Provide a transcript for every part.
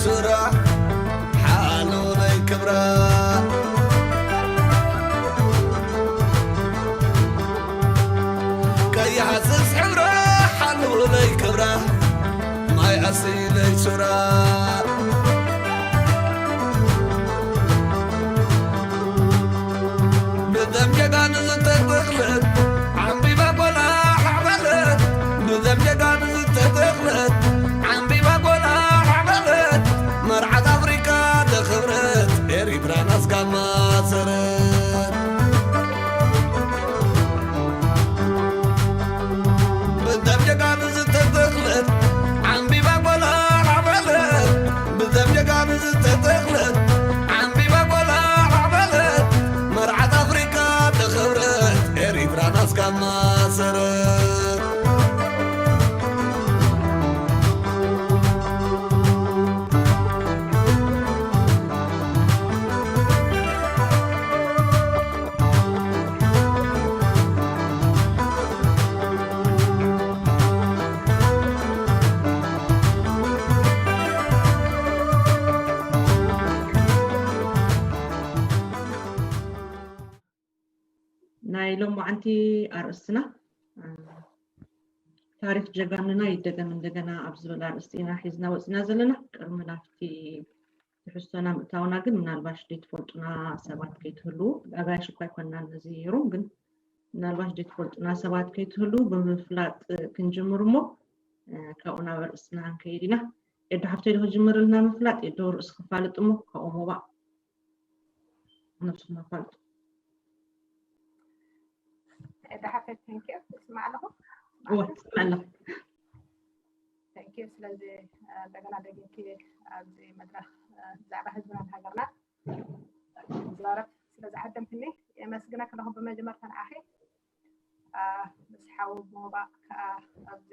ሱራ ሓሉለይ ክብራ ቀይሓስስ ሕብራ ሓሉለይ ክብራ ማይ ኣስለይ ሱራ ብደም ጀጋኑ ዝተተኽለት ዓምቢባ ጎላ ሓዕበለት ብደም ጀጋኑ ዝተተኽለት ዓምቢባ ጎላ ሓዕበለት መርዓት ኣፍሪካ ተኽብረት ኤሪትራ ናስካ ማሰረት ብደም ጀጋኑ ዝተተኽለት ዓምቢባ ጎላ ሓዕበለት ብደም ጀጋኑ ዝተተኽለት ዓምቢባ ጎላ ሓዕበለት መርዓት ኣፍሪካ ተኽብረት ኤሪትራ ናስካ ማሰረት ናይ ሎማዓንቲ ኣርእስትና ታሪክ ጀጋኑና ይደገም እንደገና ኣብ ዝብል ኣርእስቲ ኢና ሒዝና ወፂና ዘለና። ቅድሚ ናብቲ ትሕዝቶና ምእታውና ግን ምናልባሽ ዘይትፈልጡና ሰባት ከይትህልዉ፣ ኣጋይሽ እኳ ኣይኮንናን ነዚ ሩም፣ ግን ምናልባሽ ዘይትፈልጡና ሰባት ከይትህልዉ ብምፍላጥ ክንጅምር እሞ ካብኡ ናብ ኣርእስትና ክንከይድ ኢና። ኤዶ ሓፍተይ ዶ ክጅምርልና ምፍላጥ? ኤዶ ርእሲ ክፋልጥ እሞ ካብኡ ሞባእ ነብስና ፋልጥ ደሓፈት ተንኪ ስማዕ ኣለኹ እወ ትስማዕ ኣለኹ ተንኪ ስለዚ እንደገና ደጊምኪ ኣብዚ መድረክ ብዛዕባ ህዝብናን ሃገርና ዝዛረብ ስለ ዝዓደምትኒ የመስግነክ ኣለኹ ብመጀመርታ ንዓኺ ምስ ሓው ሞባ ከዓ ኣብዚ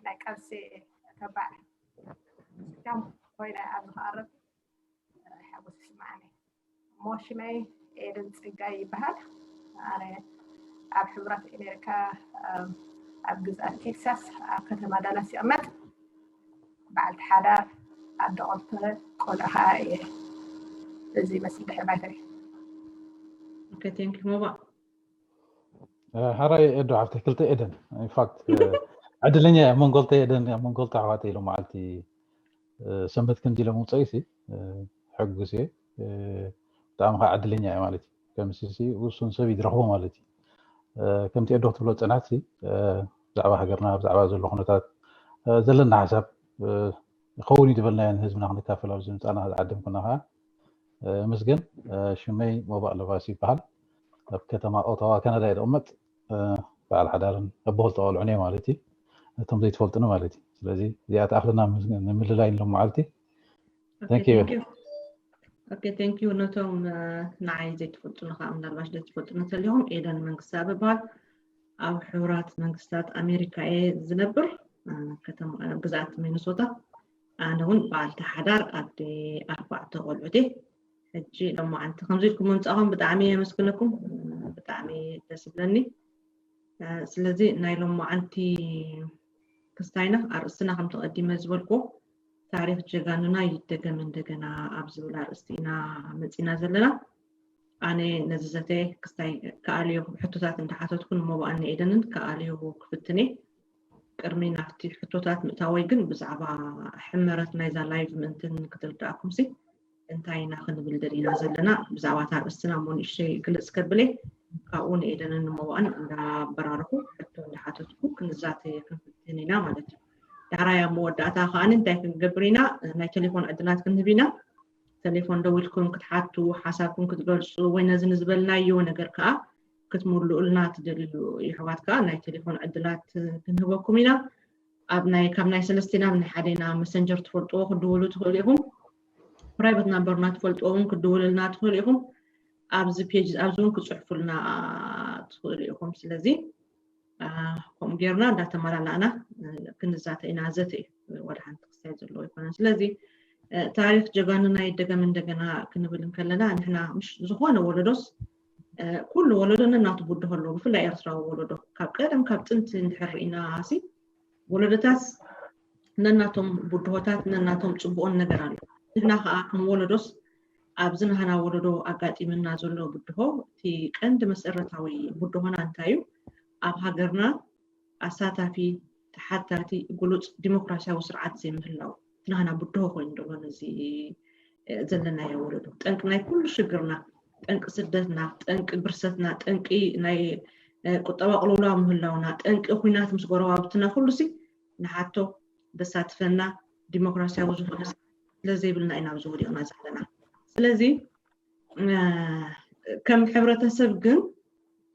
ናይ ቀልሲ ተባዕ ኮይነ ኣብ ዝኸቐርብ ሓጎስ ይስምዓኒ እሞ ሽመይ ኤደን ፀጋይ ይበሃል ኣነ ኣብ ሕቡራት ኣሜሪካ ኣብ ግዝኣት ቴክሳስ ኣብ ከተማ ዳላስ ይቕመጥ በዓልቲ ሓዳር ኣደ ቆልተ ቆልዑ ከዓ እየ እዚ ይመስል ድሕሪ ባይተይ ኦኬ ቴንክ ዩ ሞባ ሕራይ ኤዶ ሓፍተይ ክልተ ኤደን ኢንፋክት ዕድለኛ እየ መንጎልተ ኤደን መንጎልተ ኣሕዋተይ ኢሎም መዓልቲ ሰንበት ከምዚ ኢሎም ውፀኢሲ ሕጉስ እየ ብጣዕሚ ከዓ ዕድለኛ እየ ማለት እዩ ከምሲሲ ውሱን ሰብ ይድረኽቦ ማለት እዩ ከምቲ ኤዶ ክትብሎ ፅናት ብዛዕባ ሃገርና ብዛዕባ ዘሎ ኩነታት ዘለና ሓሳብ ይኸውን እዩ ዝበልናዮ ንህዝብና ክንካፈል ኣብዚ ምፃና ዝዓደምኩና ከዓ ምስገን ሽመይ ሞባእ ለባስ ይበሃል ኣብ ከተማ ኦታዋ ካናዳ እየ ዝቕመጥ በዓል ሓዳርን ኣቦ ክልተ ቆልዑን እየ ማለት እዩ ነቶም ዘይትፈልጡኒ ማለት እዩ ስለዚ እዚኣ ተኣኽልና ንምልላይ ሎም መዓልቲ ኦኬ ቴንክ ዩ ነቶም ንዓይ ዘይትፈልጡኒ ከዓ ምናልባሽ ዘይትፈልጡኒ ተሊኹም ኤደን መንግስቲ ኣበባል ኣብ ሕቡራት መንግስታት ኣሜሪካ እየ ዝነብር ግዛት ሚኒሶታ ኣነ እውን በዓልቲ ሓዳር ኣደ ኣርባዕተ ቆልዑት እየ ሕጂ ሎማዓንቲ ከምዚ ኢልኩም ምምፃእኹም ብጣዕሚ የመስግነኩም ብጣዕሚ ደስ ይብለኒ ስለዚ ናይ ሎማዓንቲ ክስታይና ኣርእስትና ከም ተቐዲመ ዝበልኩዎ ታሪክ ጀጋኑና ይደገም እንደገና ኣብ ዝብል ኣርእስቲ ኢና መፂና ዘለና ኣነ ነዚ ዘተ ክስታይ ከኣልዮ ሕቶታት እንዳሓተትኩ ንሞባኣን ንኤደንን ከኣልዮ ክፍትኔ ቅድሚ ናብቲ ሕቶታት ምእታወይ ግን ብዛዕባ ሕመረት ናይዛ ላይቭ ምእንትን ክትርድኣኩም ሲ እንታይ ኢና ክንብል ደሊና ዘለና ብዛዕባ እታ ኣርእስትና እሞ ንእሽተይ ግልፅ ከብለ ካብኡ ንኤደንን ንሞባኣን እንዳበራረኹ ሕቶ እንዳሓተትኩ ክንዛተ ክንፍትን ኢና ማለት እዩ ዳሕራይ ኣብ መወዳእታ ከዓኒ እንታይ ክንገብር ኢና ናይ ቴሌፎን ዕድላት ክንህብ ኢና ቴሌፎን ደዊልኩም ክትሓቱ ሓሳብኩም ክትገልፁ ወይ ነዚ ንዝበልናዮ ነገር ከዓ ክትምልኡልና ትደልዩ የሕዋት ከዓ ናይ ቴሌፎን ዕድላት ክንህበኩም ኢና ኣብ ናይ ካብ ናይ ሰለስቴና ናይ ሓደና መሰንጀር ትፈልጥዎ ክድውሉ ትኽእሉ ኢኹም ፕራይቨት ናምበርና ትፈልጥዎ እውን ክድውልልና ትኽእሉ ኢኹም ኣብዚ ፔጅ ኣብዚ እውን ክፅሕፉልና ትኽእሉ ኢኹም ስለዚ ከምኡ ጌርና እንዳተመላላእና ክንዛተ ኢና ዘተ እዩ ወደ ሓንቲ ክስታይ ዘለዎ ኣይኮነን ስለዚ ታሪክ ጀጋኑና ይደገም እንደገና ክንብል እንከለና ንሕና ምሽ ዝኾነ ወለዶስ ኩሉ ወለዶ ነናቱ ጉድሆ ኣለዎ ብፍላይ ኤርትራዊ ወለዶ ካብ ቀደም ካብ ጥንቲ እንድሕር ርኢና ሲ ወለዶታት ነናቶም ብድሆታት ነናቶም ፅቡቕን ነገር ኣሎ። ንሕና ከዓ ከም ወለዶስ ኣብዚ ናህና ወለዶ ኣጋጢምና ዘሎ ብድሆ እቲ ቀንዲ መሰረታዊ ብድሆና እንታይ እዩ? ኣብ ሃገርና ኣሳታፊ፣ ተሓታቲ፣ ግሉፅ ዲሞክራሲያዊ ስርዓት ዘይምህላው እቲ ናህና ብድሆ ኮይኑ ዘሎ ነዚ ዘለናዮ ወለዶ። ጠንቂ ናይ ኩሉ ሽግርና፣ ጠንቂ ስደትና፣ ጠንቂ ብርሰትና፣ ጠንቂ ናይ ቁጠባ ቅልውላው ምህላውና፣ ጠንቂ ኩናት ምስ ጎረባብትና ኩሉ ሲ ንሓቶ ዘሳትፈና ዲሞክራሲያዊ ዝኾነ ስለዘይብልና ኢና ኣብዚ ወዲቕና ዘለና። ስለዚ ከም ሕብረተሰብ ግን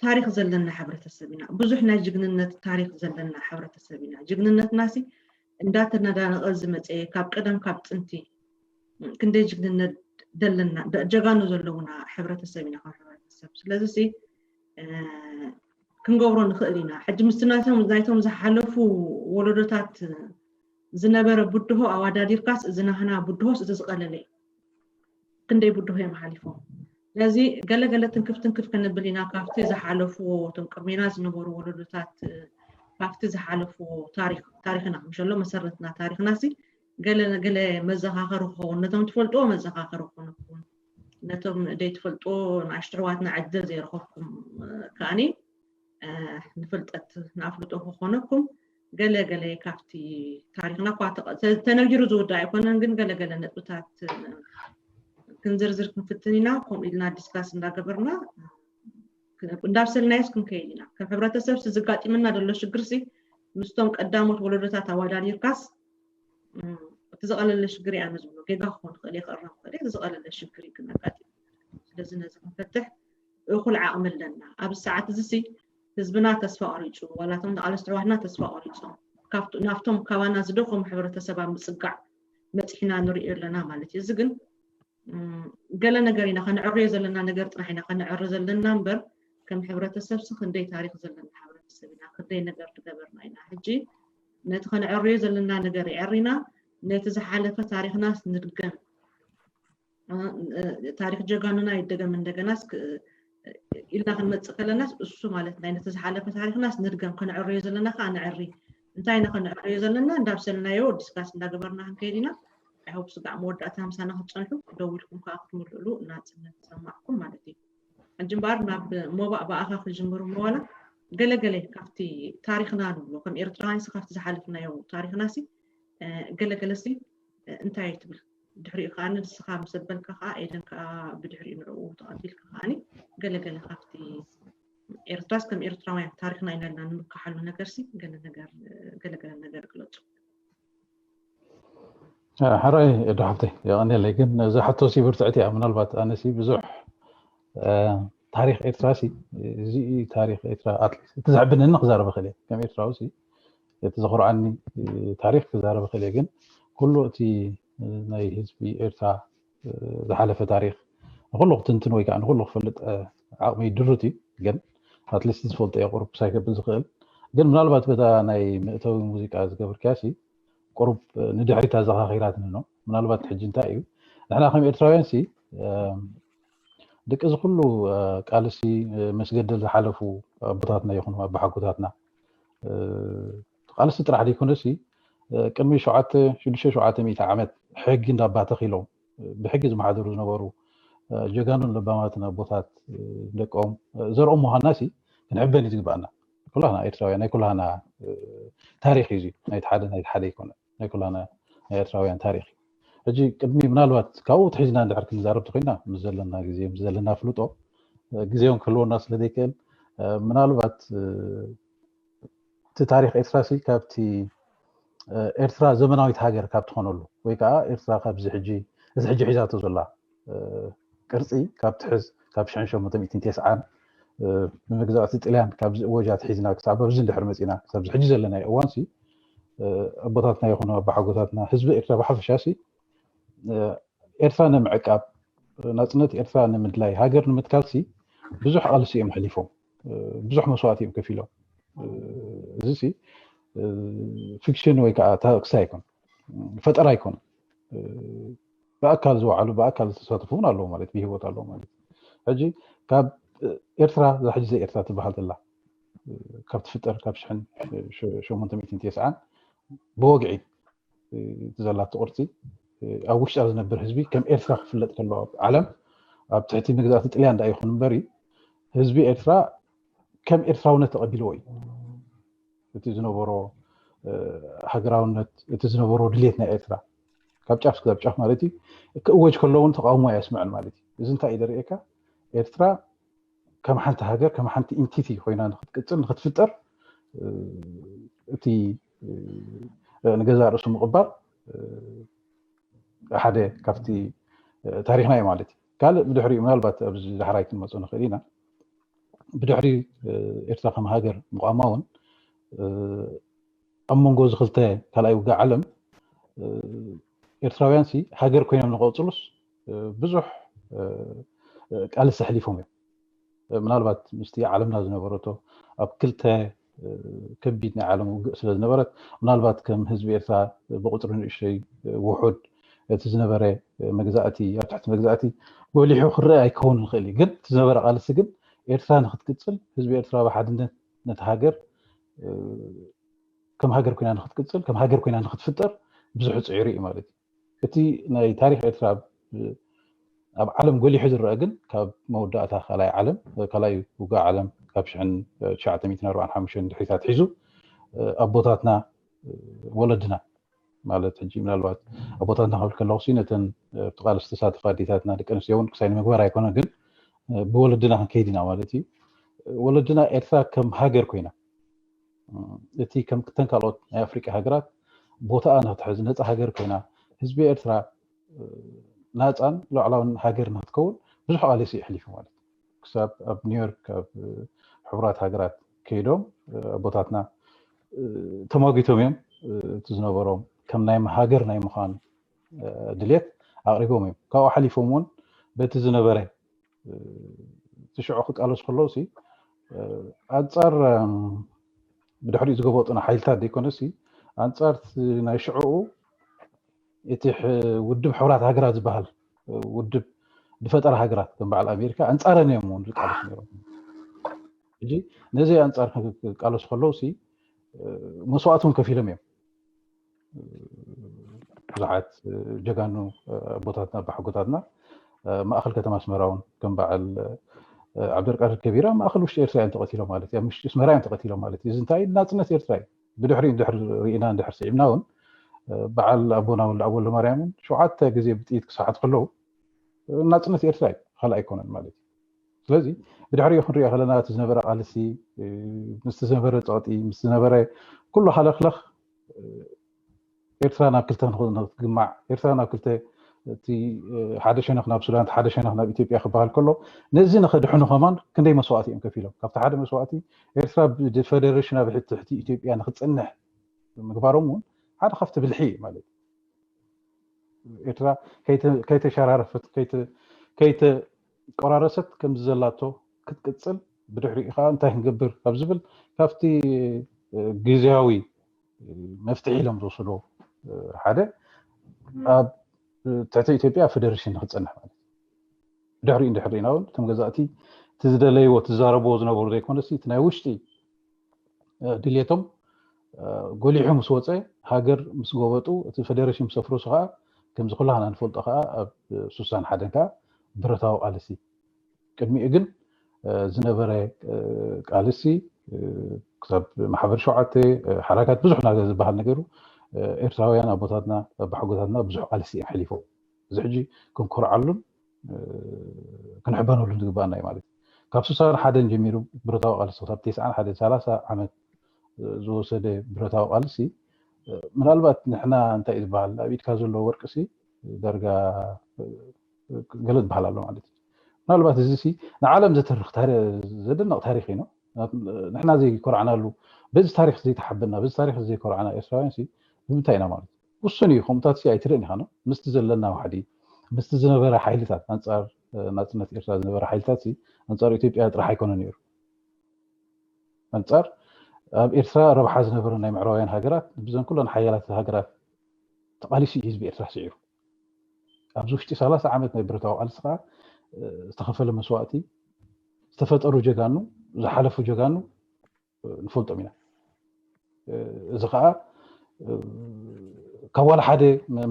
ታሪኽ ዘለና ሕብረተሰብ ኢና። ብዙሕ ናይ ጅግንነት ታሪኽ ዘለና ሕብረተሰብ ኢና። ጅግንነትና ሲ እንዳተነዳነቐ ዝመፀ ካብ ቀደም ካብ ጥንቲ ክንደይ ጅግንነት ዘለና ጀጋኑ ዘለውና ሕብረተሰብ ኢና ከም ሕብረተሰብ። ስለዚ ሲ ክንገብሮ ንኽእል ኢና። ሕጂ ምስቲ ናይቶም ዝሓለፉ ወለዶታት ዝነበረ ብድሆ ኣዋዳዲርካስ እዚ ናህና ብድሆስ እቲ ዝቐለለ እዩ። ክንደይ ብድሆ እዮም ሓሊፎም። ስለዚ ገለገለ ትንክፍ ትንክፍ ክንብል ኢና ካብቲ ዝሓለፍዎ እቶም ቅድሜና ዝነበሩ ወለዶታት ካብቲ ዝሓለፍዎ ታሪኽ ታሪኽና ምሸሎ መሰረትና ታሪኽና ሲ ገለ ገለ መዘኻኸሪ ክኸውን ነቶም ትፈልጥዎ መዘኻኸሪ ክኾነኩም ነቶም ደይትፈልጥዎ ንኣሽትሕዋትና ዕድል ዘይረኸብኩም ከኣኒ ንፍልጠት ንኣፍልጦ ክኾነኩም ገለ ገለ ካብቲ ታሪኽና እኳ ተነጊሩ ዝውዳእ ኣይኮነን፣ ግን ገለ ገለ ነጥብታት ክንዝርዝር ክንፍትን ኢና። ከምኡ ኢልና ዲስካስ እንዳገበርና እንዳብሰልናዮስ ክንከይድ ኢና። ከም ሕብረተሰብ ሲ ዝጋጢመና ዘሎ ሽግር ሲ ምስቶም ቀዳሞት ወለዶታት ኣዋዳዲርካስ እቲ ዝቐለለ ሽግር እያ ዝብሎ ጌጋ ክኾን ክእል ክእረም ክእል እቲ ዝቐለለ ሽግር እዩ ግን ኣጋጢሙ ስለዚ ነዚ ክንፈትሕ እኹል ዓቕሚ ኣለና ኣብዚ ሰዓት እዚ ሲ ህዝብና ተስፋ ቆሪፁ ዋላቶም ተቓለስቲ ኣሕዋትና ተስፋ ቆሪፆም ናብቶም ካባና ዝደኸሙ ሕብረተሰብ ኣብ ምፅጋዕ መፅሒና ንሪኦ ኣለና ማለት እዩ እዚ ግን ገለ ነገር ኢና ከነዕርዮ ዘለና ነገር ጥራሕ ኢና ከነዕሪ ዘለና እምበር ከም ሕብረተሰብ ሲ ክንደይ ታሪክ ዘለና ሕብረተሰብ ኢና ክንደይ ነገር ዝገበርና ኢና ሕጂ ነቲ ከነዕርዮ ዘለና ነገር የዕሪና ነቲ ዝሓለፈ ታሪክናስ ንድገም ታሪክ ጀጋኑና ይደገም እንደገናስ ኢልና ክንመፅእ ከለናስ እሱ ማለት ናይ ነቲ ዝሓለፈ ታሪክናስ ንድገም ከነዕርዮ ዘለና ከዓ ነዕሪ እንታይ ኢና ከነዕርዮ ዘለና እንዳብሰልናዮ ዲስካስ እንዳገበርና ክንከይድ ኢና ኣይሆፕ ስጋዕ መወዳእታ ምሳና ክትፀንሑ ደው ኢልኩም ከዓ ክትምልእሉ ናፅነት ዝሰማዕኩም ማለት እዩ ሕጂ እምበኣር ናብ ሞባእ ብኣኻ ክጅምሩ ምዋላ ገለገለ ካብቲ ታሪክና ንብሎ ከም ኤርትራውያን ሲ ካብቲ ዝሓለፍናዮ ታሪክና ሲ ገለገለ ሲ እንታይ እዩ ትብል ድሕሪኡ ከዓ ንስኻ ምስ ኣበልካ ከዓ ኤደን ከዓ ብድሕሪኡ ንዕኡ ተቐቢልካ ከዓ ገለገለ ካብቲ ኤርትራስ ከም ኤርትራውያን ታሪክና ኢና ኢልና ንምካሓሉ ነገር ሲ ገለገለ ነገር ግለፁ ሕራይ ዶ ሓፍተይ የቐንየለይ ግን እዛ ሕቶ ሲ ብርትዕቲ እያ ምናልባት ኣነ ሲ ብዙሕ ታሪክ ኤርትራ ሲ እዚ ታሪክ ኤርትራ ኣትሊስት እቲ ዘሕብነኒ ክዛረብ ክእል እየ ከም ኤርትራዊ ሲ እቲ ዘኹርዓኒ ታሪክ ክዛረብ ክእል እየ ግን ኩሉ እቲ ናይ ህዝቢ ኤርትራ ዝሓለፈ ታሪክ ንኩሉ ክትንትን ወይ ከዓ ንኩሉ ክፈልጥ ዓቕሚ ድሩት እዩ ግን ኣትሊስት ዝፈልጦ እየ ቁሩብ ሳይከብል ዝኽእል ግን ምናልባት በታ ናይ መእተዊ ሙዚቃ ዝገብርካያ ሲ ቁሩብ ንድሕሪት ኣዘኻኺራትኒ ነው ምናልባት ሕጂ እንታይ እዩ ንሕና ከም ኤርትራውያን ሲ ደቂ እዚ ኩሉ ቃልሲ መስገደል ዝሓለፉ ኣቦታትና ይኹኑ ኣባሓጎታትና ቃልሲ ጥራሕ ዘይኮነሲ ቅድሚ ሸውዓተ ሽዱሽተ ሸውዓተ ሚእቲ ዓመት ሕጊ እንዳባተኺሎም ብሕጊ ዝመሓደሩ ዝነበሩ ጀጋኑን ለባማትን ኣቦታት ደቆም ዘርኦም ምዃንና ሲ ክንሕበን እዩ ዝግባኣና ኩላህና ኤርትራውያን ናይ ኩላህና ታሪክ እዩ ናይቲ ሓደ ናይቲ ሓደ ይኮነ ናይ ኩላህና ናይ ኤርትራውያን ታሪክ እዩ ሕጂ ቅድሚ ምናልባት ካብኡ ትሒዝና እንድሕር ክንዛረብ ተኮይና ምስ ዘለና ግዜ ምስ ዘለና ፍልጦ ግዜውን ክህልወና ስለ ዘይክእል ምናልባት እቲ ታሪክ ኤርትራ ሲ ካብቲ ኤርትራ ዘመናዊት ሃገር ካብ ትኾነሉ ወይ ከዓ ኤርትራ ካብዚ ሕጂ እዚ ሕጂ ሒዛቶ ዘላ ቅርፂ ካብ ትሕዝ ካብ ሽሕን ሸሞንተ ሚእትን ተስዓን ብመግዛእቲ ጥልያን ካብዚ እወጃ ትሒዝና ክሳብ ኣብዚ እንድሕር መፂና ክሳብ ሕጂ ዘለናዮ እዋን ሲ ኣቦታትና ይኹኑ ኣባሓጎታትና ህዝቢ ኤርትራ ብሓፈሻ ሲ ኤርትራ ንምዕቃብ ናፅነት ኤርትራ ንምድላይ ሃገር ንምትካል ሲ ብዙሕ ቃልሲ እዮም ኣሕሊፎም ብዙሕ መስዋእቲ እዮም ከፊሎም እዚ ሲ ፊክሽን ወይ ከዓ ታክሲ ኣይኮን ፈጠራ ኣይኮን ብኣካል ዝወዓሉ ብኣካል ዝተሳተፉ እውን ኣለዉ ማለት ብሂወት ኣለዉ ማለት ሕጂ ካብ ኤርትራ ዛሕጂ ዘይ ኤርትራ ትበሃል ዘላ ካብ ትፍጠር ካብ ሽሕን ሸሞንተ ሚእትን ተስዓን ብወግዒ እቲ ዘላቶ ቅርፂ ኣብ ውሽጣ ዝነብር ህዝቢ ከም ኤርትራ ክፍለጥ ከለዎ ኣብ ዓለም ኣብ ትሕቲ መግዛእቲ ጥልያን ዳ ይኹን እምበሪ ህዝቢ ኤርትራ ከም ኤርትራውነት ተቐቢልዎ እዩ። እቲ ዝነበሮ ሃገራውነት፣ እቲ ዝነበሮ ድሌት ናይ ኤርትራ ካብ ጫፍ ክሳብ ጫፍ ማለት እዩ ክእወጅ ከሎ እውን ተቃውሞ ኣየስምዕን ማለት እዩ። እዚ እንታይ እዩ ዘርእየካ? ኤርትራ ከም ሓንቲ ሃገር ከም ሓንቲ ኢንቲቲ ኮይና ንክትቅፅል ንክትፍጠር እቲ ንገዛ ርእሱ ምቕባል ሓደ ካብቲ ታሪክና እዩ ማለት እዩ። ካልእ ብድሕሪኡ ምናልባት ኣብዚ ዳሕራይ ክንመፁ ንኽእል ኢና። ብድሕሪ ኤርትራ ከም ሃገር ምቋማ እውን ኣብ መንጎ እዚ ክልተ ካልኣይ ውግእ ዓለም ኤርትራውያን ሲ ሃገር ኮይኖም ንቀፅሉስ ብዙሕ ቃልሲ ኣሕሊፎም እዮም። ምናልባት ምስቲ ዓለምና ዝነበረቶ ኣብ ክልተ ከቢድ ናይ ዓለም ውግእ ስለ ዝነበረት ምናልባት ከም ህዝቢ ኤርትራ ብቁፅሪ ንእሽተይ ውሑድ እቲ ዝነበረ መግዛእቲ ኣብ ትሕቲ መግዛእቲ ጎሊሑ ክረአ ኣይከውን ይኽእል እዩ። ግን እቲ ዝነበረ ቃልሲ ግን ኤርትራ ንክትቅፅል ህዝቢ ኤርትራ ብሓድነት ነቲ ሃገር ከም ሃገር ኮይና ንክትቅፅል ከም ሃገር ኮይና ንክትፍጠር ብዙሕ ፅዒሩ እዩ ማለት እዩ። እቲ ናይ ታሪክ ኤርትራ ኣብ ዓለም ጎሊሑ ዝረአ ግን ካብ መወዳእታ ካልኣይ ዓለም ካልኣይ ውግእ ዓለም ካብ ሽሕን ትሽዓተ ሚእትን ኣርባዓን ሓሙሽተን ድሕሪት ኣትሒዙ ኣቦታትና ወለድና ማለት ሕጂ ምናልባት ኣቦታትና ክብል ከለኹ ነተን ኣብቲ ቃልሲ ዝተሳተፋ ኣዴታትና ደቂ ኣንስትዮ እውን ክሳይ ንምግባር ኣይኮነ ግን ብወለድና ክንከይድ ኢና ማለት እዩ። ወለድና ኤርትራ ከም ሃገር ኮይና እቲ ከም ክተን ካልኦት ናይ ኣፍሪቃ ሃገራት ቦታኣ ንክትሕዝ ነፃ ሃገር ኮይና ህዝቢ ኤርትራ ናፃን ሉዓላውን ሃገር ንክትከውን ብዙሕ ቃልሲ የሕሊፉ ማለት ክሳብ ኣብ ኒውዮርክ ኣብ ሕቡራት ሃገራት ከይዶም ኣቦታትና ተማጊቶም እዮም። እቲ ዝነበሮም ከም ናይ ሃገር ናይ ምዃን ድሌት ኣቕሪቦም እዮም። ካብኡ ሓሊፎም እውን በቲ ዝነበረ እቲ ሽዑ ክቃለሱ ከለዉ ኣንፃር ብድሕሪኡ ዝገበጡና ሓይልታት ዘይኮነሲ ኣንፃር ናይ ሽዑኡ እቲ ውድብ ሕቡራት ሃገራት ዝበሃል ውድብ ዝፈጠረ ሃገራት ከም በዓል ኣሜሪካ ኣንፃረን እዮም እውን ዝቃለሱ ነይሮም። ሕጂ ነዚ ኣንፃር ክቃለሱ ከለዉ መስዋእቲ እውን ከፊሎም እዮም። ብዙሓት ጀጋኑ ኣቦታትና ኣቦሓጎታትና ማእኸል ከተማ ኣስመራ እውን ከም በዓል ዓብደልቃድር ከቢራ ማእኸል ውሽጢ ኤርትራ እዮም ተቐቲሎም ማለት እዩ። ኣብ ውሽጢ ኣስመራ እዮም ተቐቲሎም ማለት እዩ። እዚ እንታይ ናፅነት ኤርትራ እዩ። ብድሕሪኡ እንድሕር ርኢና እንድሕር ስዒብና እውን በዓል ኣቦና ወልደኣብ ወልደማርያም እውን ሸውዓተ ግዜ ብጥይት ክሰሓት ከለዉ ናፅነት ኤርትራ እዩ፣ ካልእ ኣይኮነን ማለት እዩ። ስለዚ ብድሕሪኡ ክንሪኦ ከለና እቲ ዝነበረ ቃልሲ ምስቲ ዝነበረ ፀቕጢ ምስ ዝነበረ ኩሉ ሃለኽለኽ ኤርትራ ናብ ክልተ ንክትግማዕ ኤርትራ ናብ ክልተ እቲ ሓደ ሸነኽ ናብ ሱዳን ሓደ ሸነኽ ናብ ኢትዮጵያ ክበሃል ከሎ ነዚ ንኸድሕኑ ከማን ክንደይ መስዋእቲ እዮም ከፊሎም። ካብቲ ሓደ መስዋእቲ ኤርትራ ብፈደሬሽን ኣብ ትሕቲ ኢትዮጵያ ንክትፅንሕ ምግባሮም እውን ሓደ ካብቲ ብልሒ እዩ ማለት እዩ። ኤርትራ ከይተሸራረፈት ከይተቆራረሰት ከምዚ ዘላቶ ክትቅፅል ብድሕሪኡ ከዓ እንታይ ክንገብር ካብ ዝብል ካብቲ ግዝያዊ መፍትሒ ኢሎም ዝወሰዶ ሓደ ኣብ ትሕቲ ኢትዮጵያ ፌደሬሽን ንክፀንሕ ማለት እዩ። ድሕሪኡ እንድሕር ርኢና እውን እቶም ገዛእቲ እቲ ዝደለይዎ እቲ ዝዛረብዎ ዝነበሩ ዘይኮነሲ እቲ ናይ ውሽጢ ድሌቶም ጎሊሑ ምስ ወፀ ሃገር ምስ ጎበጡ እቲ ፌደሬሽን ምስ ኣፍረሱ ከዓ ከምዚ ኩላህና ንፈልጦ ከዓ ኣብ ሱሳን ሓደን ከዓ ብረታዊ ቃልሲ ቅድሚኡ ግን ዝነበረ ቃልሲ ክሳብ ማሕበር ሸውዓተ ሓራካት ብዙሕ ናገር ዝበሃል ነገሩ ኤርትራውያን ኣቦታትና ኣቦሓጎታትና ብዙሕ ቃልሲ እዮም ሓሊፎም። እዚ ሕጂ ክንኮርዓሉን ክንሕበነሉን ዝግባኣና እዩ ማለት እዩ። ካብ ስሳን ሓደን ጀሚሩ ብረታዊ ቃልሲ ክሳብ ተስዓን ሓደን ሰላሳ ዓመት ዝወሰደ ብረታዊ ቃልሲ ምናልባት ንሕና እንታይ እዩ ዝበሃል ኣብ ኢድካ ዘሎ ወርቅሲ ዳርጋ ገለ ዝበሃል ኣሎ ማለት እዩ። ምናልባት እዚ ሲ ንዓለም ዘተርኽ ዘደንቕ ታሪክ እዩ። ንሕና ዘይኮራዕናሉ በዚ ታሪክ ዘይተሓበና በዚ ታሪክ ዘይኮራዕና ኤርትራውያን ሲ ብምንታይ ኢና ማለት ውሱን እዩ። ከምኡታት ሲ ኣይትርእን ኢኻ ነው ምስቲ ዘለና ዋሕዲ ምስቲ ዝነበረ ሓይልታት ኣንፃር ናፅነት ኤርትራ ዝነበረ ሓይልታት ሲ ኣንፃር ኢትዮጵያ ጥራሕ ኣይኮነ ነይሩ። ኣንፃር ኣብ ኤርትራ ረብሓ ዝነበረ ናይ ምዕራባውያን ሃገራት ብዘን ኩለን ሓያላት ሃገራት ተቃሊሱ እዩ ህዝቢ ኤርትራ ስዒሩ። ኣብዚ ውሽጢ ሰላሳ ዓመት ናይ ብረታዊ ቃልሲ ከዓ ዝተኸፈለ መስዋእቲ ዝተፈጠሩ ጀጋኑ ዝሓለፉ ጀጋኑ ንፈልጦም ኢና። እዚ ከዓ ካብ ዋላ ሓደ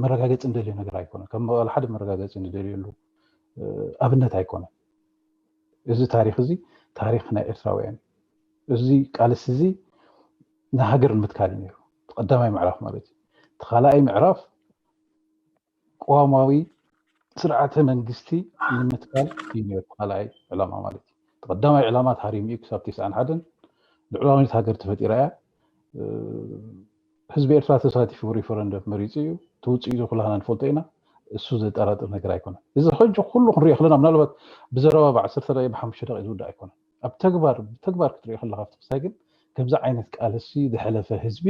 መረጋገፂ እንደልዮ ነገር ኣይኮነን። ካብ ዋላ ሓደ መረጋገፂ እንደልየሉ ኣብነት ኣይኮነን። እዚ ታሪክ እዚ ታሪክ ናይ ኤርትራውያን እዩ። እዚ ቃልሲ እዚ ንሃገር ንምትካል እዩ ነይሩ። ቀዳማይ ምዕራፍ ማለት እዩ። እቲ ካልኣይ ምዕራፍ ቅዋማዊ ስርዓተ መንግስቲ ንምትካል እዩ ነይሩ። ካልኣይ ዕላማ ማለት እዩ። ቀዳማይ ዕላማ ተሃሪሙ እዩ ክሳብ ተስዓን ሓደን ልዑላዊት ሃገር ተፈጢራ እያ። ህዝቢ ኤርትራ ተሳቲፉ ሪፈረንደም መሪፁ እዩ። ትውፅኡ እዚ ኩላህና ንፈልጦ ኢና። እሱ ዘጠራጥር ነገር ኣይኮነን። እዚ ሕጂ ኩሉ ክንሪኦ ከለና ምናልባት ብዘረባ ብዓሰርተ ደቂቕ ብሓሙሽተ ደቂቕ ዝውዳእ ኣይኮነን። ኣብ ተግባር ብተግባር ክትሪኦ ከለካ ኣብቲ ክሳይ ግን ከምዚ ዓይነት ቃልሲ ዝሐለፈ ህዝቢ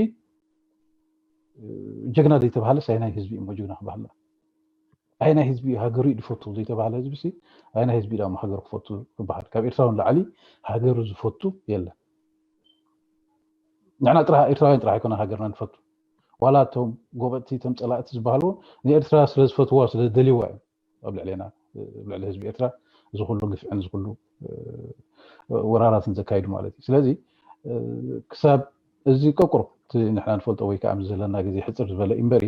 ጀግና ዘይተባሃለስ ኣይናይ ህዝቢ እሞ ጀግና ክባሃል ኣይናይ ህዝቢ ሃገሩ እዩ ዝፈቱ ዘይተባሃለ ህዝቢ ሲ ኣይናይ ህዝቢ ዳሞ ሃገሩ ክፈቱ ክበሃል ካብ ኤርትራውን ላዕሊ ሃገሩ ዝፈቱ የለን። ንሕና ጥራሕ ኤርትራውያን ጥራሕ ኣይኮነ ሃገርና ንፈቱ ዋላ እቶም ጎበጥቲ እቶም ፀላእቲ ዝበሃሉ ንኤርትራ ስለ ዝፈትዋ ስለ ዝደልይዋ እዮም ኣብ ልዕሌና ኣብ ልዕሊ ህዝቢ ኤርትራ እዚ ኩሉ ግፍዕን እዚ ኩሉ ወራራትን ዘካይዱ ማለት እዩ። ስለዚ ክሳብ እዚ ቀቁር እቲ ንሕና ንፈልጦ ወይ ከዓ ዘለና ግዜ ሕፅር ዝበለ እምበሪ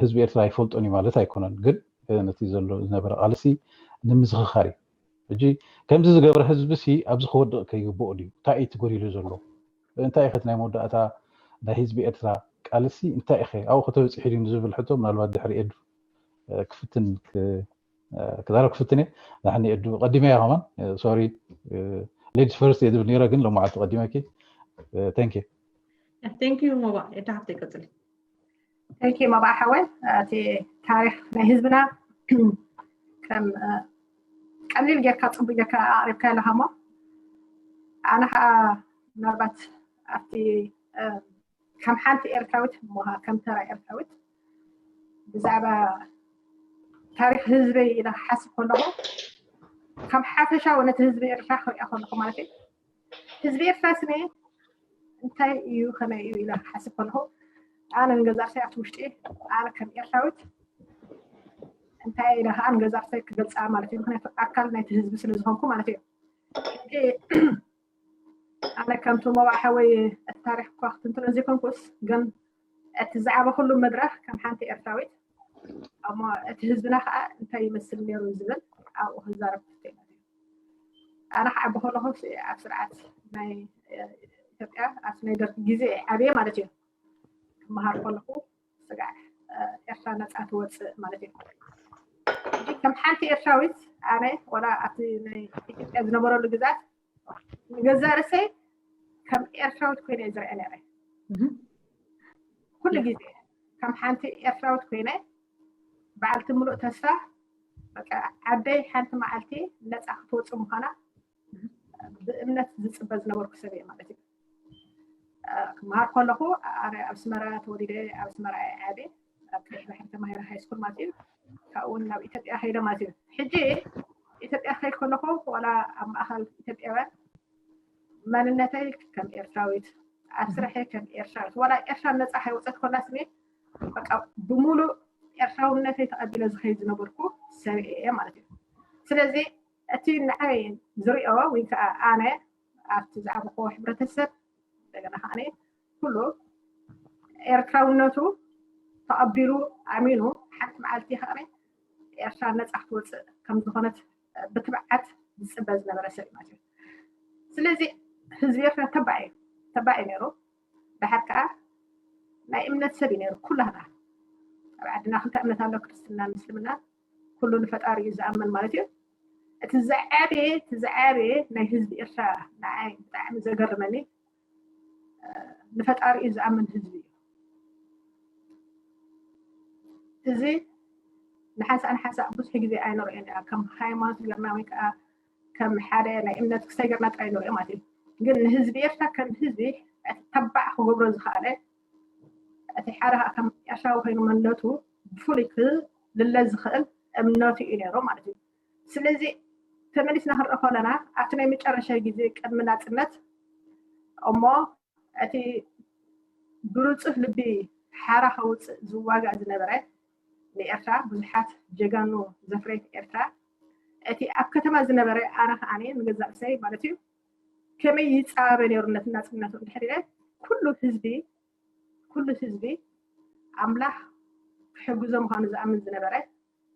ህዝቢ ኤርትራ ኣይፈልጦን እዩ ማለት ኣይኮነን። ግን ነቲ ዘሎ ዝነበረ ቃልሲ ንምዝኽኻር እዩ። ሕጂ ከምዚ ዝገብረ ህዝቢ ሲ ኣብዚ ክወድቕ ከይግብኦ ድዩ? እንታይ እዩ ትጎዲሉ ዘሎ? እንታይ ኢኸ ናይ መወዳእታ ናይ ህዝቢ ኤርትራ ቃልሲ እንታይ ኢኸ ኣብኡ ከተበፂሑ ድዩ ንዝብል ሕቶ ምናልባት ድሕሪ ኤዱ ክፍትን ክዛረብ ክፍትን እየ። ንሕኒ ኤዱ ቀዲመያ ከማን ሶሪ ሌዲስ ፈርስት እየ ዝብል ነይረ ግን ሎማዓልቲ ቀዲመኪ። Thank you። Thank you ሞባ። ኤዱ ሓፍተይ ቀፅሊ። Thank you ሞባ ሓወይ። እቲ ታሪክ ናይ ህዝብና ከም ቀሊል ጌርካ ፅቡቅ ጌርካ ኣቅሪብካ ኣለካ ሞ ኣነ ከዓ ምናልባት ኣብቲ ከም ሓንቲ ኤርትራዊት እሞ ከም ተራ ኤርትራዊት ብዛዕባ ታሪክ ህዝበይ ኢለ ክሓስብ ከለኩ ከም ሓፈሻዊ ነቲ ህዝቢ ኤርትራ ክሪኦ ከለኩ ማለት እዩ ህዝቢ ኤርትራ ስኒ እንታይ እዩ ከመይ እዩ ኢለ ክሓስብ ከለኩ ኣነ ንገዛእሰይ ኣብቲ ውሽጢ ኣነ ከም ኤርትራዊት እንታይ ኢለ ከዓ ንገዛእሰይ ክገልፃ ማለት እዩ ምክንያቱ ኣካል ናይቲ ህዝቢ ስለ ዝኮንኩ ማለት እዩ ኣነ ከምቲ መባእ ሓወይ እቲ ታሪክ እኳ ክትንትኖ ዘይኮንኩስ ግን እቲ ዝዓበኩሉ መድረክ ከም ሓንቲ ኤርትራዊት እሞ እቲ ህዝብና ከዓ እንታይ ይመስል ነይሩ ዝብል ኣብኡ ክዛረብ ክፍት ማለት እዩ ኣነ ክዓቢ ከለኩ ኣብ ስርዓት ናይ ኢትዮጵያ ኣብቲ ናይ ደርግ ግዜ ዓብየ ማለት እዩ ክመሃር ከለኩ ስጋዕ ኤርትራ ነፃ ትወፅእ ማለት እዩ ከም ሓንቲ ኤርትራዊት ኣነ ወላ ኣብቲ ናይ ኢትዮጵያ ዝነበረሉ ግዛት ንገዛ ርእሰይ ከም ኤርትራዊት ኮይነ እየ ዝርአ ነረ ኩሉ ግዜ ከም ሓንቲ ኤርትራዊት ኮይነ በዓልቲ ምሉእ ተስፋ በቃ ዓደይ ሓንቲ መዓልቲ ነፃ ክትወፅእ ምዃና ብእምነት ዝፅበ ዝነበርኩ ሰብ እየ ማለት እዩ ክመሃር ከለኹ ኣነ ኣብ ኣስመራ ተወሊደ ኣብ ኣስመራ እየ ዓብየ ኣብ ቀይሕ ባሕሪ ተማሂረ ሃይ ስኩል ማለት እዩ ካብኡ እውን ናብ ኢትዮጵያ ከይደ ማለት እዩ ሕጂ ኢትዮጵያ ክኸይድ ከለኹ ዋላ ኣብ ማእኸል ኢትዮጵያውያን መንነተይ ከም ኤርትራዊት ኣብ ስርሐይ ከም ኤርትራዊት ዋላ ኤርትራ ነፃ ከይወፀት ከላ ስኒ በቃ ብሙሉእ ኤርትራውነተይ ተቐቢለ ዝኸይድ ዝነበርኩ ሰብ እየ ማለት እዩ ስለዚ እቲ ንዓይ ዝሪኦ ወይ ከዓ ኣነ ኣብቲ ዝዓበኹዎ ሕብረተሰብ እንደገና ከዓ ኩሉ ኤርትራውነቱ ተቐቢሉ ኣሚኑ ሓንቲ መዓልቲ ከዓ ኤርትራ ነፃ ክትወፅእ ከም ዝኾነት ብትብዓት ዝፅበ ዝነበረ ሰብ ማለት እዩ ስለዚ ህዝቢ ኤርትራ ተባዕ እዩ ተባዕ እዩ ነይሩ ድሓር ከዓ ናይ እምነት ሰብ እዩ ነይሩ ኩላህና ኣብ ዓድና ክልተ እምነት ኣሎ ክርስትና ምስልምና ኩሉ ንፈጣሪ እዩ ዝኣምን ማለት እዩ እቲ ዝዓበየ እቲ ዝዓበየ ናይ ህዝቢ ኤርትራ ንዓይ ብጣዕሚ ዘገርመኒ ንፈጣሪ እዩ ዝኣምን ህዝቢ እዩ እዚ ንሓንሳእ ንሓንሳእ ብዙሕ ግዜ ኣይንርእዮን ኢና ከም ሃይማኖት ገርና ወይ ከዓ ከም ሓደ ናይ እምነት ክስታይ ገርና ጥራይ ንርእዮ ማለት እዩ ግን ንህዝቢ ኤርትራ ከም ህዝቢ እቲ ተባዕ ክገብሮ ዝኽኣለ እቲ ሓደ ከዓ ከም ኤርትራዊ ኮይኑ መንነቱ ብፍሉይ ክልለ ዝኽእል እምነቱ እዩ ነይሩ ማለት እዩ ስለዚ ተመሊስና ክንርኢ ከለና ኣብቲ ናይ መጨረሻ ግዜ ቅድሚ ናፅነት እሞ እቲ ብርፁህ ልቢ ሓራ ከውፅእ ዝዋጋእ ዝነበረ ንኤርትራ ብዙሓት ጀጋኑ ዘፍረየት ኤርትራ እቲ ኣብ ከተማ ዝነበረ ኣነ ከዓኒ ንገዛእ ርእሰይ ማለት እዩ ከመይ ይፃበበ ነይሩ ነቲ ናፅነቱ እንድሕር ኢለ ኩሉ ህዝቢ ኩሉ ህዝቢ ኣምላኽ ክሕግዞ ምዃኑ ዝኣምን ዝነበረ፣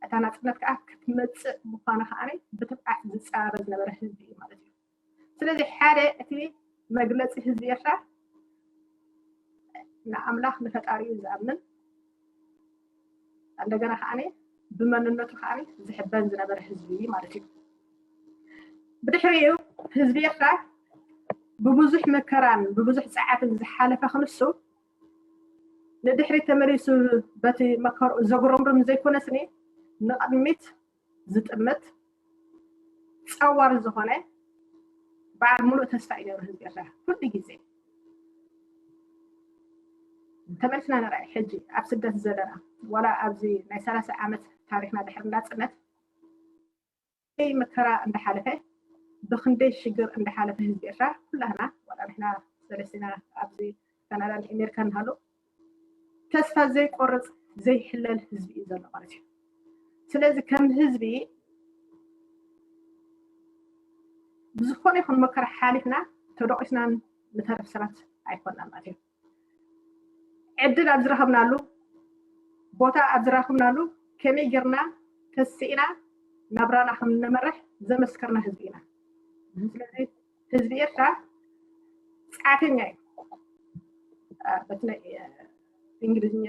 እታ ናፅነት ከዓ ክትመፅእ ምዃኑ ከዓ ብትብዓት ዝፃበ ዝነበረ ህዝቢ እዩ ማለት እዩ። ስለዚ ሓደ እቲ መግለፂ ህዝቢ ኤርትራ ንኣምላኽ ንፈጣሪኡ ዝኣምን፣ እንደገና ከዓ ብመንነቱ ከዓ ዝሕበን ዝነበረ ህዝቢ ማለት እዩ። ብድሕሪኡ ህዝቢ ኤርትራ ብብዙሕ መከራን ብብዙሕ ፀዓትን ዝሓለፈ ክንሱ ንድሕሪት ተመሊሱ በቲ መከርኡ ዘጉረምርም ዘይኮነስኒ ንቕድሚት ዝጥምት ፀዋር ዝኾነ በዓል ሙሉእ ተስፋ እዩ ነይሩ ህዝቢ ኤርትራ። ኩሉ ግዜ ተመልስና ንርኣይ። ሕጂ ኣብ ስደት ዘለና ዋላ ኣብዚ ናይ ሰላሳ ዓመት ታሪክና ድሕሪ ናፅነት መከራ እንዳሓለፈ ብክንደይ ሽግር እንዳሓለፈ ህዝቢ ኤርትራ ኩላህና ዋላ ንሕና ሰለስቲና ኣብዚ ካናዳን ኣሜሪካን ንሃሉ ተስፋ ዘይቆርፅ ዘይሕለል ህዝቢ እዩ ዘሎ ማለት እዩ። ስለዚ ከም ህዝቢ ብዝኾነ ይኹን መከራ ሓሊፍና ተደቂስናን ንተርፍ ሰባት ኣይኮናን ማለት እዩ። ዕድል ኣብ ዝረኸብናሉ ቦታ ኣብ ዝረኸብናሉ ከመይ ጌርና ተስኢና ናብራና ከም ንመርሕ ዘመስከርና ህዝቢ ኢና። ስለዚ ህዝቢ ኤርትራ ፃዕተኛ እዩ። በቲ ናይ እንግሊዝኛ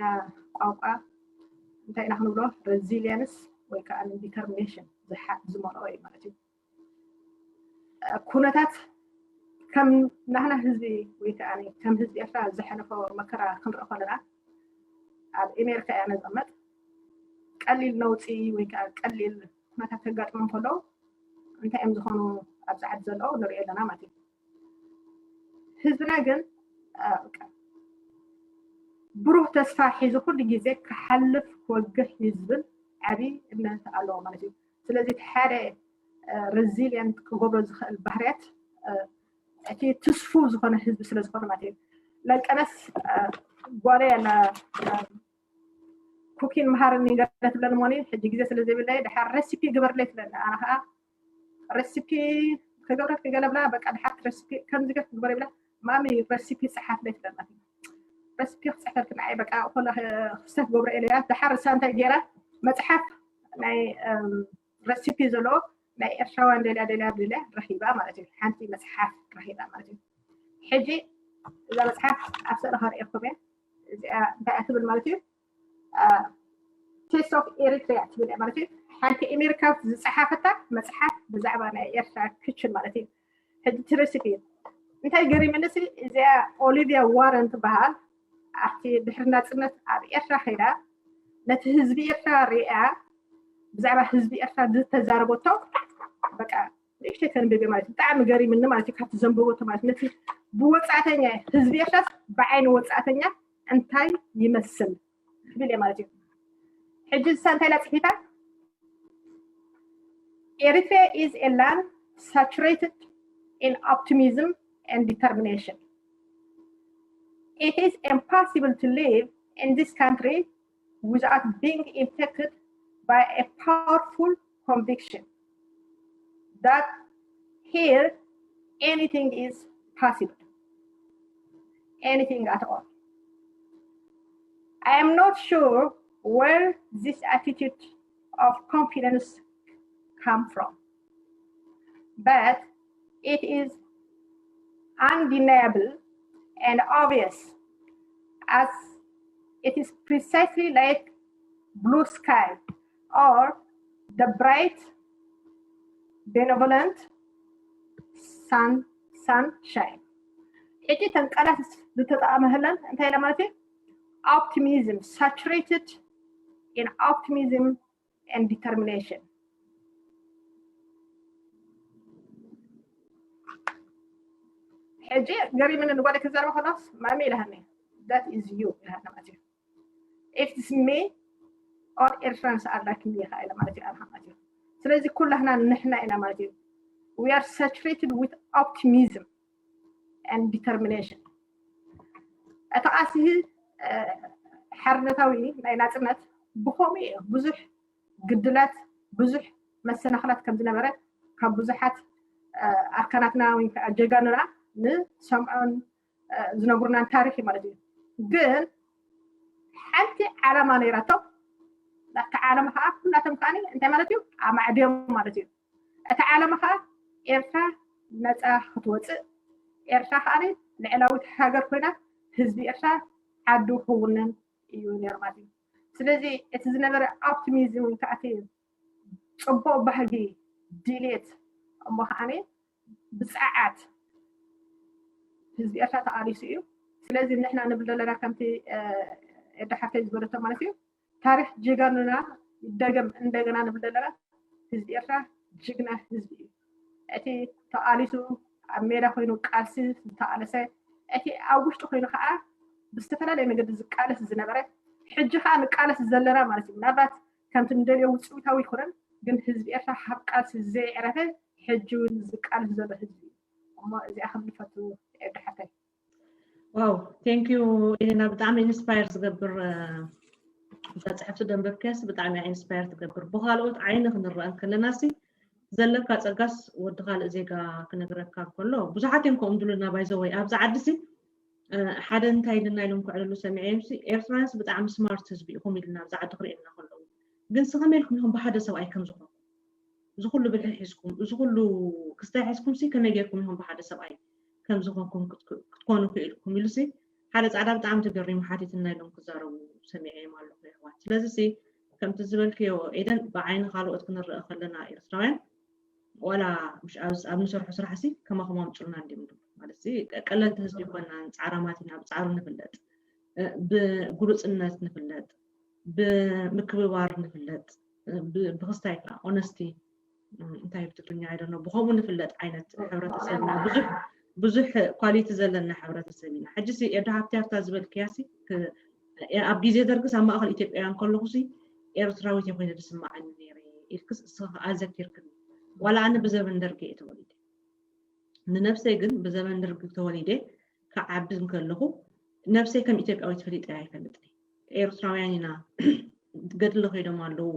ቋንቋ እንታይ ኢና ክንብሎ? ሬዚሊየንስ ወይ ከዓ ዲተርሚኔሽን ዝመልኦ እዩ ማለት እዩ። ኩነታት ከም ናህና ህዝቢ ወይ ከዓ ከም ህዝቢ ኤርትራ ዝሓለፎ መከራ ክንርኢ ከለና ኣብ ኣሜሪካ እያ ንዝቕመጥ ቀሊል ነውፂ ወይ ከዓ ቀሊል ኩነታት ከጋጥሞም ከለዉ እንታይ እዮም ዝኾኑ ኣብዚ ዓዲ ዘለዉ ንሪኦ ኣለና ማለት እዩ። ህዝብና ግን ብሩህ ተስፋ ሒዙ ኩሉ ግዜ ክሓልፍ ክወግሕ እዩ ዝብል ዓብዪ እምነት ኣለዎ ማለት እዩ። ስለዚ እቲ ሓደ ሬዚሊየንት ክገብሮ ዝኽእል ባህርያት እቲ ትስፉ ዝኾነ ህዝቢ ስለ ዝኾነ ማለት እዩ። ለቀነስ ጓለይ ኣላ ኩኪን መሃርኒ ገለ ትብለኒ ሞኒ ሕጂ ግዜ ስለ ዘይብለይ ድሓር ረሲፒ ግበርለይ ትብለኒ። ኣነ ከዓ ረሲፒ ክገብረልኪ ገለ ብላ በቃ ድሓር ረሲፒ ከምዚ ገ ክግበር ይብላ ማሚ ረሲፒ ፀሓፍለይ ትብለና። ረሲፒ ክፅሕፈልኪ ንዓይ በቃ ኮላ ክሰት ገብረ ኢለያ ድሓር እሳ እንታይ ገይራ መፅሓፍ ናይ ረሲፒ ዘለዎ ናይ ኤርትራውያን ደልያ ደልያ ደልያ ረኺባ ማለት እዩ። ሓንቲ መፅሓፍ ረኺባ ማለት እዩ። ሕጂ እዛ መፅሓፍ ኣብ ስእሊ ከርእየኩም እየ። እዚኣ እንታይ እያ ትብል ማለት እዩ? ቴስት ኦፍ ኤሪትሪያ ትብል እያ ማለት እዩ። ሓንቲ ኣሜሪካዊት ዝፀሓፈታ መፅሓፍ ብዛዕባ ናይ ኤርትራ ክችን ማለት እዩ። ሕጂ እቲ ረሲፒ እንታይ ገሪምኒ ሲ እዚኣ ኦሊቪያ ዋረን ትበሃል ኣብቲ ድሕሪ ናፅነት ኣብ ኤርትራ ከይዳ ነቲ ህዝቢ ኤርትራ ሪኣ ብዛዕባ ህዝቢ ኤርትራ ዝተዛረበቶ በቃ ንእሽተይ ተንብቤ ማለት እዩ። ብጣዕሚ ገሪምኒ ማለት እዩ። ካብቲ ዘንበበቶ ማለት ነቲ ብወፃእተኛ ህዝቢ ኤርትራስ ብዓይኒ ወፃእተኛ እንታይ ይመስል ክብል እየ ማለት እዩ። ሕጂ እሳ እንታይ ኢላ ፅሒፋ? Eritrea is a land saturated in optimism and determination. It is impossible to live in this country without being infected by a powerful conviction that here anything is possible, anything at all. I am not sure where this attitude of confidence come from, but it is undeniable and obvious as it is precisely like blue sky or the bright benevolent sun, sunshine. ሕጂ ተን ቃላት ዝተጠቐመህለን እንታይ ኢለ ማለት እዩ? Optimism, saturated in optimism and determination. ሕጂ ገሪምኒ ንጓደይ ክዛረበ ከሎስ ማሚ ኢልሃኒ that is you ኢልሃኒ ማለት እዩ። If it's me, all Eritreans are like me ኢኻ ኢለ ማለት እዩ ኣንሃ ማለት እዩ። ስለዚ ኩላህና ንሕና ኢና ማለት እዩ። We are saturated with optimism and determination. እቲ ቃልሲ ሓርነታዊ ናይ ናፅነት ብኸምኡ እዩ ብዙሕ ግድላት ብዙሕ መሰናኽላት ከም ዝነበረ ካብ ብዙሓት ኣርካናትና ወይ ከዓ ጀጋኑና ንሰምዖን ዝነግሩናን ታሪክ እዩ ማለት እዩ። ግን ሓንቲ ዓላማ ነይራቶም ኣብቲ ዓለም ከዓ ኩላቶም ከዓ እንታይ ማለት እዩ? ኣማዕድዮም ማለት እዩ። እቲ ዓለም ከዓ ኤርትራ ነፃ ክትወፅእ፣ ኤርትራ ከዓ ልዕላዊት ሃገር ኮይና ህዝቢ ኤርትራ ዓዱ ክውነን እዩ ነይሩ ማለት እዩ። ስለዚ እቲ ዝነበረ ኦፕቲሚዝም ወይ ከዓ እቲ ፅቡቅ ባህጊ ድሌት እሞ ከዓ ብፅዓት ህዝቢ ኤርትራ ተቃሊሱ እዩ። ስለዚ ንሕና ንብል ዘለና ከምቲ ኤዳ ሓፍተይ ዝበለቶ ማለት እዩ፣ ታሪክ ጀጋኑና ይደገም እንደገና ንብል ዘለና። ህዝቢ ኤርትራ ጅግና ህዝቢ እዩ። እቲ ተቃሊሱ ኣብ ሜዳ ኮይኑ ቃልሲ ዝተቃለሰ፣ እቲ ኣብ ውሽጡ ኮይኑ ከዓ ብዝተፈላለየ መገዲ ዝቃለስ ዝነበረ፣ ሕጂ ከዓ ንቃለስ ዘለና ማለት እዩ። ምናልባት ከምቲ ንደልዮ ውፅኢታዊ ይኮነን፣ ግን ህዝቢ ኤርትራ ካብ ቃልሲ ዘየዕረፈ ሕጂ እውን ዝቃለስ ዘሎ ህዝቢ እዩ። እሞ እዚኣ ክንፈቱ ኤዳ ሓፍተይ። ዋው፣ ቴንክ ዩ ኤሌና፣ ብጣዕሚ ኢንስፓየር ዝገብር። እዛ ፅሕፍቲ ደንበብካያስ ብጣዕሚ ኢንስፓየር ትገብር። ብካልኦት ዓይኒ ክንረአ ከለና ሲ ዘለካ ፀጋስ ወዲ ካልእ ዜጋ ክነግረካ ከሎ ብዙሓት እዮም ከምኡ ዝብሉና። ባይዘወይ ኣብዚ ዓዲ ሲ ሓደ እንታይ ኢልና ኢሎም ክዕልሉ ሰሚዐ እዮም ሲ፣ ኤርትራውያንስ ብጣዕሚ ስማርት ህዝቢ ኢኹም ኢልና ኣብዚ ዓዲ ክርእየና ከለዉ፣ ግን ሲ ከመይ ኢልኩም ኢኹም ብሓደ ሰብኣይ ከም ዝኾንኩም፣ እዚ ኩሉ ብልሒ ሒዝኩም፣ እዚ ኩሉ ክስታይ ሒዝኩም ሲ ከመይ ጌርኩም ኢኹም ብሓደ ሰብኣይ ከም ዝኾንኩም ክትኮኑ ክኢልኩም ኢሉ ሲ ሓደ ፃዕዳ ብጣዕሚ ተገሪሙ ሓቲትና ኢሎም ክዛረቡ ሰሚዐ እዮም ኣለኹ የሕዋት። ስለዚ ሲ ከምቲ ዝበልክዮ ኤደን ብዓይኒ ካልኦት ክንረአ ከለና ኤርትራውያን ዋላ ምሽ ኣብ ንሰርሖ ስራሕ ሲ ከማኹም ኣምፁልና እንዲም ማለት ሲ ቀለልቲ ህዝቢ ይኮናን ፃዕራማት ኢና ብፃዕሪ ንፍለጥ ብግሉፅነት ንፍለጥ ብምክብባር ንፍለጥ ብክስታይ ከዓ ኦነስቲ እንታይ ብትግርኛ ኣይደኖ ብከምኡ ንፍለጥ ዓይነት ሕብረተሰብ ኢና። ብዙሕ ብዙሕ ኳሊቲ ዘለና ሕብረተሰብ ኢና። ሕጂ ሲ ኤዳ ሃብቲ ሃብታ ዝበልክያ ሲ ኣብ ግዜ ደርግስ ኣብ ማእከል ኢትዮጵያውያን ከለኹ ሲ ኤርትራዊት እየ ኮይነ ዝስማዓኒ ነይረ ኢልክስ እስኺ ኣዘኪርክኒ። ዋላ ኣነ ብዘበን ደርጊ እየ ተወሊደ። ንነብሰይ ግን ብዘበን ደርጊ ተወሊደ ክዓቢ እንከለኹ ነብሰይ ከም ኢትዮጵያዊት ፈሊጠ ኣይፈልጥን። ኤርትራውያን ኢና፣ ገድሊ ከይዶም ኣለዉ።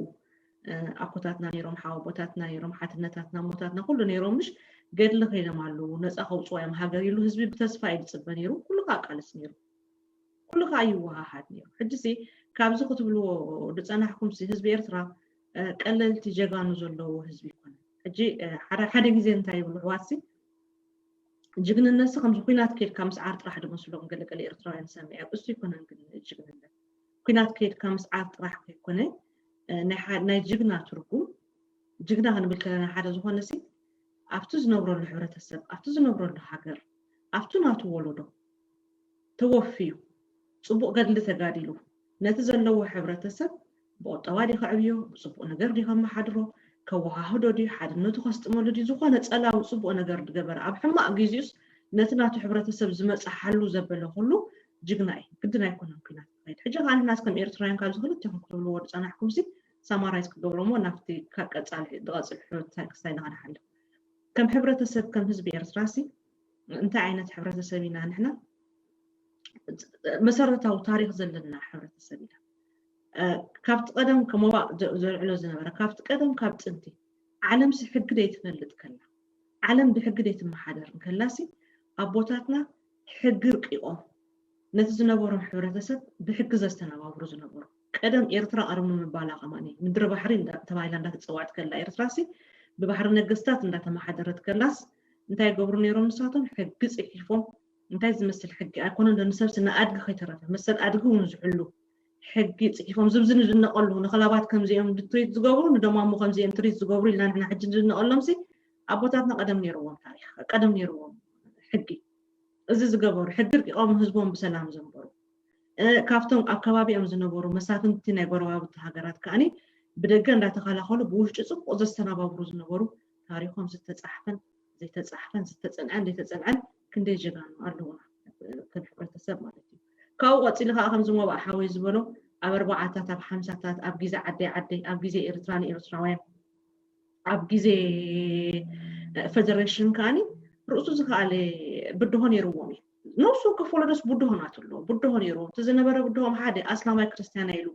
ኣኮታትና ነይሮም፣ ሓወቦታትና ነይሮም፣ ሓትነታትና፣ ኣሞታትና ኩሉ ነይሮም፣ ምሽ ገድሊ ከይዶም ኣለዉ። ነፃ ከውፅዋ እዮም ሃገር ኢሉ ህዝቢ ብተስፋ እዩ ዝፅበ ነይሩ። ኩሉ ከዓ ቃልስ ነይሩ። ኩሉ ከዓ ይወሃሃድ ነይሩ። ሕጂ ሲ ካብዚ ክትብልዎ ዝፀናሕኩም ሲ ህዝቢ ኤርትራ ቀለልቲ ጀጋኑ ዘለዎ ህዝቢ ይኮነ። ሕጂ ሓደ ሓደ ግዜ እንታይ ይብሉ ኣሕዋት ሲ ጅግንነት ሲ ከምዚ ኩናት ከይድካ ምስዓር ጥራሕ ድመስሎም ገለገለ ኤርትራውያን ሰሚዐ። እሱ ይኮነን ግን ጅግንነት ኩናት ከይድካ ምስዓር ጥራሕ ከይኮነ ናይ ጅግና ትርጉም ጅግና ክንብል ከለና ሓደ ዝኾነ ሲ ኣብቲ ዝነብረሉ ሕብረተሰብ ኣብቲ ዝነብረሉ ሃገር ኣብቲ ናቱ ወለዶ ተወፍዩ ፅቡቅ ገድሊ ተጋዲሉ ነቲ ዘለዎ ሕብረተሰብ ብቁጠባ ድዩ ከዕብዮ ብፅቡቅ ነገር ድዩ ከመሓድሮ ከወሃህዶ ድዩ ሓድነቱ ከስጥመሉ ድዩ ዝኾነ ፀላዊ ፅቡቅ ነገር ዝገበረ ኣብ ሕማቅ ግዜኡስ ነቲ ናቱ ሕብረተሰብ ዝመፅሓሉ ዘበለ ኩሉ ጅግና እዩ። ግድን ኣይኮነን ኩናት ክኸይድ። ሕጂ ከዓ ንሕናስ ከም ኤርትራውያን ካብዚ ክልቴኹም ክትብልዎ ዝፀናሕኩም ሲ ሳማራይዝ ክገብሮ እሞ ናብቲ ካብ ቀፃሊ ዝቐፅል ሕቶታት ክስታይ ንኸንሓልፍ ከም ሕብረተሰብ ከም ህዝቢ ኤርትራ ሲ እንታይ ዓይነት ሕብረተሰብ ኢና ንሕና? መሰረታዊ ታሪክ ዘለና ሕብረተሰብ ኢና። ካብቲ ቀደም ከመባእ ዘልዕሎ ዝነበረ ካብቲ ቀደም ካብ ጥንቲ ዓለምሲ ሕጊ ደይትፈልጥ ከላ ዓለም ብሕጊ ደይትመሓደር እንከላሲ ኣቦታትና ሕጊ ርቂቆም ነቲ ዝነበሮም ሕብረተሰብ ብሕጊ ዘስተናባብሩ ዝነበሩ ቀደም ኤርትራ ቀርሚ ምባላ ከማኒ ምድሪ ባሕሪ ተባሂላ እንዳተፀዋዕት ከላ ኤርትራሲ ብባሕሪ ነገስታት እንዳተመሓደረት ከላስ እንታይ ይገብሩ ነይሮም ንሳቶም ሕጊ ፅሒፎም እንታይ ዝመስል ሕጊ ኣይኮነ ዶ ንሰብሲ ንኣድጊ ከይተረፈ መሰል ኣድጊ እውን ዝሕሉ ሕጊ ፅሒፎም ዝብዚ ንድነቀሉ ንክላባት ከምዚኦም ትሪት ዝገብሩ ንደማሙ ከምዚኦም ትሪት ዝገብሩ ኢልና ንሕና ሕጂ ንድነቀሎም ሲ ኣቦታትና ቀደም ነይርዎም ታሪክ ቀደም ነይርዎም ሕጊ እዚ ዝገበሩ ሕጊ ርቂቆም ህዝቦም ብሰላም ዘንበሩ ካብቶም ኣብ ከባቢኦም ዝነበሩ መሳፍንቲ ናይ ጎረባብቲ ሃገራት ከዓኒ ብደገ እንዳተኸላኸሉ ብውሽጢ ፅቡቅ ዘስተናባብሩ ዝነበሩ ታሪኮም ዝተፃሕፈን ዘይተፃሕፈን ዝተፅንዐን ዘይተፅንዐን ክንደይ ጀጋኑ ኣለውና ከም ሕብረተሰብ ማለት እዩ። ካብኡ ቀፂሉ ከዓ ከምዚ ሞባእ ሓወይ ዝበሎ ኣብ ኣርባዓታት ኣብ ሓምሳታት ኣብ ግዜ ዓደይ ዓደይ ኣብ ግዜ ኤርትራ ንኤርትራውያን ኣብ ግዜ ፈደሬሽን ከዓኒ ርእሱ ዝኸኣለ ብድሆ ነይርዎም እዩ። ነብሱ ወከፍ ወለዶስ ብድሆ ናቱ ኣለዎ። ብድሆ ነይርዎም እቲ ዝነበረ ብድሆም ሓደ ኣስላማይ ክርስትያናይ ኢሉ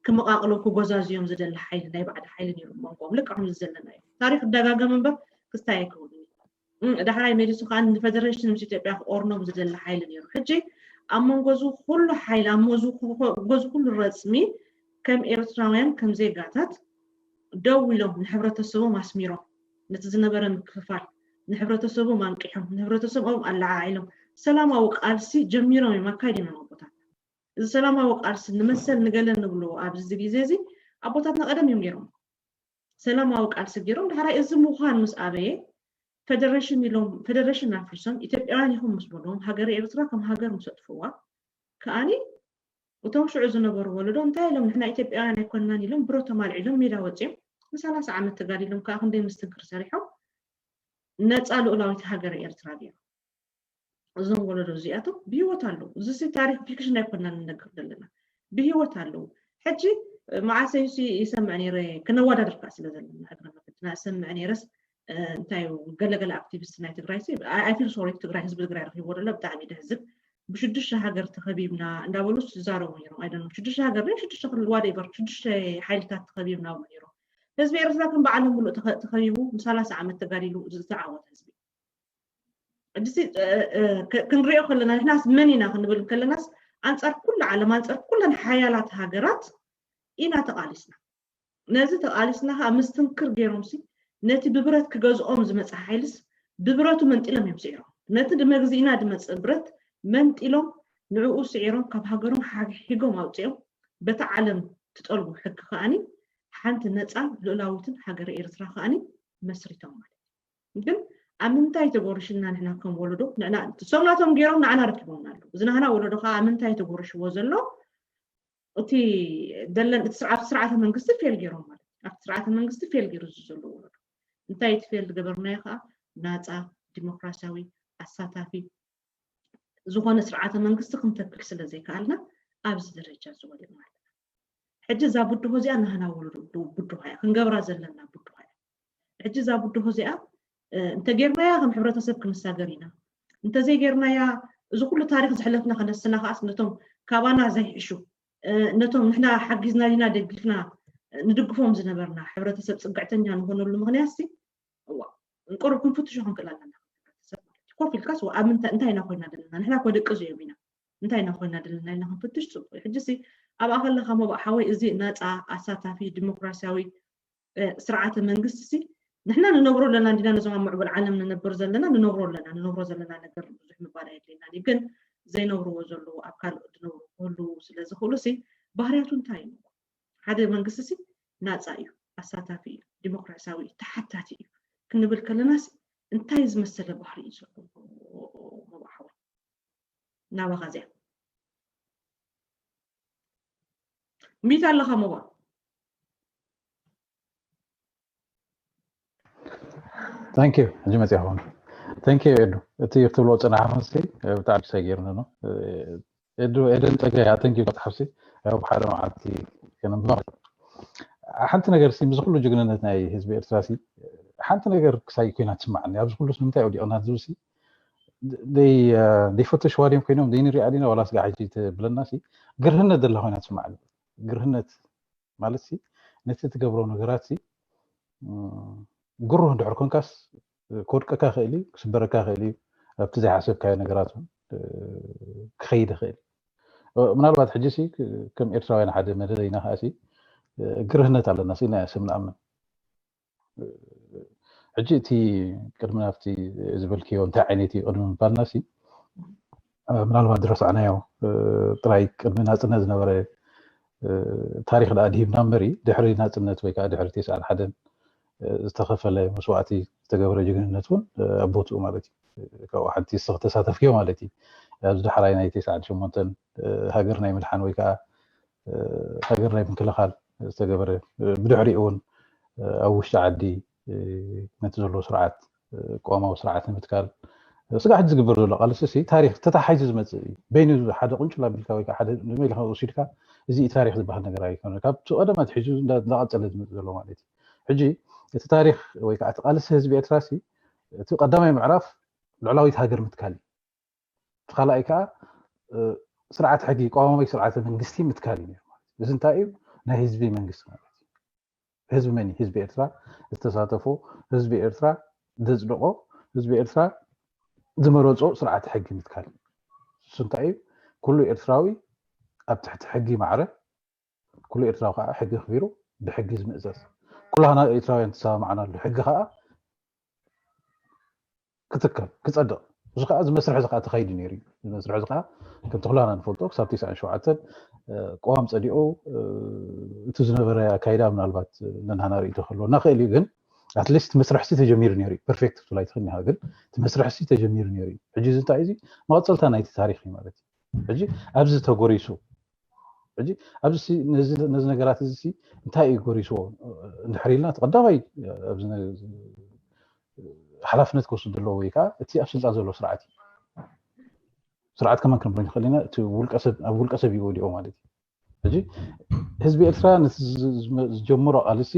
ክመቃቅሎም ክጎዛዝዮም ዝደሊ ሓይሊ ናይ ባዕዲ ሓይሊ ነይሩ መንጎም ልክዕ ከምዚ ዘለና እዩ። ታሪክ ይደጋገም እምበር ክስታይ ኣይከውንን እዩ። ዳሕራይ መሊሱ ከዓ ንፈደሬሽን ምስ ኢትዮጵያ ክቆርኖም ዝደሊ ሓይሊ ነይሩ። ሕጂ ኣብ መንጎ እዚ ኩሉ ሓይሊ ኣብ መንጎ እዚ ኩሉ ረፅሚ ከም ኤርትራውያን ከም ዜጋታት ደው ኢሎም ንሕብረተሰቦም ኣስሚሮም ነቲ ዝነበረ ምክፍፋል ንሕብረተሰቦም ኣንቂሖም ንሕብረተሰቦም ኣለዓዒሎም ሰላማዊ ቃልሲ ጀሚሮም እዮም ኣካይዶም እዮም ኣቦታት። እዚ ሰላማዊ ቃልሲ ንመሰል ንገለ ንብሎ ኣብዚ ግዜ እዚ ኣቦታትና ቀደም እዮም ገይሮም ሰላማዊ ቃልሲ ገይሮም። ዳሕራይ እዚ ምዃን ምስ ኣበየ ፈደረሽን ኢሎም ፈደረሽን ኣፍርሶም ኢትዮጵያውያን ኢኹም ምስ በልዎም ሃገረ ኤርትራ ከም ሃገር ምስ ኣጥፍዋ ከኣኒ እቶም ሽዑ ዝነበሩ ወለዶ እንታይ ኢሎም ንሕና ኢትዮጵያውያን ኣይኮንናን ኢሎም ብረቶም ኣልዒሎም ሜዳ ወፂኦም ንሰላሳ ዓመት ተጋዲሎም ከዓ ክንደይ ምስትንክር ሰሪሖም ነፃ ልኡላዊት ሃገረ ኤርትራ ገይሮም። እዞም ወለዶ እዚኣቶም ብሂወት ኣለዉ። እዚ ታሪክ ፊክሽን ኣይኮንናን ንነግር ዘለና ብሂወት ኣለዉ። ሕጂ መዓሰይ ይሰምዕ ነይረ ክነወዳድር ከዓ ስለ ዘለና እግረ መገድና እሰምዕ ነይረስ እንታይ ገለገለ ኣክቲቪስት ናይ ትግራይ I feel sorry ትግራይ ህዝቢ ትግራይ ረኪብዎ ዘሎ ብጣዕሚ ደህዝብ ብሽዱሽተ ሃገር ተኸቢብና እንዳበሉ ዝዛረቡ ነይሮም ኣይደኖም ሽዱሽተ ሃገር ደ ሽዱሽተ ክልል whatever ሽዱሽተ ሓይልታት ተኸቢብና ብሉ ነይሮም ህዝቢ ኤርትራ ከም በዓሎም ምሉእ ተኸቢቡ ንሰላሳ ዓመት ተጋዲሉ ዝተዓወተ ህዝቢ ሕጂ ክንሪኦ ከለና ንሕናስ መን ኢና ክንብል ከለናስ ኣንፃር ኩሉ ዓለም ኣንፃር ኩለን ሓያላት ሃገራት ኢና ተቃሊስና ነዚ ተቃሊስና ከዓ ምስትንክር ገይሮምሲ ነቲ ብብረት ክገዝኦም ዝመፀ ሓይልስ ብብረቱ መንጢሎም እዮም ስዒሮም ነቲ ንመግዝኢና ዝመፅእ ብረት መንጢሎም ንዕኡ ስዒሮም ካብ ሃገሮም ሓግሒጎም ኣውፂኦም በቲ ዓለም ትጠልቡ ሕጊ ከዓኒ ሓንቲ ነፃን ልኡላዊትን ሃገረ ኤርትራ ከዓኒ መስሪቶም ማለት ግን ኣብ ምንታይ ተጎርሽና ንሕና ከም ወለዶ ንዕና እሶም ናቶም ገይሮም ንዓና ረኪቦምና ኣለዉ እዚ ናህና ወለዶ ከዓ ኣብ ምንታይ ተጎርሽዎ ዘሎ እቲ ደለን እቲ ስርዓት ስርዓተ መንግስቲ ፌል ገይሮም ማለት ኣብቲ ስርዓተ መንግስቲ ፌል ገይሩ ዘሎ ወለዶ እንታይ እቲ ፌል ዝገበርናዮ ከዓ ናፃ ዲሞክራሲያዊ ኣሳታፊ ዝኾነ ስርዓተ መንግስቲ ክንተክል ስለ ዘይከኣልና ኣብዚ ደረጃ እዚ ወዲቕና ኣለና ሕጂ እዛ ብድሆ እዚኣ ናህና ወለዶ ብድሆ እያ ክንገብራ ዘለና ብድሆ እያ ሕጂ እዛ ብድሆ እዚኣ እንተጌርናያ ከም ሕብረተሰብ ክንሳገር ኢና እንተዘይጌርናያ እዚ ኩሉ ታሪክ ዝሕለፍና ከነስና ከዓስ ነቶም ካባና ዘይሕሹ ነቶም ንሕና ሓጊዝና ዲና ደጊፍና ንድግፎም ዝነበርና ሕብረተሰብ ፅግዕተኛ ንኾነሉ ምክንያት ሲ እዋ እንቆርብ ክንፍትሾ ክንክእል ኣለና ኮፍ ኢልካስ ኣብ እንታይ ኢና ኮይና ዘለና ንሕና ኮ ደቂ እዚኦም ኢና እንታይ ኢና ኮይና ዘለና ኢልና ክንፍትሽ ፅቡቅ እዩ ሕጂ ሲ ኣብኣ ከለካ መባእ ሓወይ እዚ ናፃ ኣሳታፊ ዲሞክራሲያዊ ስርዓተ መንግስቲ ሲ ንሕና ንነብሮ ኣለና እንዲና ነዞም ኣብ ምዕቡል ዓለም ንነብር ዘለና ንነብሮ ኣለና ንነብሮ ዘለና ነገር ብዙሕ ምባል ኣየድልየና ግን ዘይነብርዎ ዘለዉ ኣብ ካልኦት ዝነብሩ ክህልዉ ስለ ዝኽእሉ ሲ ባህርያቱ እንታይ እዩ ሓደ መንግስቲ ሲ ናፃ እዩ ኣሳታፊ እዩ ዲሞክራሲያዊ እዩ ተሓታቲ እዩ ክንብል ከለና ሲ እንታይ ዝመሰለ ባህሪ እዩ ዘለዎ መባሓወ ናባኻ እዚኣ ሚት ኣለኻ ሞባ ታንኪዩ ሕጂ መፅያ ኾኑ ታንኪዩ ኤዱ እቲ ክትብሎ ፅናሕኻሲ ብጣዕሚ ሰጊርኒ ነው ኤዱ ኤደን ፀጋ ኣተንኪ ክትሓፍሲ ያው ብሓደ መዓልቲ ከነምዝማ ሓንቲ ነገር ሲ ምስ ኩሉ ጅግንነት ናይ ህዝቢ ኤርትራ ሲ ሓንቲ ነገር ክሳይ ኮይና ትስማዓኒ ኣብዚ ኩሉ ንምንታይ ወዲቕና ዝብል ሲ ዘይፈተሽዋ ድዮም ኮይኖም ዘይንሪኣ ዲና ዋላ ስጋ ሕጂ ትብለና ሲ ግርህነት ዘላ ኮይና ትስማዓኒ ግርህነት ማለት ሲ ነቲ ትገብሮ ነገራት ሲ ግሩህ እንድሕር ኮንካስ ክወድቀካ ክእል እዩ ክስበረካ ክእል እዩ ኣብቲ ዘይሓሰብካዮ ነገራት እውን ክኸይድ ይኽእል ምናልባት ሕጂ ሲ ከም ኤርትራውያን ሓደ መለለይና ከዓ ሲ ግርህነት ኣለና ሲ ናይ ስም ንኣምን ሕጂ እቲ ቅድሚ ናብቲ ዝበልክዮ እንታይ ዓይነት እዩ ቅድሚ ምባልና ሲ ምናልባት ዝረሳዕናዮ ጥራይ ቅድሚ ናፅነት ዝነበረ ታሪክ ደኣ ድሂብና እምበሪ ድሕሪ ናፅነት ወይ ከዓ ድሕሪ ተስዓን ሓደን ዝተኸፈለ መስዋእቲ ዝተገበረ ጅግንነት እውን ኣብ ቦትኡ ማለት እዩ ካብኡ ሓንቲ ንስኺ ተሳተፍክዮ ማለት እዩ ኣብዚ ዳሕራይ ናይ ተስዓን ሸሞንተን ሃገር ናይ ምድሓን ወይ ከዓ ሃገር ናይ ምክልኻል ዝተገበረ ብድሕሪኡ እውን ኣብ ውሽጢ ዓዲ ነቲ ዘሎ ስርዓት ቅዋማዊ ስርዓት ንምትካል ስጋዕ ሕጂ ዝግበር ዘሎ ቃልሲ ሲ ታሪክ ተታሓይዙ ዝመፅእ እዩ በይኑ ሓደ ቁንጭል ኣቢልካ ወይ ሓደ ንመይልካ ወሲድካ እዚ እዩ ታሪክ ዝበሃል ነገር ኣይኮነ ካብቲ ቀደም ኣትሒዙ እንዳቀፀለ ዝመፅእ ዘሎ ማለት እዩ ሕጂ እቲ ታሪክ ወይ ከዓ እቲ ቃልሲ ህዝቢ ኤርትራ ሲ እቲ ቀዳማይ ምዕራፍ ልዕላዊት ሃገር ምትካል እዩ እቲ ካልኣይ ከዓ ስርዓት ሕጊ ቀዋማዊ ስርዓተ መንግስቲ ምትካል እዩ እዚ እንታይ እዩ ናይ ህዝቢ መንግስቲ ማለት እዩ ህዝቢ መን ህዝቢ ኤርትራ ዝተሳተፎ ህዝቢ ኤርትራ ዘፅድቆ ህዝቢ ኤርትራ ዝመረፆ ስርዓት ሕጊ ምትካል እሱ እንታይ እዩ ኩሉ ኤርትራዊ ኣብ ትሕቲ ሕጊ ማዕረ ኩሉ ኤርትራዊ ከዓ ሕጊ ኣኽቢሩ ብሕጊ ዝምእዘዝ፣ ኩላህና ኤርትራውያን ተሰማማዕናሉ ሕጊ ከዓ ክትከል ክፀድቕ፣ እዚ ከዓ እዚ መስርሕ እዚ ከዓ ተኻይዱ ነይሩ እዩ። እዚ መስርሕ እዚ ከዓ ከምቲ ኩላና ንፈልጦ ክሳብ ትስዓን ሸውዓተን ቅዋም ፀዲቑ እቲ ዝነበረ ኣካይዳ ምናልባት ነንሃና ርእይቶ ክህልወና ክእል እዩ፣ ግን ኣትሊስት መስርሕሲ ተጀሚሩ ነይሩ እዩ። ፐርፌክት ብትብላ ኣይትኽእልን ኢኻ፣ ግን እቲ መስርሕሲ ተጀሚሩ ነይሩ እዩ። ሕጂ እዚ እንታይ እዩ? እዚ መቐፀልታ ናይቲ ታሪክ እዩ ማለት እዩ። ሕጂ ኣብዚ ተጎሪሱ ሕጂ ኣብዚ ነዚ ነገራት እዚ እንታይ እዩ ጎሪስዎ እንድሕር ኢልና፣ እቲ ቀዳማይ ኣብዚ ሓላፍነት ክወስድ ዘለዎ ወይ ከዓ እቲ ኣብ ስልጣን ዘሎ ስርዓት እዩ። ስርዓት ከማን ክንብል ንኽእል ኢና። እቲ ውልቀሰብ ኣብ ውልቀሰብ እዩ ወዲኦ ማለት እዩ። ሕጂ ህዝቢ ኤርትራ ነቲ ዝጀመሮ ቃልሲ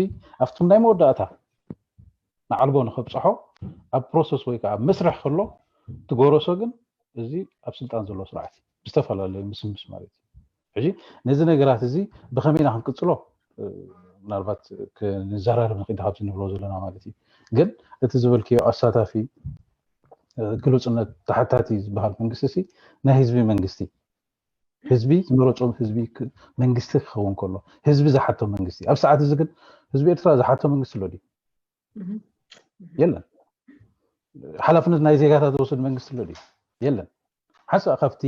ኣብቶም ናይ መወዳእታ ንዓልቦ ንኸብፅሖ ኣብ ፕሮሰስ ወይ ከዓ ኣብ መስርሕ ከሎ ትጎረሶ ግን እዚ ኣብ ስልጣን ዘሎ ስርዓት እዩ ብዝተፈላለዩ ምስምስ ማለት እዩ። ሕጂ ነዚ ነገራት እዚ ብኸመይ ኢና ክንቅፅሎ ምናልባት ክንዘራረብ ንኽእል ካብዚ ንብሎ ዘለና ማለት እዩ። ግን እቲ ዝበልክዮ ኣሳታፊ ግሉፅነት ተሓታቲ ዝበሃል መንግስቲ ሲ ናይ ህዝቢ መንግስቲ ህዝቢ ዝመረፆም ህዝቢ መንግስቲ ክኸውን ከሎ ህዝቢ ዝሓቶ መንግስቲ ኣብ ሰዓት እዚ ግን ህዝቢ ኤርትራ ዝሓቶ መንግስቲ ኣሎ ድዩ? የለን። ሓላፍነት ናይ ዜጋታት ዝወስድ መንግስቲ ኣሎ ድዩ? የለን። ሓንሳእ ካብቲ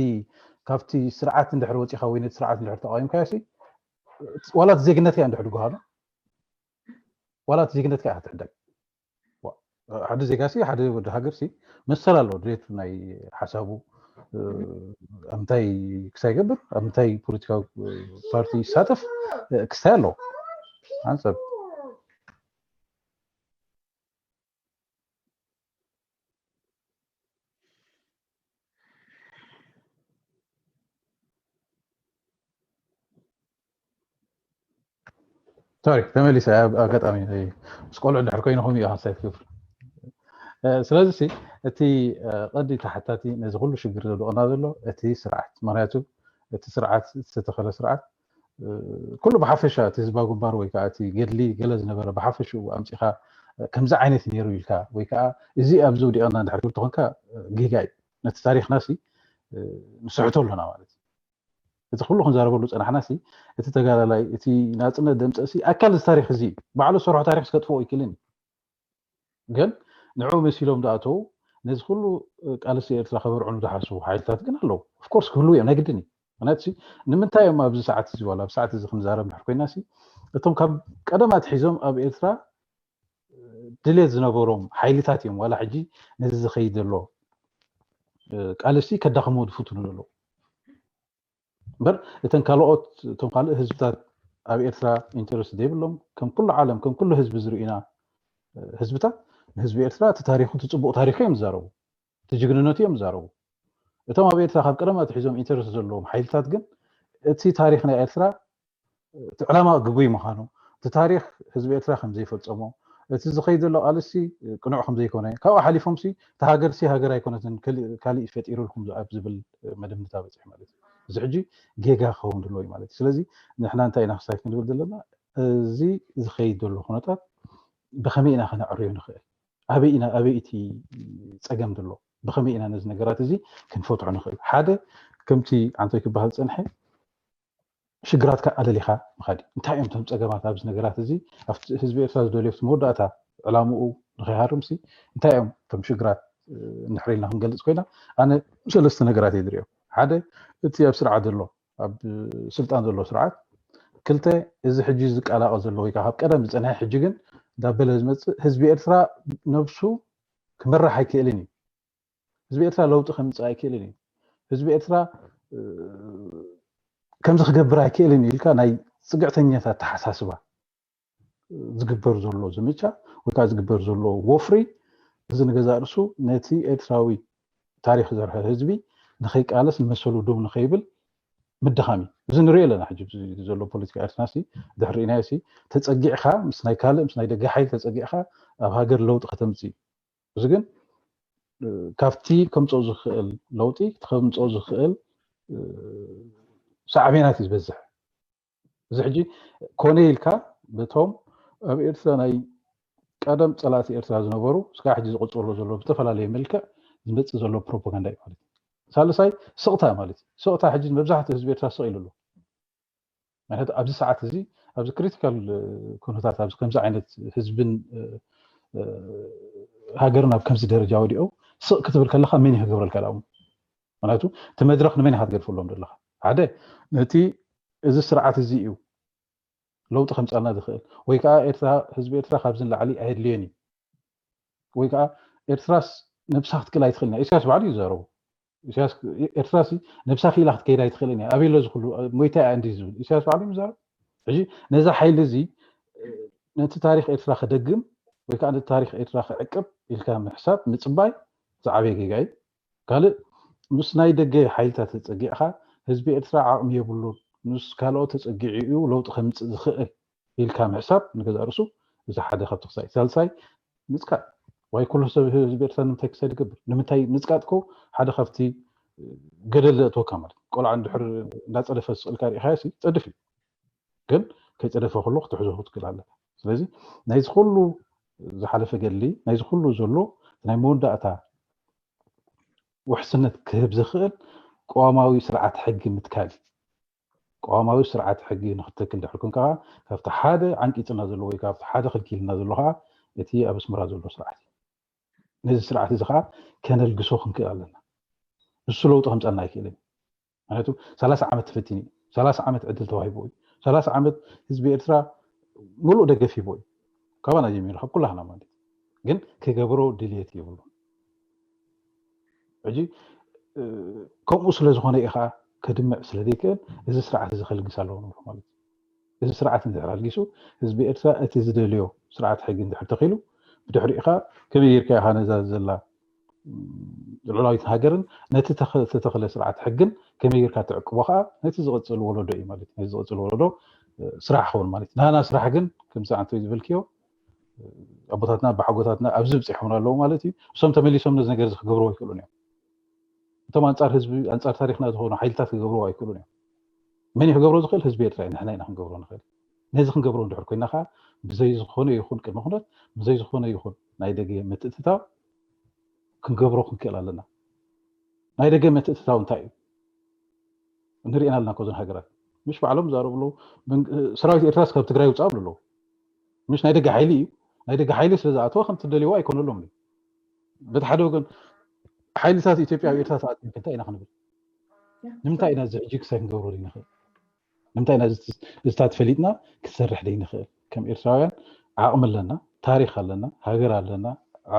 ካብቲ ስርዓት እንድሕር ወፂኻ ወይ ነቲ ስርዓት እንድሕር ተቃዊምካዮ ሲ ዋላ እቲ ዜግነትካ እንድሕር ድጓሃሎ ዋላ እቲ ዜግነትካ ኢኻ ትሕደግ። ሓደ ዜጋ ሲ ሓደ ወዲ ሃገር ሲ መሰል ኣለዎ ድሌቱ ናይ ሓሳቡ ኣብ ምንታይ ክሳይ ይገብር ኣብ ምንታይ ፖለቲካዊ ፓርቲ ይሳተፍ ክስታይ ኣለዎ። ሓንሳብ ሶሪ ተመሊሰ። ኣብ ኣጋጣሚ ምስ ቆልዑ እንድሕር ኮይንኹም እዩ ሓሳይ ትገብር። ስለዚ እቲ ቀዲ ተሓታቲ ነዚ ኩሉ ሽግር ዘውድቐና ዘሎ እቲ ስርዓት፣ ምክንያቱ እቲ ስርዓት ዝተተኸለ ስርዓት ኩሉ ብሓፈሻ እቲ ህዝባዊ ግንባር ወይ ከዓ እቲ ገድሊ ገለ ዝነበረ ብሓፈሽኡ ኣምፂኻ ከምዚ ዓይነት ነይሩ ኢልካ ወይ ከዓ እዚ ኣብዚ ውዲቐና እንድሕር ትብል ተኾንካ ጌጋ እዩ። ነቲ ታሪክና ሲ ንስሕቶ ኣለና ማለት እዩ። እቲ ኩሉ ክንዛረበሉ ፀናሕና ሲ እቲ ተጋዳላይ እቲ ናፅነት ደምፀ ሲ ኣካል እዚ ታሪክ እዚ ባዕሉ ዝሰርሖ ታሪክ ዝከጥፍኦ ይክልን እዩ። ግን ንዑ መሲሎም ዝኣተው ነዚ ኩሉ ቃልሲ ኤርትራ ከበርዕኑ ዝሓስቡ ሓይልታት ግን ኣለዉ። ኦፍኮርስ ክህልው እዮም ናይ ግድን እዩ። ምክንያቱ ሲ ንምንታይ እዮም ኣብዚ ሰዓት እዚ ዋላ ኣብ ሰዓት እዚ ክንዛረብ እንድሕር ኮይና ሲ እቶም ካብ ቀደም ኣትሒዞም ኣብ ኤርትራ ድሌት ዝነበሮም ሓይልታት እዮም ዋላ ሕጂ ነዚ ዝኸይድ ዘሎ ቃልሲ ከዳኽምዎ ዝፍትኑ ዘለዉ። እምበር እተን ካልኦት እቶም ካልእ ህዝብታት ኣብ ኤርትራ ኢንተረስት ዘይብሎም ከም ኩሉ ዓለም ከም ኩሉ ህዝቢ ዝርእዩና ህዝብታት ንህዝቢ ኤርትራ እቲ ታሪኹ እቲ ፅቡቕ ታሪኹ እዮም ዝዛረቡ፣ እቲ ጅግንነቱ እዮም ዝዛረቡ። እቶም ኣብ ኤርትራ ካብ ቀደም ኣትሒዞም ኢንተረስት ዘለዎም ሓይልታት ግን እቲ ታሪኽ ናይ ኤርትራ እቲ ዕላማ ግጉይ ምዃኑ እቲ ታሪኽ ህዝቢ ኤርትራ ከም ዘይፈፀሞ እቲ ዝኸይድ ዘሎ ቃልሲ ቅኑዕ ከም ዘይኮነ ካብኡ ሓሊፎም ሲ እቲ ሃገር ሲ ሃገር ኣይኮነትን ካሊእ ፈጢሩልኩም ኣብ ዝብል መደምድታ በፂሑ ማለት እዩ። እዚ ሕጂ ጌጋ ክኸውን ዘለዎ እዩ ማለት እዩ። ስለዚ ንሕና እንታይ ኢና ክሳይ ክንብል ዘለና እዚ ዝኸይድ ዘሎ ኩነታት ብኸመይ ኢና ከነዕርዮ ንኽእል ኣበይ ኢና ኣበይ እቲ ፀገም ዘሎ ብኸመይ ኢና ነዚ ነገራት እዚ ክንፈትሖ ንኽእል ሓደ ከምቲ ዓንቶይ ክበሃል ፀንሐ ሽግራትካ ኣለሊኻ ምኻድ እዩ። እንታይ እዮም እቶም ፀገማት ኣብዚ ነገራት እዚ ኣብቲ ህዝቢ ኤርትራ ዝደልዮ ኣብቲ መወዳእታ ዕላምኡ ንኸይሃርምሲ እንታይ እዮም እቶም ሽግራት እንድሕር ኢልና ክንገልፅ ኮይና ኣነ ሰለስተ ነገራት እየ ዝሪኦ። ሓደ እቲ ኣብ ስርዓት ዘሎ ኣብ ስልጣን ዘሎ ስርዓት፣ ክልተ እዚ ሕጂ ዝቀላቐል ዘሎ ወይ ከዓ ካብ ቀደም ዝፀንሐ ሕጂ ግን እንዳበለ ዝመፅእ ህዝቢ ኤርትራ ነብሱ ክመራሕ ኣይክእልን እዩ። ህዝቢ ኤርትራ ለውጢ ከምፅእ ኣይክእልን እዩ። ህዝቢ ኤርትራ ከምዚ ክገብር ኣይክእልን ኢልካ ናይ ፅግዕተኛታት ኣተሓሳስባ ዝግበር ዘሎ ዘመቻ ወይ ከዓ ዝግበር ዘሎ ወፍሪ እዚ ንገዛእ ርእሱ ነቲ ኤርትራዊ ታሪክ ዘርሐ ህዝቢ ንኸይቃለስ ንመሰሉ ደው ንኸይብል ምድኻም እዩ። እዚ ንሪኦ ኣለና ሕጂ ዘሎ ፖለቲካ ኤርትራ ሲ ድሕሪ ርኢናዮ ሲ ተፀጊዕካ ምስ ናይ ካልእ ምስ ናይ ደገ ሓይል ተፀጊዕካ ኣብ ሃገር ለውጢ ከተምፅእ እዩ። እዚ ግን ካብቲ ከምፅኦ ዝኽእል ለውጢ ከምፅኦ ዝኽእል ሳዕቤናት እዩ ዝበዝሕ። እዚ ሕጂ ኮነ ኢልካ በቶም ኣብ ኤርትራ ናይ ቀደም ፀላእቲ ኤርትራ ዝነበሩ እስካ ሕጂ ዝቕፅሎ ዘሎ ብዝተፈላለየ መልክዕ ዝመፅእ ዘሎ ፕሮፓጋንዳ እዩ ማለት እዩ። ሳልሳይ ስቕታ ማለት እዩ። ስቕታ ሕጂ መብዛሕትኡ ህዝቢ ኤርትራ ስቕ ኢሉ ኣሎ። ምክንያቱ ኣብዚ ሰዓት እዚ ኣብዚ ክሪቲካል ኩነታት ኣብዚ ከምዚ ዓይነት ህዝብን ሃገርን ኣብ ከምዚ ደረጃ ወዲኦ ስቕ ክትብል ከለካ መን ይክገብረልካ ዳኡ? ምክንያቱ እቲ መድረክ ንመን ኢካ ትገድፈሎም ዘለካ? ሓደ ነቲ እዚ ስርዓት እዚ እዩ ለውጢ ከምፃልና ዝኽእል ወይ ከዓ ኤርትራ ህዝቢ ኤርትራ ካብዚ ንላዕሊ ኣየድልዮን እዩ ወይ ከዓ ኤርትራስ ነብሳ ክትክእል ኣይትኽእልን እያ። ኢሳያስ ባዕሉ እዩ ዘረቡ። ኢሳያስ ኤርትራስ ነብሳ ክኢላ ክትከይድ ኣይትኽእልን እያ። ኣበይ ኣሎ ዝክሉ ሞይታ እያ እንዲ ዝብል ኢሳያስ ባዕሉ እዩ ዘረቡ። ሕጂ ነዚ ሓይሊ እዚ ነቲ ታሪክ ኤርትራ ክደግም ወይ ከዓ ነቲ ታሪክ ኤርትራ ክዕቅብ ኢልካ ምሕሳብ ምፅባይ ዝዓበየ ጌጋ እዩ። ካልእ ምስ ናይ ደገ ሓይልታት ተፀጊዕካ ህዝቢ ኤርትራ ዓቕሚ የብሉን ምስ ካልኦት ተፀጊዑ እዩ ለውጢ ከምፅእ ዝኽእል ኢልካ ምሕሳብ ንገዛእ ርእሱ እዚ ሓደ ካብ ትኽሳይ። ሳልሳይ ምፅቃጥ ዋይ ኩሉ ሰብ ህዝቢ ኤርትራ ንምንታይ ክሳይ ዝገብር ንምንታይ ምፅቃጥ ኮ ሓደ ካብቲ ገደል ዘእትወካ ማለት ቆልዓ እንድሕር እንዳፀደፈ ዝስቕልካ ሪኢኻዮ ፀድፍ እዩ ግን ከይፀደፈ ከሎ ክትሕዞ ክትክእል ኣለካ። ስለዚ ናይዚ ኩሉ ዝሓለፈ ገድሊ ናይዚ ኩሉ ዘሎ ናይ መወዳእታ ውሕስነት ክህብ ዝኽእል ቅዋማዊ ስርዓት ሕጊ ምትካል እዩ። ቅዋማዊ ስርዓት ሕጊ ንክትተክል ድሕር ኮንካ ካብቲ ሓደ ዓንቂፅና ዘሎ ወይ ካብቲ ሓደ ክልኪልና ዘሎ ከዓ እቲ ኣብ ኣስመራ ዘሎ ስርዓት እዩ። ነዚ ስርዓት እዚ ከዓ ከነልግሶ ክንክእል ኣለና። ንሱ ለውጢ ከምፀልና ኣይክእልን። ምክንያቱ ሰላሳ ዓመት ተፈቲኑ እዩ። ሰላሳ ዓመት ዕድል ተዋሂቡ እዩ። ሰላሳ ዓመት ህዝቢ ኤርትራ ሙሉእ ደገፍ ሂቡ እዩ። ካባና ጀሚሩ ካብ ኩላህና ማለት ግን ክገብሮ ድልየት የብሉ። ሕጂ ከምኡ ስለ ዝኾነ እዩ ከዓ ከድምዕ ስለ ዘይክእል እዚ ስርዓት እዚ ከልግስ ኣለዎ ንብሎ ማለት እዩ። እዚ ስርዓት እንድሕር ኣልጊሱ ህዝቢ ኤርትራ እቲ ዝደልዮ ስርዓት ሕጊ እንድሕር ተኺሉ ብድሕሪኡ ከዓ ከመይ ጌርካ ኢኻ ነዛ ዘላ ልዑላዊት ሃገርን ነቲ ዝተተኽለ ስርዓት ሕግን ከመይ ጌርካ ትዕቅቦ ከዓ ነቲ ዝቕፅል ወለዶ እዩ ማለት እዩ። ነቲ ዝቕፅል ወለዶ ስራሕ ክኸውን ማለት እዩ። ናና ስራሕ ግን ከምዚ ኣንተ ዝበልክዮ ኣቦታትና ኣቦሓጎታትና ኣብዚ ብፂሖምና ኣለዉ ማለት እዩ። እሶም ተመሊሶም ነዚ ነገር እዚ ክገብርዎ ኣይክእሉን እዮም። እቶም ኣንፃር ህዝቢ ኣንፃር ታሪክና ዝኾኑ ሓይልታት ክገብርዎ ኣይክእሉን እዮም። መን እዩ ክገብሮ ዝኽእል? ህዝቢ ኤርትራ እዩ። ንሕና ኢና ክንገብሮ ንኽእል። ነዚ ክንገብሮ እንድሕር ኮይና ከዓ ብዘይ ዝኾነ ይኹን ቅድመ ኩነት ብዘይ ዝኾነ ይኹን ናይ ደገ ምትእትታው ክንገብሮ ክንክእል ኣለና። ናይ ደገ ምትእትታው እንታይ እዩ? ንሪኤና ኣለና ኮዞን ሃገራት ምሽ ባዕሎም ዛረብሉ ሰራዊት ኤርትራስ ካብ ትግራይ ውፃእ ብሉ ኣለዉ። ምሽ ናይ ደገ ሓይሊ እዩ። ናይ ደገ ሓይሊ ስለ ዝኣተወ ከምቲ ደልይዎ ኣይኮነሎም እዩ። በቲ ሓደ ወገን ሓይልታት ኢትዮጵያ ኣብ ኤርትራ ተኣትዮም እንታይ ኢና ክንብል? ንምንታይ ኢና እዚ ሕጂ ክሳይ ክንገብሮ ዘይንኽእል? ንምንታይ ኢና እዚታት ፈሊጥና ክትሰርሕ ዘይንኽእል? ከም ኤርትራውያን ዓቕሚ ኣለና፣ ታሪክ ኣለና፣ ሃገር ኣለና፣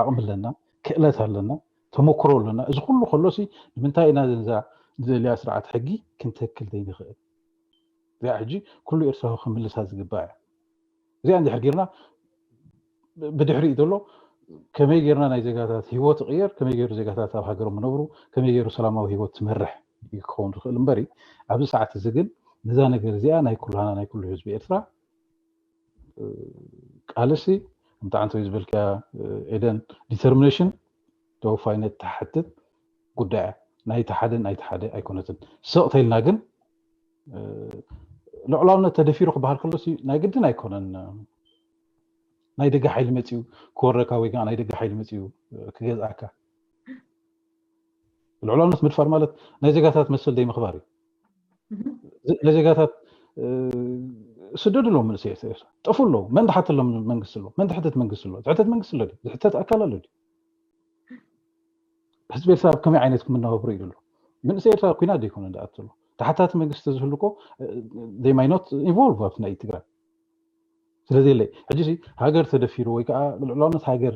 ዓቕሚ ኣለና፣ ክእለት ኣለና፣ ተመክሮ ኣለና። እዚ ኩሉ ከሎሲ ንምንታይ ኢና ነዛ ዝደልያ ስርዓት ሕጊ ክንተክል ዘይንኽእል? እዚኣ ሕጂ ኩሉ ኤርትራዊ ክምልሳ ዝግባእ እያ። እዚኣ እንድሕር ጌርና ብድሕሪኡ ዘሎ ከመይ ጌርና ናይ ዜጋታት ህይወት ይቕየር፣ ከመይ ገይሩ ዜጋታት ኣብ ሃገሮም ይነብሩ፣ ከመይ ገይሩ ሰላማዊ ህይወት ትመርሕ እዩ ክኸውን ዝኽእል እምበሪ ኣብዚ ሰዓት እዚ ግን ነዛ ነገር እዚኣ ናይ ኩላና ናይ ኩሉ ህዝቢ ኤርትራ ቃልሲ ከምቲ ዓንተወይ ዝበልክያ ኤደን ዲተርሚኔሽን ተወፋይነት ትሓትት ጉዳይ እያ። ናይቲ ሓደ ናይቲ ሓደ ኣይኮነትን። ስቕ ተይልና ግን ልዑላውነት ተደፊሩ ክበሃል ከሎ ናይ ግድን ኣይኮነን ናይ ደገ ሓይሊ መፅኡ ክወረካ ወይ ከዓ ናይ ደገ ሓይሊ መፅኡ ክገዝኣካ። ልዑላውነት ምድፋር ማለት ናይ ዜጋታት መሰል ደይ ምኽባር እዩ። ናይ ዜጋታት ስደዱ ኣለዉ መንእሰይ ኤርትራ ጠፉ ኣለዉ። መን ድሓተሎም መንግስቲ ኣሎ? መን ድሕተት መንግስቲ ኣሎ? ዝሕተት መንግስቲ ኣሎ? ዝሕተት ኣካል ኣሎ? ህዝቢ ኤርትራ ኣብ ከመይ ዓይነት ክምናበብሮ ኢሉ ኣሎ? መንእሰይ ኤርትራ ኩናት ዘይኮነ ዝኣቱ ኣሎ። ተሓታቲ መንግስቲ ዝህሉ እኮ they might not involve ኣብቲ ናይ ትግራይ ስለዘየለይ ሕጂ ሃገር ተደፊሩ ወይ ከዓ ልዑላውነት ሃገር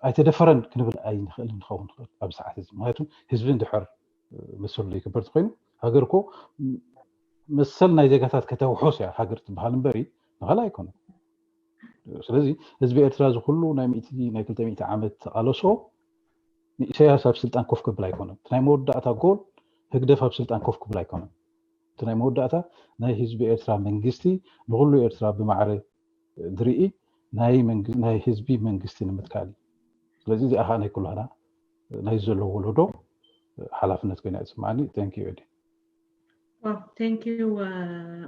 ኣይተደፈረን ክንብል ኣይንኽእል ንኸውን ንኽእል ኣብ ሰዓት እዚ ምክንያቱ ህዝቢ እንድሕር መሰሉ ዘይክበር ተኮይኑ ሃገር እኮ መሰል ናይ ዜጋታት ከተውሕስ እያ ሃገር ትበሃል እምበሪ ንኻል ኣይኮነ። ስለዚ ህዝቢ ኤርትራ እዚ ኩሉ ናይ ሚእቲ ናይ ክልተ ሚእቲ ዓመት ተቓለሶ ንኢሳያስ ኣብ ስልጣን ኮፍ ክብል ኣይኮነን። እቲ ናይ መወዳእታ ጎል ህግደፍ ኣብ ስልጣን ኮፍ ክብል ኣይኮነን። እቲ ናይ መወዳእታ ናይ ህዝቢ ኤርትራ መንግስቲ ንኩሉ ኤርትራ ብማዕረ ዝርኢ ናይ ህዝቢ መንግስቲ ንምትካል እዩ። ስለዚ እዚኣ ከዓ ናይ ኩላና ናይ ዘሎ ወለዶ ሓላፍነት ኮይና ይስማዓኒ። Thank you ኤዲ። Thank you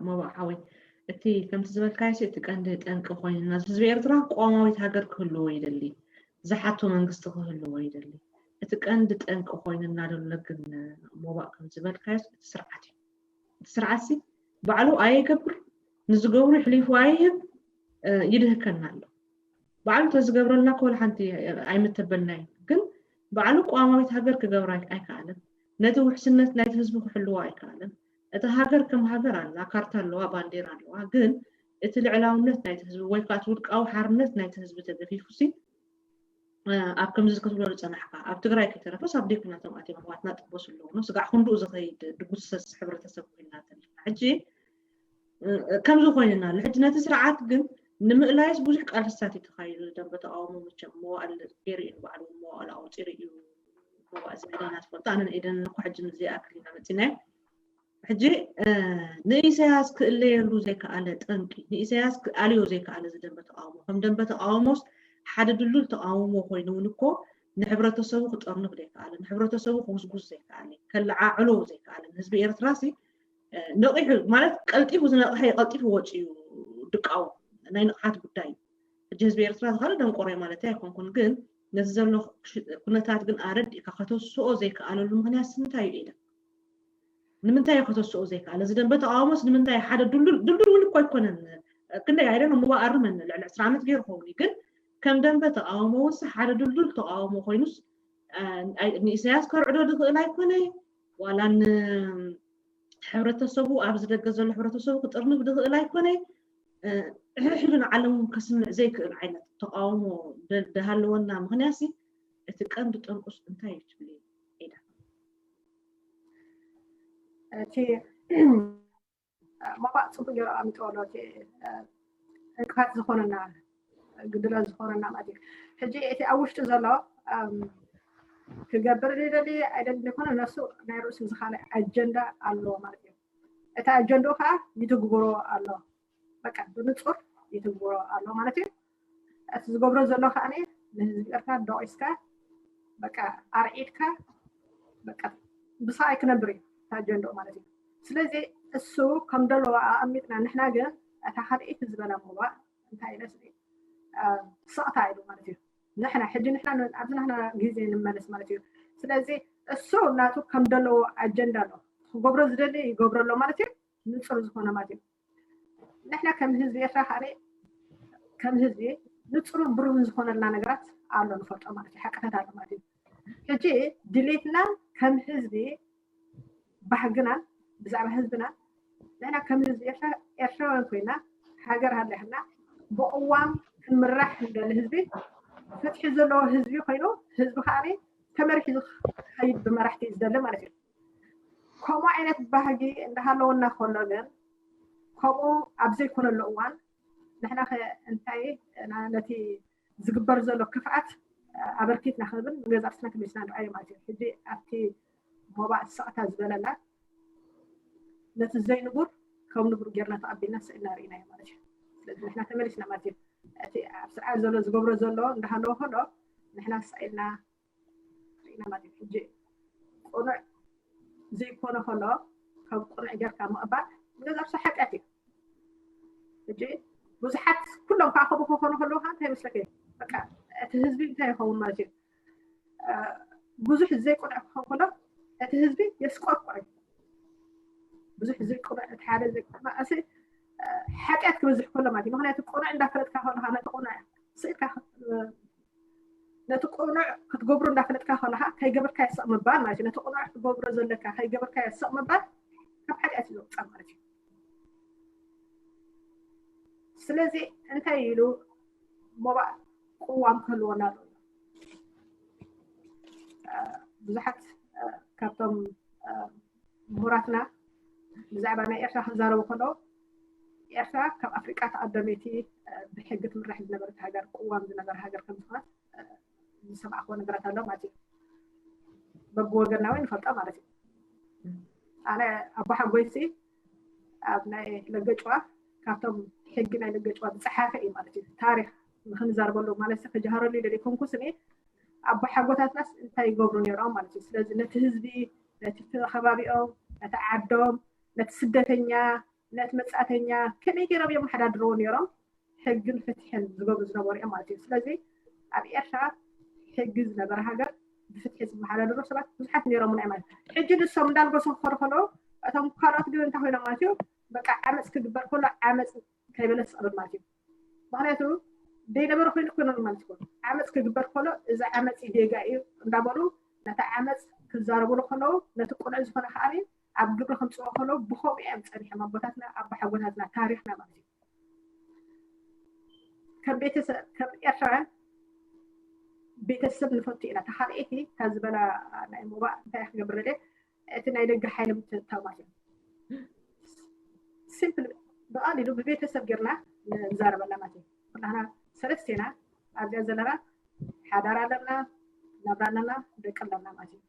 ሞባእ ሓወይ። እቲ ከምቲ ዝበልካዮ እቲ ቀንዲ ጠንቂ ኮይንና ህዝቢ ኤርትራ ቅዋማዊት ሃገር ክህልዎ ይደሊ፣ ዝሓቶ መንግስቲ ክህልዎ ይደሊ። እቲ ቀንዲ ጠንቂ ኮይንና ዘሎ ግን ሞባእ ከም ዝበልካዮ እቲ ስርዓት እዩ። እቲ ስርዓት ሲ ባዕሉ ኣየገብር፣ ንዝገብሩ ይሕሊፉ ኣይህብ። ይድህከና ኣሎ። ባዕሉ ተዝገብረልና ኮል ሓንቲ ኣይምተበልናይ። ግን ባዕሉ ቀዋማዊት ሃገር ክገብራ ኣይከኣለን። ነቲ ውሕስነት ናይቲ ህዝቢ ክሕልዎ ኣይከኣለን። እታ ሃገር ከም ሃገር ኣላ፣ ካርታ ኣለዋ፣ ባንዴራ ኣለዋ። ግን እቲ ልዕላውነት ናይቲ ህዝቢ ወይ ከዓ እቲ ውልቃዊ ሓርነት ናይቲ ህዝቢ ተገፊፉ ሲ ኣብ ከምዚ ክትብሎ ዝፀናሕካ ኣብ ትግራይ ከይተረፈስ ኣብ ዴክናቶም ኣትዮም ኣሕዋትና ጥበሱ ኣለዎ። ስጋዕ ክንድኡ ዝኸይድ ድጉሰስ ሕብረተሰብ ኮይና ተሪፍና ሕጂ ከምዚ ኮይንና ኣሎ። ሕጂ ነቲ ስርዓት ግን ንምእላይስ ብዙሕ ቃልስታት እዩ ተኻይዱ። ደንበ ተቃውሞ መቸም መዋእል ገይሩ እዩ፣ ንባዕሉ መዋእል ኣውፂሩ እዩ። መዋእ ዝዕደና ትፈልጡ ኣነ ንኤደን እኮ ሕጂ ምስ ዘይኣክል ኢና መፂናዮ። ሕጂ ንኢሳያስ ክእለየሉ ዘይከኣለ ጠንቂ፣ ንኢሳያስ ክኣልዮ ዘይከኣለ እዚ ደንበ ተቃውሞ ከም ደንበ ተቃውሞስ ሓደ ድሉል ተቃውሞ ኮይኑ እውን እኮ ንሕብረተሰቡ ክጠርንፍ ዘይከኣለ፣ ንሕብረተሰቡ ክጉስጉስ ዘይከኣለ፣ ከለዓዕሎ ዘይከኣለ፣ ንህዝቢ ኤርትራ ሲ ነቂሑ ማለት ቀልጢፉ ዝነቕሐ ቀልጢፉ ወፂኡ ድቃው ናይ ንቕሓት ጉዳይ እዩ። ሕጂ ህዝቢ ኤርትራ ዝካለ ደንቆሮ ማለት ኣይኮንኩን፣ ግን ነዚ ዘሎ ኩነታት ግን ኣረዲእካ ከተስኦ ዘይከኣለሉ ምክንያት ንምንታይ እዩ? ኢለ ንምንታይ እዩ ከተስኦ ዘይከኣለ? እዚ ደንበ ተቃውሞስ ንምንታይ ሓደ ድልዱል ድልዱል እውን እኮ ኣይኮነን። ክንደይ ኣይደን እሞ ኣርመን ልዕሊ ዕስራ ዓመት ገይሩ ኸውን እዩ፣ ግን ከም ደንበ ተቃውሞ ውንስ ሓደ ድልዱል ተቃውሞ ኮይኑስ ንኢሳያስ ከርዕዶ ዝኽእል ኣይኮነ ዋላ ንሕብረተሰቡ ኣብዚ ደገ ዘሎ ሕብረተሰቡ ክጥርንፍ ዝኽእል ኣይኮነ። ሕሕዱ ንዓለም ከስምዕ ዘይክእል ዓይነት ተቃውሞ ደሃለወና ምክንያት እቲ ቀንዲ ጠንቁስ እንታይ እዩ ትብሊ? ኢዳ እቲ መባእ ፅቡቅ ገይሩ ኣሚጥዎ ኣሎ። እቲ ዕንቅፋት ዝኾነና ግድለ ዝኾነና ማለት እዩ። ሕጂ እቲ ኣብ ውሽጢ ዘሎ ክገብር ይደሊ ኣይደሊ ዘይኮነ ነሱ ናይ ርእሱ ዝኻለ ኣጀንዳ ኣለዎ ማለት እዩ። እቲ ኣጀንዳኡ ከዓ ይትግብሮ ኣሎ። በቃ ብንፁር ይትግብሮ ኣሎ ማለት እዩ። እቲ ዝገብሮ ዘሎ ከዓ ንህዝቢ ኤርትራ ደቂስካ በቃ ኣርዒድካ በቃ ብስቃይ ክነብር እዩ እቲ ኣጀንዳኡ ማለት እዩ። ስለዚ እሱ ከም ደለዎ ኣቐሚጥና ንሕና ግን እታ ካልኣይቲ ዝበላ ምባእ እንታይ ኢለስ ስቕታ ኢሉ ማለት እዩ። ንሕና ሕጂ ንሕና ኣብዚ ንሕና ግዜ ንመለስ ማለት እዩ። ስለዚ እሱ ናቱ ከም ደለዎ ኣጀንዳ ኣሎ ክገብሮ ዝደሊ ይገብሮ ኣሎ ማለት እዩ። ንፁር ዝኾነ ማለት እዩ። ንሕና ከም ህዝቢ ኤርትራ ካበይ ከም ህዝቢ ንፁርን ብሩህን ዝኾነልና ነገራት ኣሎ ንፈልጦ ማለት እዩ። ሓቅታት ኣሎ ማለት እዩ። ሕጂ ድሌትና ከም ህዝቢ ባህግናን ብዛዕባ ህዝብና ንሕና ከም ህዝቢ ኤርትራ ኤርትራውያን ኮይና ሃገር ሃሊያትና ብቅዋም ክንምራሕ እንደሊ ህዝቢ ፍትሒ ዘለዎ ህዝቢ ኮይኑ ህዝቢ ከዓ ተመሪሒ ዝኸይድ ብመራሕቲ እዩ ዝደሊ ማለት እዩ። ከምኡ ዓይነት ባህጊ እንዳሃለወና ከሎ ግን ከምኡ ኣብ ዘይኮነሉ እዋን ንሕና ከ እንታይ ነቲ ዝግበር ዘሎ ክፍኣት ኣበርኪትና ክንብል ንገዛእ ርእስና ተመሊስና ንርኣዮ ማለት እዩ። ሕጂ ኣብቲ ሞባእ ስቕታ ዝበለላ ነቲ ዘይንቡር ከም ንቡር ጌርና ተቐቢልና ስእልና ርኢናዮ ማለት እዩ። ስለዚ ንሕና ተመሊስና ማለት እዩ። እቲ ኣብ ስርዓት ዘሎ ዝገብሮ ዘሎ እንዳሃለወ ከሎ ንሕና ስቕ ኢልና ርኢና ማለት እዩ። ሕጂ ቅኑዕ ዘይኮነ ከሎ ከም ቅኑዕ ጌርካ ምቕባል ንገዛእ ርእሱ ሓጢኣት እዩ። ሕጂ ብዙሓት ኩሎም ከዓ ከምኡ ክኾኑ ከለዉ ከዓ እንታይ ይመስለኪ? በቃ እቲ ህዝቢ እንታይ ይኸውን ማለት እዩ? ብዙሕ ዘይቁኑዕ ክኸውን ከሎ እቲ ህዝቢ የስቆርቁር እዩ። ብዙሕ ዘይቁኑዕ እቲ ሓደ ዘይቁኑዕ እዚ ሓጢኣት ክበዝሕ ከሎ ማለት እዩ። ምክንያቱ ቁኑዕ እንዳፈለጥካ ከለካ ነቲ ቁኑዕ ስኢልካ ነቲ ቁኑዕ ክትገብሮ እንዳፈለጥካ ከለካ ከይገበርካዮ ስቕ ምባል ማለት እዩ። ነቲ ቁኑዕ ክትገብሮ ዘለካ ከይገበርካዮ ስቕ ምባል ካብ ሓጢኣት እዩ ዘውፅእ ማለት እዩ። ስለዚ እንታይ ኢሉ ሞባእ ቅዋም ክህልወና ኣለዎ። ብዙሓት ካብቶም ምሁራትና ብዛዕባ ናይ ኤርትራ ክዛረቡ ከለዉ ኤርትራ ካብ ኣፍሪቃ ተቐደመይቲ ብሕጊ ትምራሕ ዝነበረት ሃገር ቅዋም ዝነበረ ሃገር ከም ዝኾነት ዝሰማዕክዎ ነገራት ኣሎ ማለት እዩ። በብወገንና እውን ንፈልጦ ማለት እዩ። ኣነ ኣቦሓጎይሲ ኣብ ናይ ለገጭዋ ካብቶም ሕጊ ናይ ለገጭዋ ዝፀሓፈ እዩ ማለት እዩ። ታሪክ ንክንዛርበሉ ማለት ክጀሃረሉ ኢለ ዘይኮንኩስ እኔ ኣቦሓጎታትናስ እንታይ ይገብሩ ነይሮም ማለት እዩ። ስለዚ ነቲ ህዝቢ፣ ነቲ ከባቢኦም፣ ነቲ ዓዶም፣ ነቲ ስደተኛ፣ ነቲ መፃእተኛ ከመይ ገይሮም እዮም መሓዳድርዎ ነይሮም? ሕግን ፍትሕን ዝገብሩ ዝነበሩ እዮም ማለት እዩ። ስለዚ ኣብ ኤርትራ ሕጊ ዝነበረ ሃገር ብፍትሒ ዝመሓዳደሩ ሰባት ብዙሓት ነይሮም ናይ ማለት ሕጂ ንሶም እንዳልገሱ ክኸዱ ከለዉ እቶም ካልኦት ግን እንታይ ኮይኖም ማለት እዩ በቃ ዓመፅ ክግበር ከሎ ዓመፅ ከይበለ ትፀበል ማለት እዩ። ምክንያቱ ዘይነበረ ኮይኑ ኮይኖ ማለት ይኮኑ። ዓመፅ ክግበር ከሎ እዚ ዓመፅ ጌጋ እዩ እንዳበሉ ነቲ ዓመፅ ክዛረብሉ ከለዉ ነቲ ቁኑዕ ዝኾነ ከዓ ኣብ ግብሪ ከምፅዎ ከለዉ ብከምኡ እዮም ፀኒሖም ኣቦታትና ኣቦሓጎታትና ታሪክና ማለት እዩ። ከም ቤተሰብ ከም ኤርትራውያን ቤተሰብ ንፈቱ ኢና። ተካልአይቲ ካብ ዝበላ ናይ ሞባእ እንታይ ክገብር ደልየ እቲ ናይ ደገ ሓይሊ ምትእትታው ማለት እዩ። ሲምፕል ብቐሊሉ ብቤተሰብ ጌርና ንዛረበላ ማለት እዩ። ኩላና ሰለስቴና ኣብዚኣ ዘለና ሓዳር ኣለና፣ ናብራ ኣለና፣ ደቂ ኣለና ማለት እዩ።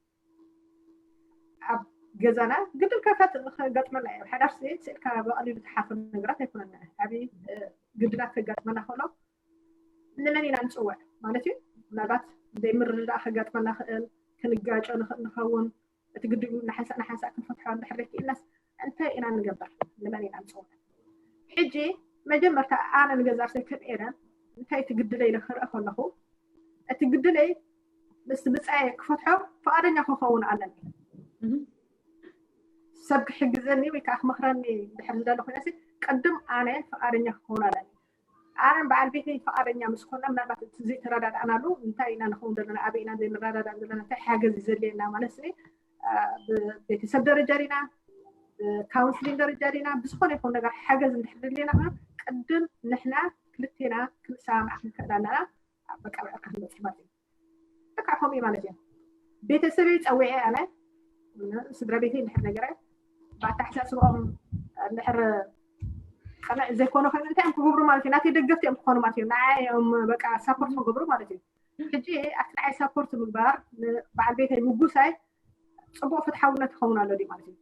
ኣብ ገዛና ግድን ከፈት ከጋጥመና እዩ። ሓዳር ስኢልካ ብቐሊሉ ትሓፍር ነገራት ኣይኮነና። ዓብዪ ግድናት ከጋጥመና ከሎ ንመን ኢና ንፅውዕ ማለት እዩ። ምናልባት ዘይምርድዳእ ከጋጥመና ክእል፣ ክንጋጮ ንኽእል ንኸውን። እቲ ግድቡ ንሓንሳእ ንሓንሳእ ክንፈትሖ እንድሕር ዘይክኢልናስ እንታይ ኢና ንገበር? ንመን ኢና ንፅውዕ? ሕጂ መጀመርታ ኣነ ንገዛርሰይ ከም ኤደን እንታይ እቲ ግድለ ኢለ ክርኢ ከለኹ እቲ ግድለይ ምስ ብፃየ ክፈትሖ ፍቓደኛ ክኸውን ኣለኒ። ሰብ ክሕግዘኒ ወይ ከዓ ክመክረኒ ድሕር ዝደለ ኮይነ ቅድም ኣነ ፍቓደኛ ክኸውን ኣለኒ። ኣነን በዓል ቤተይ ፍቓደኛ ምስ ኮና ምናልባት እቲ ዘይተረዳዳእናሉ እንታይ ኢና ንኸውን ዘለና ኣበይ ኢና ዘይንረዳዳእ ዘለና እንታይ ሓገዝ እዩ ዘድልየና ማለት ስ ቤተሰብ ደረጃ ዲና ካውንስሊን ደረጃ ዲና ብዝኾነ ይኹን ነገር ሓገዝ እንድሕር ድልየና ቅድም ንሕና ክልቴና ክንሰማማዕ ክንክእል ኣለና። በቃ ብዕርቂ ክንበፅሕ ማለት እዩ። በቃ ከምኡ ማለት እዩ። ቤተሰበይ ፀዊዐ ኣነ ስድራ ቤተይ እንድሕር ነገረ ብኣተሓሳስብኦም እንድሕር ቅንዕ ዘይኮነ ኮይኑ እንታይ እዮም ክገብሩ ማለት እዩ። ናተይ ደገፍቲ እዮም ክኾኑ ማለት እዩ። ንዓይ እዮም በቃ ሳፖርት ክገብሩ ማለት እዩ። ሕጂ ኣብቲ ንዓይ ሳፖርት ምግባር ንበዓል ቤተይ ምጉሳይ ፅቡቅ ፍትሓውነት ክኸውን ኣሎ ድዩ ማለት እዩ።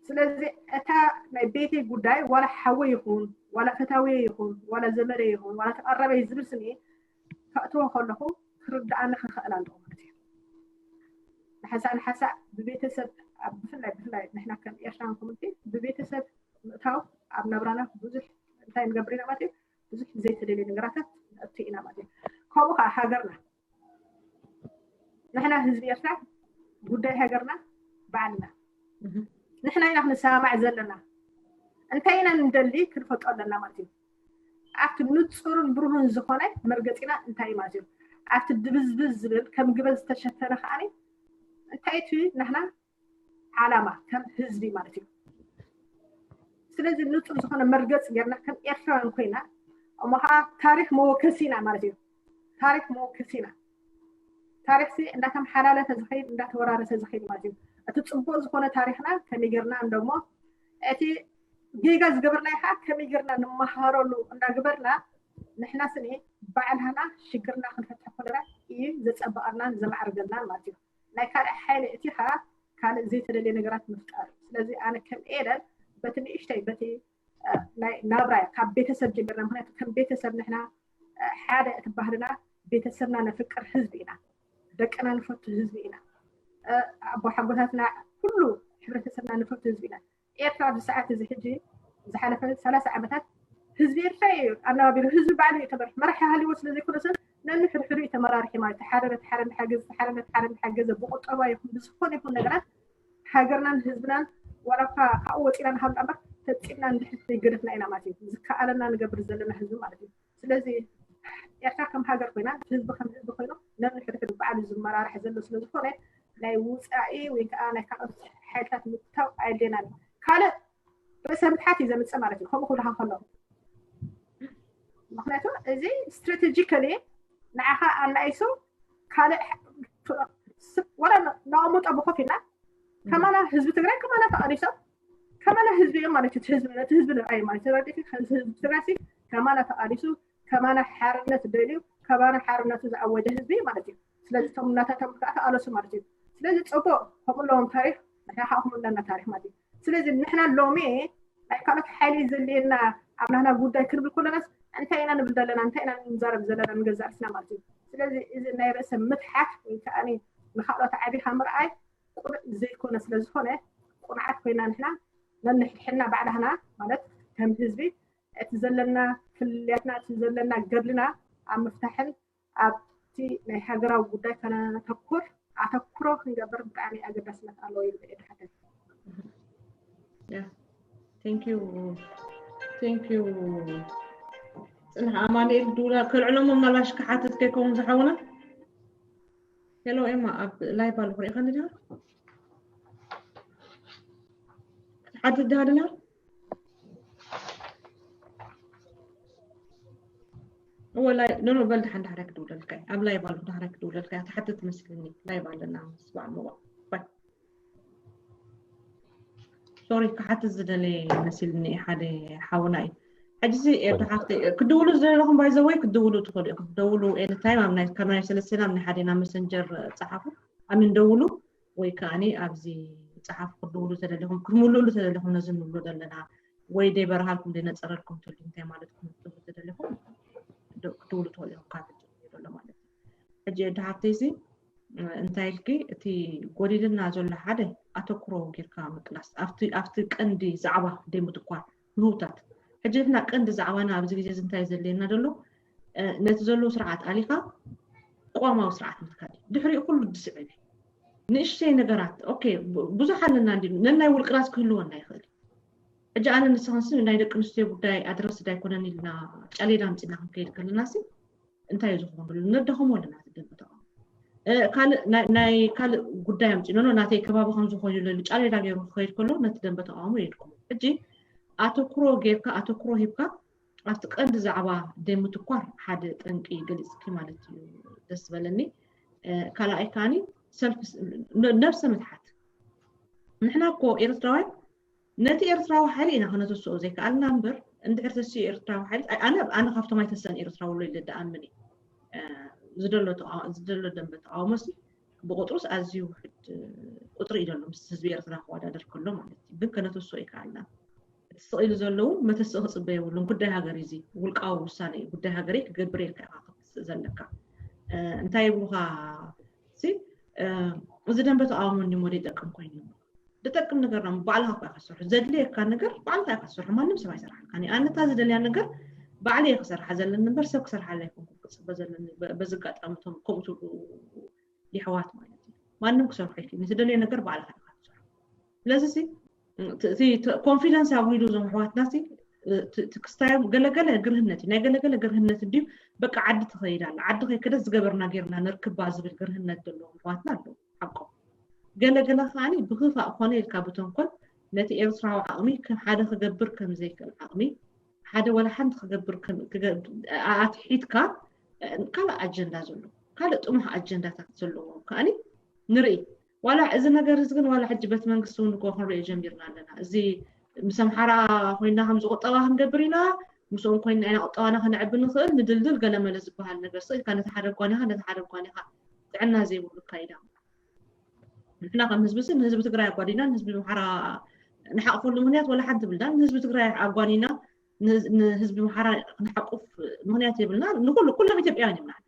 ስለዚ እታ ናይ ቤተይ ጉዳይ ዋላ ሓወይ ይኹን ዋላ ፈታውየ ይኹን ዋላ ዘመደ ይኹን ዋላ ተቐረበይ ዝብል ስኒ ከእትዎ ከለኹ ክርድኣኒ ክኽእል ኣለዎ ማለት እዩ። ንሓንሳእ ንሓንሳእ ብቤተሰብ ብፍላይ ብፍላይ ንሕና ከም ኤርትራን ኮሚኒቲ ብቤተሰብ ምእታው ኣብ ናብራና ብዙሕ እንታይ ንገብር ኢና ማለት እዩ። ብዙሕ ዘይተደልየ ነገራታት ንእቱ ኢና ማለት እዩ። ከምኡ ከዓ ሃገርና ንሕና ህዝቢ ኤርትራ ጉዳይ ሃገርና ባዕልና ንሕና ኢና ክንሰማማዕ ዘለና እንታይ ኢና ንደሊ ክንፈልጦ ኣለና ማለት እዩ። ኣብቲ ንፁርን ብሩህን ዝኾነ መርገፂና እንታይ ማለት እዩ። ኣብቲ ድብዝብዝ ዝብል ከም ግበ ዝተሸፈነ ከዓኒ እንታይ እቲ ንሕና ዓላማ ከም ህዝቢ ማለት እዩ። ስለዚ ንፁር ዝኾነ መርገፂ ጌርና ከም ኤርትራውያን ኮይና እሞ ከዓ ታሪክ መወከሲና ማለት እዩ። ታሪክ መወከሲና ታሪክ ሲ እንዳተመሓላለፈ ዝኸይድ እንዳተወራረሰ ዝኸይድ ማለት እዩ። እቲ ፅቡቅ ዝኾነ ታሪክና ከመይ ጌርና እንደሞ እቲ ጌጋ ዝገበርናዮ ከዓ ከመይ ጌርና ንመሃረሉ እንዳግበርና ንሕና ስኒ ባዕልሃና ሽግርና ክንፈትሕ ኮለና እዩ ዘፀበቐልናን ዘማዕርገናን ማለት እዩ። ናይ ካልእ ሓይሊ እቲ ከዓ ካልእ ዘይተደልየ ነገራት ምፍጣር እዩ። ስለዚ ኣነ ከም ኤደን በቲ ንእሽተይ በቲ ናይ ናብራ ካብ ቤተሰብ ጀሚርና ምክንያቱ ከም ቤተሰብ ንሕና ሓደ እቲ ባህልና ቤተሰብና ነፍቅር ህዝቢ ኢና። ደቅና ንፈቱ ህዝቢ ኢና። ኣቦ ሓጎታትና ኩሉ ሕብረተሰብና ንፈቱ ህዝቢ ኢና። ኤርትራ ኣብዚ ሰዓት እዚ ሕጂ ዝሓለፈ ሰላሳ ዓመታት ህዝቢ ኤርትራ እዩ ኣነባቢሩ ህዝቢ ባዕሉ እዩ ተመርሒ መራሒ ሃልዎ ስለ ዘይኮነ ሰብ ነንሕድሕዱ እዩ ተመራርሒ ማለት ሓደ ነቲ ሓደ ንሓገዝ ሓደ ነቲ ሓደ ንሓገዘ ብቁጠባ ይኹን ብዝኾነ ይኹን ነገራት ሃገርናን ህዝብናን ዋላ እኳ ካብኡ ወፂና ንሃሉ እምበር ፈፂምና ንድሕሪት ዘይገደፍና ኢና ማለት እዩ ዝከኣለና ንገብር ዘለና ህዝቢ ማለት እዩ። ስለዚ ኤርትራ ከም ሃገር ኮይና ህዝቢ ከም ህዝቢ ኮይኑ ነንሕድሕዱ ባዕሉ ዝመራርሒ ዘሎ ስለዝኾነ ናይ ውፃኢ ወይ ከዓ ናይ ካልኦት ሓይልታት ምትታው ኣየድልየናን እዩ። ካልእ ርእሰ ምትሓት እዩ ዘምፅእ ማለት እዩ። ከምኡ ክብልካ ከለኹ ምክንያቱ እዚ ስትራቴጂካሊ ንዓኻ ኣናኢሱ ካልእ ወላ ነቐምጦ ብኮፍ ኢልና ከማና ህዝቢ ትግራይ ከማና ተቐኒሶም ከማና ህዝቢ እዮም ማለት እዩ። ህዝቢ ነቲ ህዝቢ ንርኣዩ ማለት እዩ። ረዲእኪ ህዝቢ ትግራይ ከማና ተቓሊሱ ከማና ሓርነት ደልዩ ከማና ሓርነቱ ዝኣወጀ ህዝቢ ማለት እዩ። ስለዚ እቶም እናታቶም ከዓ ተቓለሱ ማለት እዩ። ስለዚ ፅቡቅ ከምኡ ኣለዎም ታሪክ ንሕና ከዓ ከምኡ ኣለና ታሪክ ማለት እዩ። ስለዚ ንሕና ሎሚ ናይ ካልኦት ሓይሊ ዘድልየና ኣብ ናህና ጉዳይ ክንብል ከለናስ እንታይ ኢና ንብል ዘለና እንታይ ኢና ንዛረብ ዘለና ንገዛእ ርእስና ማለት እዩ። ስለዚ እዚ ናይ ርእሰ ምትሓት ወይ ከዓ ንካልኦት ዓቢኻ ምርኣይ ቁኑዕ ዘይኮነ ስለዝኾነ ቁኑዓት ኮይና ንሕና ነንሕድሕድና ባዕላህና ማለት ከም ህዝቢ እቲ ዘለና ፍልልያትና እቲ ዘለና ገድልና ኣብ ምፍታሕን ኣብቲ ናይ ሃገራዊ ጉዳይ ከነተኩር ኣተኩሮ ክንገብር ብጣዕሚ ኣገዳስነት ኣለዎ ይብል እየ ድሓተት። ያ Thank you. Thank you. ጽንሕ ኣማኑኤል ድውላ ከልዕሎሞ ምናልባሽ ክሓትት ከይከውን ዝሓውና። ሄሎ ኤማ ኣብ ላይቭ ኣለኹ ርኢኻኒ ዲኻ? ክትሓትት ዲኻ ደላ? እወ ላይቭ ኖ ኖ በል ድሓን ዳሕራይ ክድውለልካ እየ። ኣብ ላይቭ ኣለኹ ዳሕራይ ክድውለልካ እየ። ትሓትት መስልኒ ላይቭ ኣለና ምስ በዓል ሞባይል። ባይ። ሶሪ ክሓትት ዝደለ መሲልኒ ሓደ ሓውና እዩ። ሕጂ እዚ ኤርትራ ሓፍተይ ክድውሉ ዝደለኹም ባይዘወይ ክድውሉ ትኽእሉ ኢኹም። ክትደውሉ ኤኒታይም ኣብ ናይ ካብ ናይ ሰለስቴና ኣብ ናይ ሓዴና መሰንጀር ጸሓፉ ኣሚን ደውሉ ወይ ከዓኒ ኣብዚ ጸሓፉ ክትድውሉ ተደሊኹም ክትምልእሉ ተደሊኹም ነዚ ንብሎ ዘለና ወይ ደይበርሃልኩም ደይነጸረልኩም ትብሉ እንታይ ማለት ክትብሉ ተደሊኹም ክትድውሉ ትኽእሉ ኢኹም ካብ ዘሎ ማለት እዩ። ሕጂ ኤዱ ሓፍተይ እዚ እንታይ ኢልኪ እቲ ጎዲልና ዘሎ ሓደ ኣተኩሮ ጌርካ ምቅላስ ኣብቲ ኣብቲ ቀንዲ ዛዕባ ደይ ምትኳር ንህውታት ሕጂ ንሕና ቀንዲ ዛዕባና ኣብዚ ግዜ እዚ እንታይ ዘድልየና ዘሎ ነቲ ዘሎ ስርዓት ኣሊኻ ቅዋማዊ ስርዓት ምትካል እዩ ድሕሪኡ ኩሉ ዝስዕብ እዩ ንእሽተይ ነገራት ኦኬ ብዙሕ ኣለና እንዲ ነናይ ውልቅናስ ክህልወና ይኽእል ሕጂ ኣነ ንስኽንስ ናይ ደቂ ኣንስትዮ ጉዳይ ኣድረስ ዳይኮነን ኢልና ጫሌዳ ኣምፂና ክንከይድ ከለና ሲ እንታይ እዩ ዝኾን ብሉ ነዳኸሞ ኣለና እቲ ደንበ ተቃውሞ ካልእ ናይ ካልእ ጉዳይ ኣምፂኖ ኖ ናተይ ከባቢ ከም ዝኾኑ ኢሉ ጫሌዳ ገይሩ ክኸይድ ከሎ ነቲ ደንበ ተቃውሞ የድክሞ ሕጂ ኣተኩሮ ጌርካ ኣተኩሮ ሂብካ ኣብቲ ቀንዲ ዛዕባ ደይ ምትኳር ሓደ ጠንቂ ገሊፅኪ ማለት እዩ ደስ ዝበለኒ ካልኣይ ካኒ ሰልፍ ነብሰ ምትሓት ንሕና እኮ ኤርትራውያን ነቲ ኤርትራዊ ሓይሊ ኢና ከነተስኦ ዘይከኣልና እምበር እንድሕር ተስኡ ኤርትራዊ ሓይሊ ኣነ ኣነ ካብቶም ኣይተሰን ኤርትራዊ ኣሎ ኢለ ደኣምን ዝደሎ ደንበ ተቃውሞሲ ብቁጥሩስ ኣዝዩ ውሕድ ቁጥሪ እዩ ዘሎ ምስ ህዝቢ ኤርትራ ክወዳደር ከሎ ማለት እዩ ግን ከነተስኦ ይከኣልና እቲ ስቕ ኢሉ ዘለውን መተስእ ክፅበ የብሉን ጉዳይ ሃገር እዚ ውልቃዊ ውሳነ እዩ ጉዳይ ሃገረይ ክገብር ኢልካ ኢካ ክትስእ ዘለካ እንታይ ይብሉካ እዚ ደንበ ተቃውሞ እንዲሞ ይጠቅም ኮይኑ ይብሉካ ዝጠቅም ነገር ና ባዕልካ እኳ ኢካ ትሰርሖ ዘድልየካ ነገር ባዕልካ ኢካ ትሰርሖ ማንም ሰብ ኣይሰርሓልካ ኣነታ ዝደልያ ነገር ባዕለይ ክሰርሓ ዘለኒ እምበር ሰብ ክሰርሓላ ኣይኮንኩ ክፅበ ዘለኒ በዚ ኣጋጣሚ እቶም ከምኡ ትብሉ የሕዋት ማለት እዩ ማንም ክሰርሖ ይክእል ዝደልዮ ነገር ባዕልካ ኢካ ትሰርሖ ስለዚ ሲ እቲ ኮንፊደንስ ኣጉዲሉ እዞም ኣሕዋትና ሲ እቲ ክስታዮም ገለገለ ግርህነት እዩ ናይ ገለገለ ግርህነት እንድዩ በቃ ዓዲ ትኸይድ ኣላ ዓዲ ከይከደት ዝገበርና ጌርና ነርክባ ዝብል ግርህነት ዘለዎም ኣሕዋትና ኣለዉ ሓቆም ገለገለ ከዓኒ ብክፋእ ኮነ ኢልካ ብተንኮል ነቲ ኤርትራዊ ዓቕሚ ከም ሓደ ክገብር ከም ዘይክእል ዓቕሚ ሓደ ወላ ሓንቲ ክገብር ኣትሒትካ ካልእ ኣጀንዳ ዘለዎ ካልእ ጥሙሕ ኣጀንዳታት ዘለዎ ከዓኒ ንርኢ ዋላ እዚ ነገር እዚ ግን ዋላ ሕጂ ቤት መንግስቲ እውን እኮ ክንሪኦ ጀሚርና ኣለና እዚ ምስ ኣምሓራ ኮይና ከም ዝቁጠባ ክንገብር ኢና ምስኦም ኮይና ኢና ቁጠባና ከነዕቢ ንኽእል ንድልድል ገለመለ ዝበሃል ነገር ስቕ ኢልካ ነቲ ሓደ ጓኒኻ ነቲ ሓደ ጓኒኻ ጥዕና ዘይብሉ ኣካይዳ ንሕና ከም ህዝቢ ሲ ንህዝቢ ትግራይ ኣጓዲና ንህዝቢ ኣምሓራ ንሓቕፈሉ ምክንያት ወላ ሓንቲ ብልና ንህዝቢ ትግራይ ኣጓኒና ንህዝቢ ኣምሓራ ክንሓቁፍ ምክንያት የብልና ንኩሉ ኩሎም ኢትዮጵያውያን እዮም ንዓና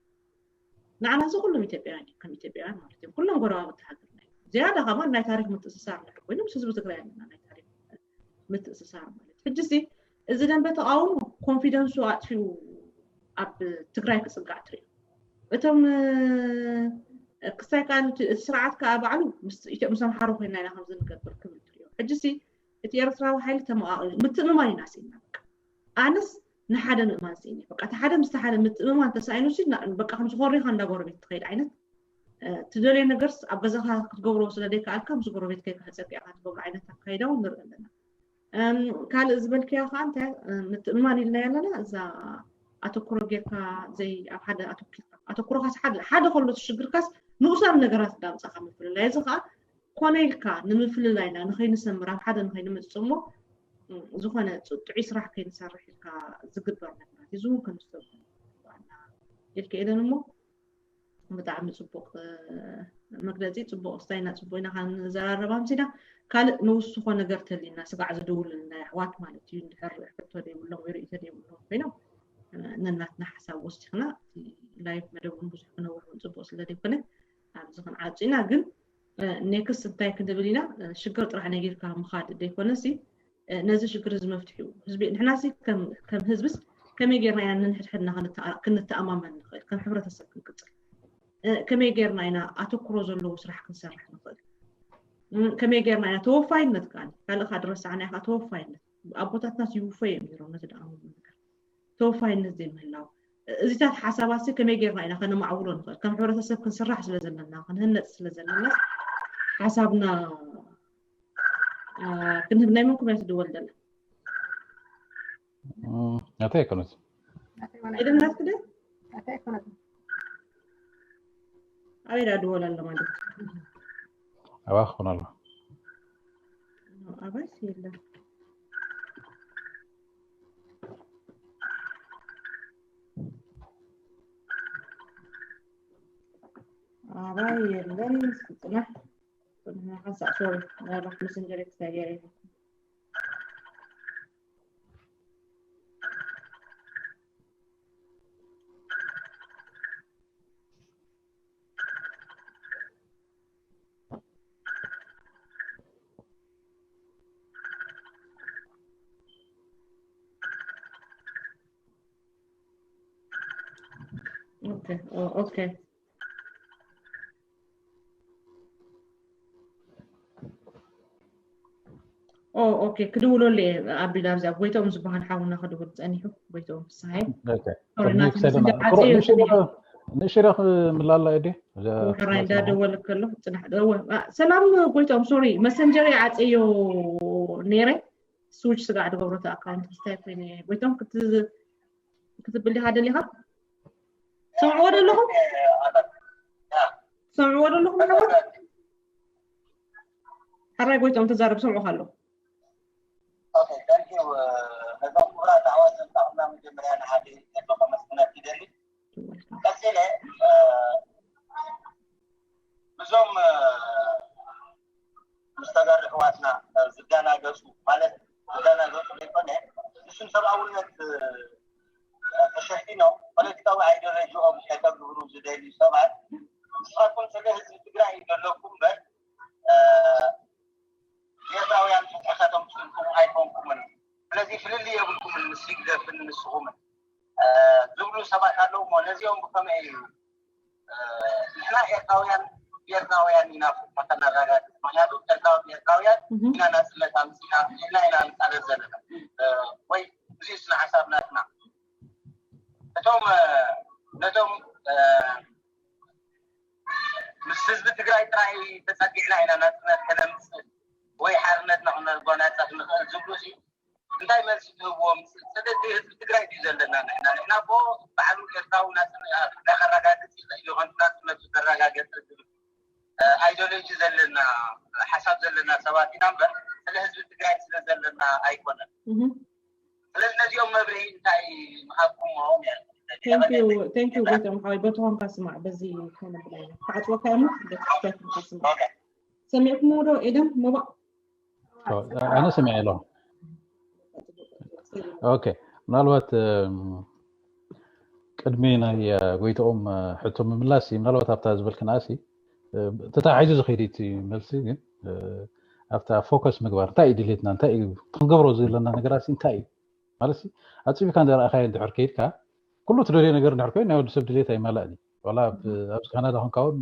ንዓና እዚ ኩሎም ኢትዮጵያውያን እዮም ከም ኢትዮጵያውያን ማለት እዮም ኩሎም ጎረባብቲ ሃገርና እዮም ዝያዳ ከማን ናይ ታሪክ ምትእስሳር ንሕር ኮይኑ ምስ ህዝቢ ትግራይ ኣለና ናይ ታሪክ ምትእስሳር ማለት ሕጂ ሲ እዚ ደንበ ተቃውሞ ኮንፊደንሱ ኣጥፊኡ ኣብ ትግራይ ክፅጋዕ ትሪኦ እቶም ክስታይ ከዓ እቲ ስርዓት ከዓ ባዕሉ ምስ ኣምሓሩ ኮይና ኢና ከምዚ ንገብር ክብል ትሪኦ ሕጂ ሲ እቲ ኤርትራዊ ሓይሊ ተመቃቂሉ ምትእምማን ኢና ስኢና በቃ ኣነስ ንሓደ ምእማን ስኢነ በቃ እቲ ሓደ ምስቲ ሓደ ምትእምማን ተሳኢኑ ሲ በቃ ከም ዝኾሪኻ እንዳ ጎረቤት ትኸይድ ዓይነት ትደልዮ ነገርስ ኣብ ገዛኻ ክትገብሮ ስለ ዘይከኣልካ ምስ ጎረቤት ከይካሕፀካ ኢኻ ትገብሮ ዓይነት ኣካይዳ እውን ንርኢ ኣለና ካልእ ዝበልክያ ከዓ እንታይ ምትእምማን ኢልናዮ ኣለና እዛ ኣተኩሮ ጌርካ ዘይ ኣብ ሓደ ኣተኩርካ ኣተኩሮካስ ሓደ ሓደ ከሎ ሽግርካስ ንኡሳን ነገራት እንዳምፃካ ምፍልላይ እዚ ከዓ ኮነ ኢልካ ንምፍልላይና ንኸይንሰምር ኣብ ሓደ ንኸይንመፅእ እሞ ዝኾነ ጥዑይ ስራሕ ከይንሰርሕ ኢልካ ዝግበር ነገራት እዚ እውን ከንስተብ ኢልካ ኢለን እሞ ብጣዕሚ ፅቡቅ መግለፂ ፅቡቅ ስታይና ፅቡቅ ኢና ካብ ንዘራረብ ኣምሲና ካልእ ንውስኮ ነገር ተሊና ስጋዕ ዝድውልና ኣሕዋት ማለት እዩ እንድሕር ሕቶ ዘይብሎም ወይ ርእቶ ዘይብሎም ኮይኖም ነናትና ሓሳብ ወሲኽና ላይፍ መደብ እውን ብዙሕ ክነውሕ እውን ፅቡቅ ስለ ዘይኮነ ኣብዚ ክንዓፁ ኢና ግን ኔክስት እንታይ ክንብል ኢና ሽግር ጥራሕ ነጊርካ ምኻድ ዘይኮነሲ ነዚ ሽግር እዚ መፍትሒኡ ህዝቢ ንሕናሲ ከም ህዝብስ ከመይ ጌርና ኢና ንሕድሕድና ክንተኣማመን ንኽእል ከም ሕብረተሰብ ክንቅፅል ከመይ ጌርና ኢና ኣተኩሮ ዘለዎ ስራሕ ክንሰርሕ ንኽእል ከመይ ጌርና ኢና ተወፋይነት ከዓ ካልእ ካ ድረሳዕና ኢኻ ተወፋይነት ኣቦታትና ይውፈ እዮም ነይሮም ነቲ ደኣ ነገር ተወፋይነት ዘይምህላው። እዚታት ሓሳባት ከመይ ጌርና ኢና ከነማዕብሎ ንኽእል? ከም ሕብረተሰብ ክንስራሕ ስለ ዘለና፣ ክንህነፅ ስለ ዘለና ሓሳብና ክንህብ። ናይ መንኩም እያ ትድወል ዘላ? ናታ ኣይኮነት። ኢደን ናትክደ ኣበይ ዳ ድወል ኣሎ ማለት? ኣባ ክኾን ኣሎ። ኣባይስ የለን። ኣባይ የለን። ጽናሕ ሓንሳእ፣ ሶሪ፣ ምናልባት መሰንጀር ክሳየር ኦኬ። ኦኬ፣ ክድውለሉ እየ ኣቢል። ኣብዚኣ ጎይቶም ዝበሃል ሓውና ክድውል ጸኒሑ፣ ጎይቶም ፍስሃይ። ንእሽረኽ ምላላ እየ። ሕራይ እንዳደወለ ከሎ ጽናሕ። ሰላም ጎይቶም፣ ሶሪ፣ መሰንጀር ዓፀዮ ነይረ፣ ስዊች ስጋዕ ድገብሮ እቲ ኣካውንት ስታይ ኮይነ። ጎይቶም ክትብል ዲኻ ደሊኻ? ሰምዕዎ ደለኹም? ሰምዕዎ ደለኹም? ሕራይ ጎይቶም ተዛረብ፣ ሰምዑ ኣለኹ። ነዞም ክቡራት ኣሕዋት ዘምጻኹምና መጀመርያ ንሓደ ከመስግነኩም ይደሊ። ቀጺለ እዞም ምስ ተጋሩ ኣሕዋትና ዝደናገጹ፣ ማለት ዝደናገጹ ዘይኮነ፣ ንሱን ሰብኣውነት ተሸፊኖም ፖለቲካዊ ኣይዲዮሎጂኦም ከተግብሩ ዝደልዩ ሰባት፣ ንስኻትኩም ስለ ህዝቢ ትግራይ እዩ ዘለኩም እምበር ኤርትራውያን ፍትሒ ከተምፅኡ ኣይኮንኩምን። ስለዚ ፍልልይ የብልኩምን ምስ ህግደፍን ንስኹምን ዝብሉ ሰባት ኣለዉ እሞ ነዚኦም ብኸመይ እዩ ንሕና ኤርትራውያን ኤርትራውያን ኢና ፍትሒ ከነረጋግፅ? ምክንያቱ ኤርትራዊ ኤርትራውያን ኢና ናፅነት ኣምፅና ኢልና ኢና ንቃለስ ዘለና ወይ እዚ ስነ ሓሳብ ናትና እቶም ነቶም ምስ ህዝቢ ትግራይ ጥራይ ተፀጊዕና ኢና ናፅነት ከነምፅእ ወይ ሓርነትና ክነጎናፀፍ ንኽእል ዝብሉ ሲ እንታይ መልሲ ትህብዎም? ስለዚ ህዝቢ ትግራይ ድዩ ዘለና ንሕና ንሕና ቦ ባዕሉ ኤርትራዊ ናፅነትና ከረጋግፅ ይኽእል እዩ ከምቲ ናፅነቱ ዘረጋገፀ ዝብል ኣይዲዮሎጂ ዘለና ሓሳብ ዘለና ሰባት ኢና እምበር ስለ ህዝቢ ትግራይ ስለ ዘለና ኣይኮነን። ስለዚ ነዚኦም መብርሂ እንታይ ምሃብኩሞም? ቴንኪዩ ጎይቶም ሓወይ በቲ ኮንካ ስማዕ በዚ ከነብላ ኢና ክዓፅወካ እሞ በቲ ኮንካ ስማዕ። ሰሚዕኩሞ ዶ ኤደን ሞባእ? ኣነ ሰሚዐ ኣለኹ። ኦኬ፣ ምናልባት ቅድሚ ናይ ጎይትኦም ሕቶ ምምላስ ምናልባት ኣብታ ዝበልክና ሲ ተታሒዙ ዝኸይድ እቲ መልሲ ግን ኣብታ ፎከስ ምግባር እንታይ እዩ ድሌትና እንታይ እዩ ክንገብሮ ዘለና ነገራት እንታይ እዩ ማለት ኣፅቢካ እንዳ ረኣኻዮ እንድሕር ከይድካ ኩሉ ትደልዮ ነገር እንድሕር ኮይኑ ናይ ወዲ ሰብ ድሌት ኣይማላእን እዩ። ዋላ ኣብዚ ካናዳ ኮንካ እውን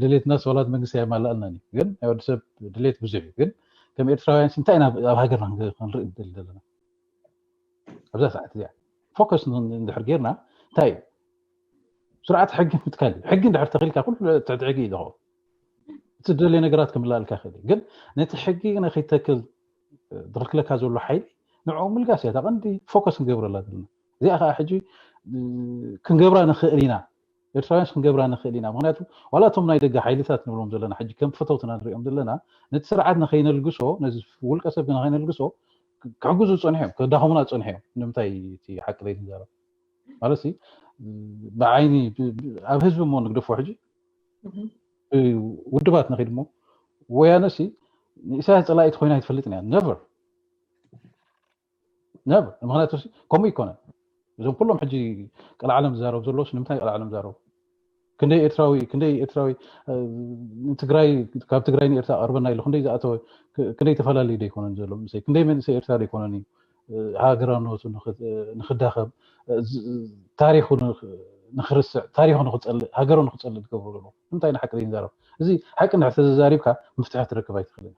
ድሌትናስ ዋላ መንግስቲ ኣይማላእልናን እዩ። ግን ናይ ወዲ ሰብ ድሌት ብዙሕ እዩ። ግን ከም ኤርትራውያን እንታይ ኢና ኣብ ሃገርና ክንርኢ ንደሊ ዘለና ኣብዛ ሰዓት እዚኣ ፎከስ እንድሕር ጌርና እንታይ እዩ ስርዓት ሕጊ ምትካል እዩ። ሕጊ እንድሕር ተኺልካ ኩሉ ትሕቲ ሕጊ እዩ ዝኸውን። እቲ ዝደልዮ ነገራት ክምላልካ ይኽእል እዩ። ግን ነቲ ሕጊ ንኸይተክል ዝኽልክለካ ዘሎ ሓይሊ ንዕኡ ምልጋስ እያ እታ ቀንዲ ፎከስ ክንገብረላ ዘለና። እዚኣ ከዓ ሕጂ ክንገብራ ንኽእል ኢና። ኤርትራውያንስ ክንገብራ ንኽእል ኢና። ምክንያቱ ዋላ እቶም ናይ ደገ ሓይልታት ንብሎም ዘለና ሕጂ ከም ፈተውትና ንሪኦም ዘለና ነቲ ስርዓት ንኸይነልግሶ ነዚ ውልቀ ሰብ ንኸይነልግሶ ክሕግዙ ዝፀንሑ እዮም፣ ከዳኸሙና ዝፀንሑ እዮም። ንምንታይ እቲ ሓቂ ዘይንዛረብ ማለት ብዓይኒ ኣብ ህዝቢ እሞ ንግደፎ ሕጂ ውድባት ንኺድ እሞ ወያነ ሲ ንኢሳያስ ፀላኢት ኮይና ኣይትፈልጥን እያ ነቨር ነቨር ምክንያቱ ከምኡ ይኮነ እዞም ኩሎም ሕጂ ቀልዓለም ዝዛረቡ ዘለውስ ንምንታይ ቀልዓለም ዝዛረቡ ክንደይ ኤርትራዊ ክንደይ ኤርትራዊ ንትግራይ ካብ ትግራይ ንኤርትራ ቀርበና ኢሉ ክንደይ ዝኣተወ ክንደይ ተፈላለዩ ዶ ይኮነን ዘሎ ምስይ ክንደይ መንእሰይ ኤርትራ ዶ ይኮነን እዩ ሃገራውነቱ ንክዳኸም ታሪኹ ንክርስዕ ታሪኹ ንክፀልእ ሃገሩ ንክፀልእ ዝገብሩ ዘለዉ እንታይ ንሓቂ ዘይንዛረብ እዚ ሓቂ እንድሕር ተዘዛሪብካ ምፍትሒ ክትረክብ ኣይትኽእልን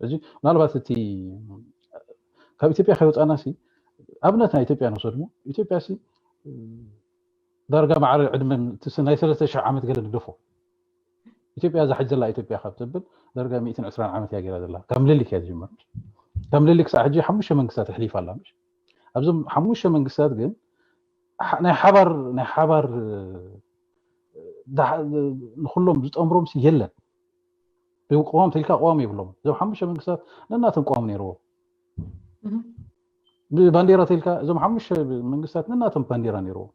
እዚ ምናልባት እቲ ካብ ኢትዮጵያ ከይወፃና ሲ ኣብነት ናይ ኢትዮጵያ ንውሰድ ሞ ኢትዮጵያ ሲ ዳርጋ ማዕረ ዕድመ ናይ ሰለስተ ሽሕ ዓመት ገለ ንደፎ። ኢትዮጵያ እዛ ሕጂ ዘላ ኢትዮጵያ ካብ ትብል ዳርጋ ሚእትን ዕስራን ዓመት እያ ገይራ ዘላ። ካብ ምልሊክ እያ ዝጅመር። ካብ ምልሊክ ክሳዕ ሕጂ ሓሙሽተ መንግስታት ኣሕሊፋ ኣላ። ምሽ ኣብዞም ሓሙሽተ መንግስታት ግን ናይ ሓባር ናይ ሓባር ንኩሎም ዝጠምሮም የለን። ብቅዋም ተልካ ቅዋም የብሎም። እዞም ሓሙሽተ መንግስታት ነናቶም ቅዋም ነይርዎ። ብባንዴራ ተልካ እዞም ሓሙሽተ መንግስታት ነናቶም ባንዴራ ነይርዎ።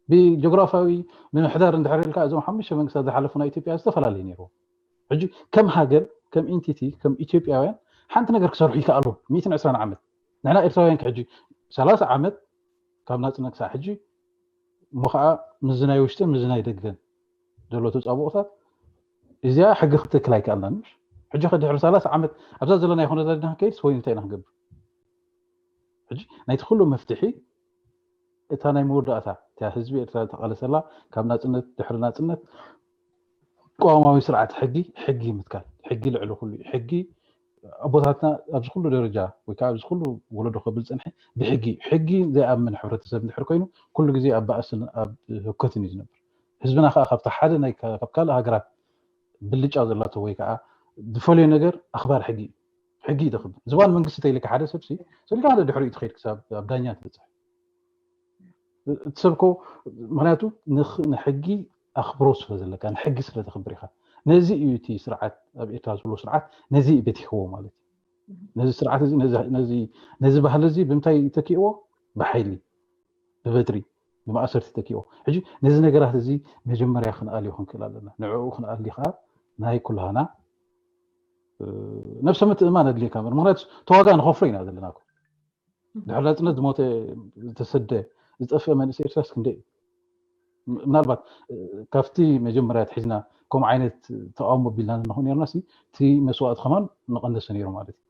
ብጂኦግራፊያዊ ምምሕዳር እንድሕር ኢልካ እዞም ሓሙሽተ መንግስታት ዝሓለፉ ናይ ኢትዮጵያ ዝተፈላለዩ ነይርዎ። ሕጂ ከም ሃገር ከም ኢንቲቲ ከም ኢትዮጵያውያን ሓንቲ ነገር ክሰርሑ ይከኣሉ። ሚእትን ዕስራን ዓመት ንሕና ኤርትራውያን ሕጂ ሰላሳ ዓመት ካብ ናጽነት ክሳብ ሕጂ እሞ ከዓ ምዝናይ ውሽጥን ምዝናይ ደገን ዘሎ ተፃብኦታት እዚኣ ሕጊ ክትክል ኣይከኣልናን። ምሽ ሕጂ ከድሕሪ ሰላሳ ዓመት ኣብዛ ዘለና ይኮነ ዘለና ከይድስ ወይ እንታይ ኢና ክንገብር? ሕጂ ናይቲ ኩሉ መፍትሒ እታ ናይ መወዳእታ እታ ህዝቢ ኤርትራ ዝተቃለሰላ ካብ ናፅነት ድሕሪ ናፅነት ቅዋማዊ ስርዓት ሕጊ ሕጊ ምትካል ሕጊ ልዕሊ ኩሉ እዩ። ሕጊ ኣቦታትና ኣብዚ ኩሉ ደረጃ ወይ ከዓ ኣብዚ ኩሉ ወለዶ ከብል ፀንሐ ብሕጊ ሕጊ ዘይኣምን ሕብረተሰብ እንድሕር ኮይኑ ኩሉ ግዜ ኣብ ባእስን ኣብ ህኮትን እዩ ዝነብር። ህዝብና ከዓ ካብቲ ሓደ ናይ ካብ ካልእ ሃገራት ብልጫ ዘላቶ ወይ ከዓ ዝፈልዮ ነገር ኣኽባር ሕጊ እዩ። ሕጊ እዩ ዘኽብር። ዝባን መንግስቲ ተይልካ ሓደ ሰብሲ ሰሊካ ሓደ ድሕሪኡ ትኸይድ ክሳብ ኣብ ዳኛ ትበፅሕ። እቲ ሰብ ኮ ምክንያቱ ንሕጊ ኣኽብሮ ስለ ዘለካ ንሕጊ ስለ ተኽብር ኢኻ። ነዚ እዩ እቲ ስርዓት ኣብ ኤርትራ ዘሎ ስርዓት ነዚ እዩ በቲኽዎ ማለት እዩ። ነዚ ስርዓት እዚ ነዚ ባህሊ እዚ ብምንታይ ተኪእዎ? ብሓይሊ ብበትሪ ብማእሰርቲ ተኪእዎ። ሕጂ ነዚ ነገራት እዚ መጀመርያ ክንኣልዮ ክንክእል ኣለና። ንዕኡ ክንኣሊ ከዓ ናይ ኩላህና ነብሰ ምትእማን ኣድልየካ ምር ምክንያቱ ተዋጋ ንኸፍሎ ኢና ዘለና። ድሕሪ ናፅነት ዝሞተ ዝተሰደ ዝጠፍአ መንእሰይ ኤርትራስ ክንደይ እዩ? ምናልባት ካብቲ መጀመርያ ትሒዝና ከምኡ ዓይነት ተቃውሞ ቢልና ንኾን ነርና እቲ መስዋእቲ ከማን መቀነሰ ነይሩ ማለት እዩ።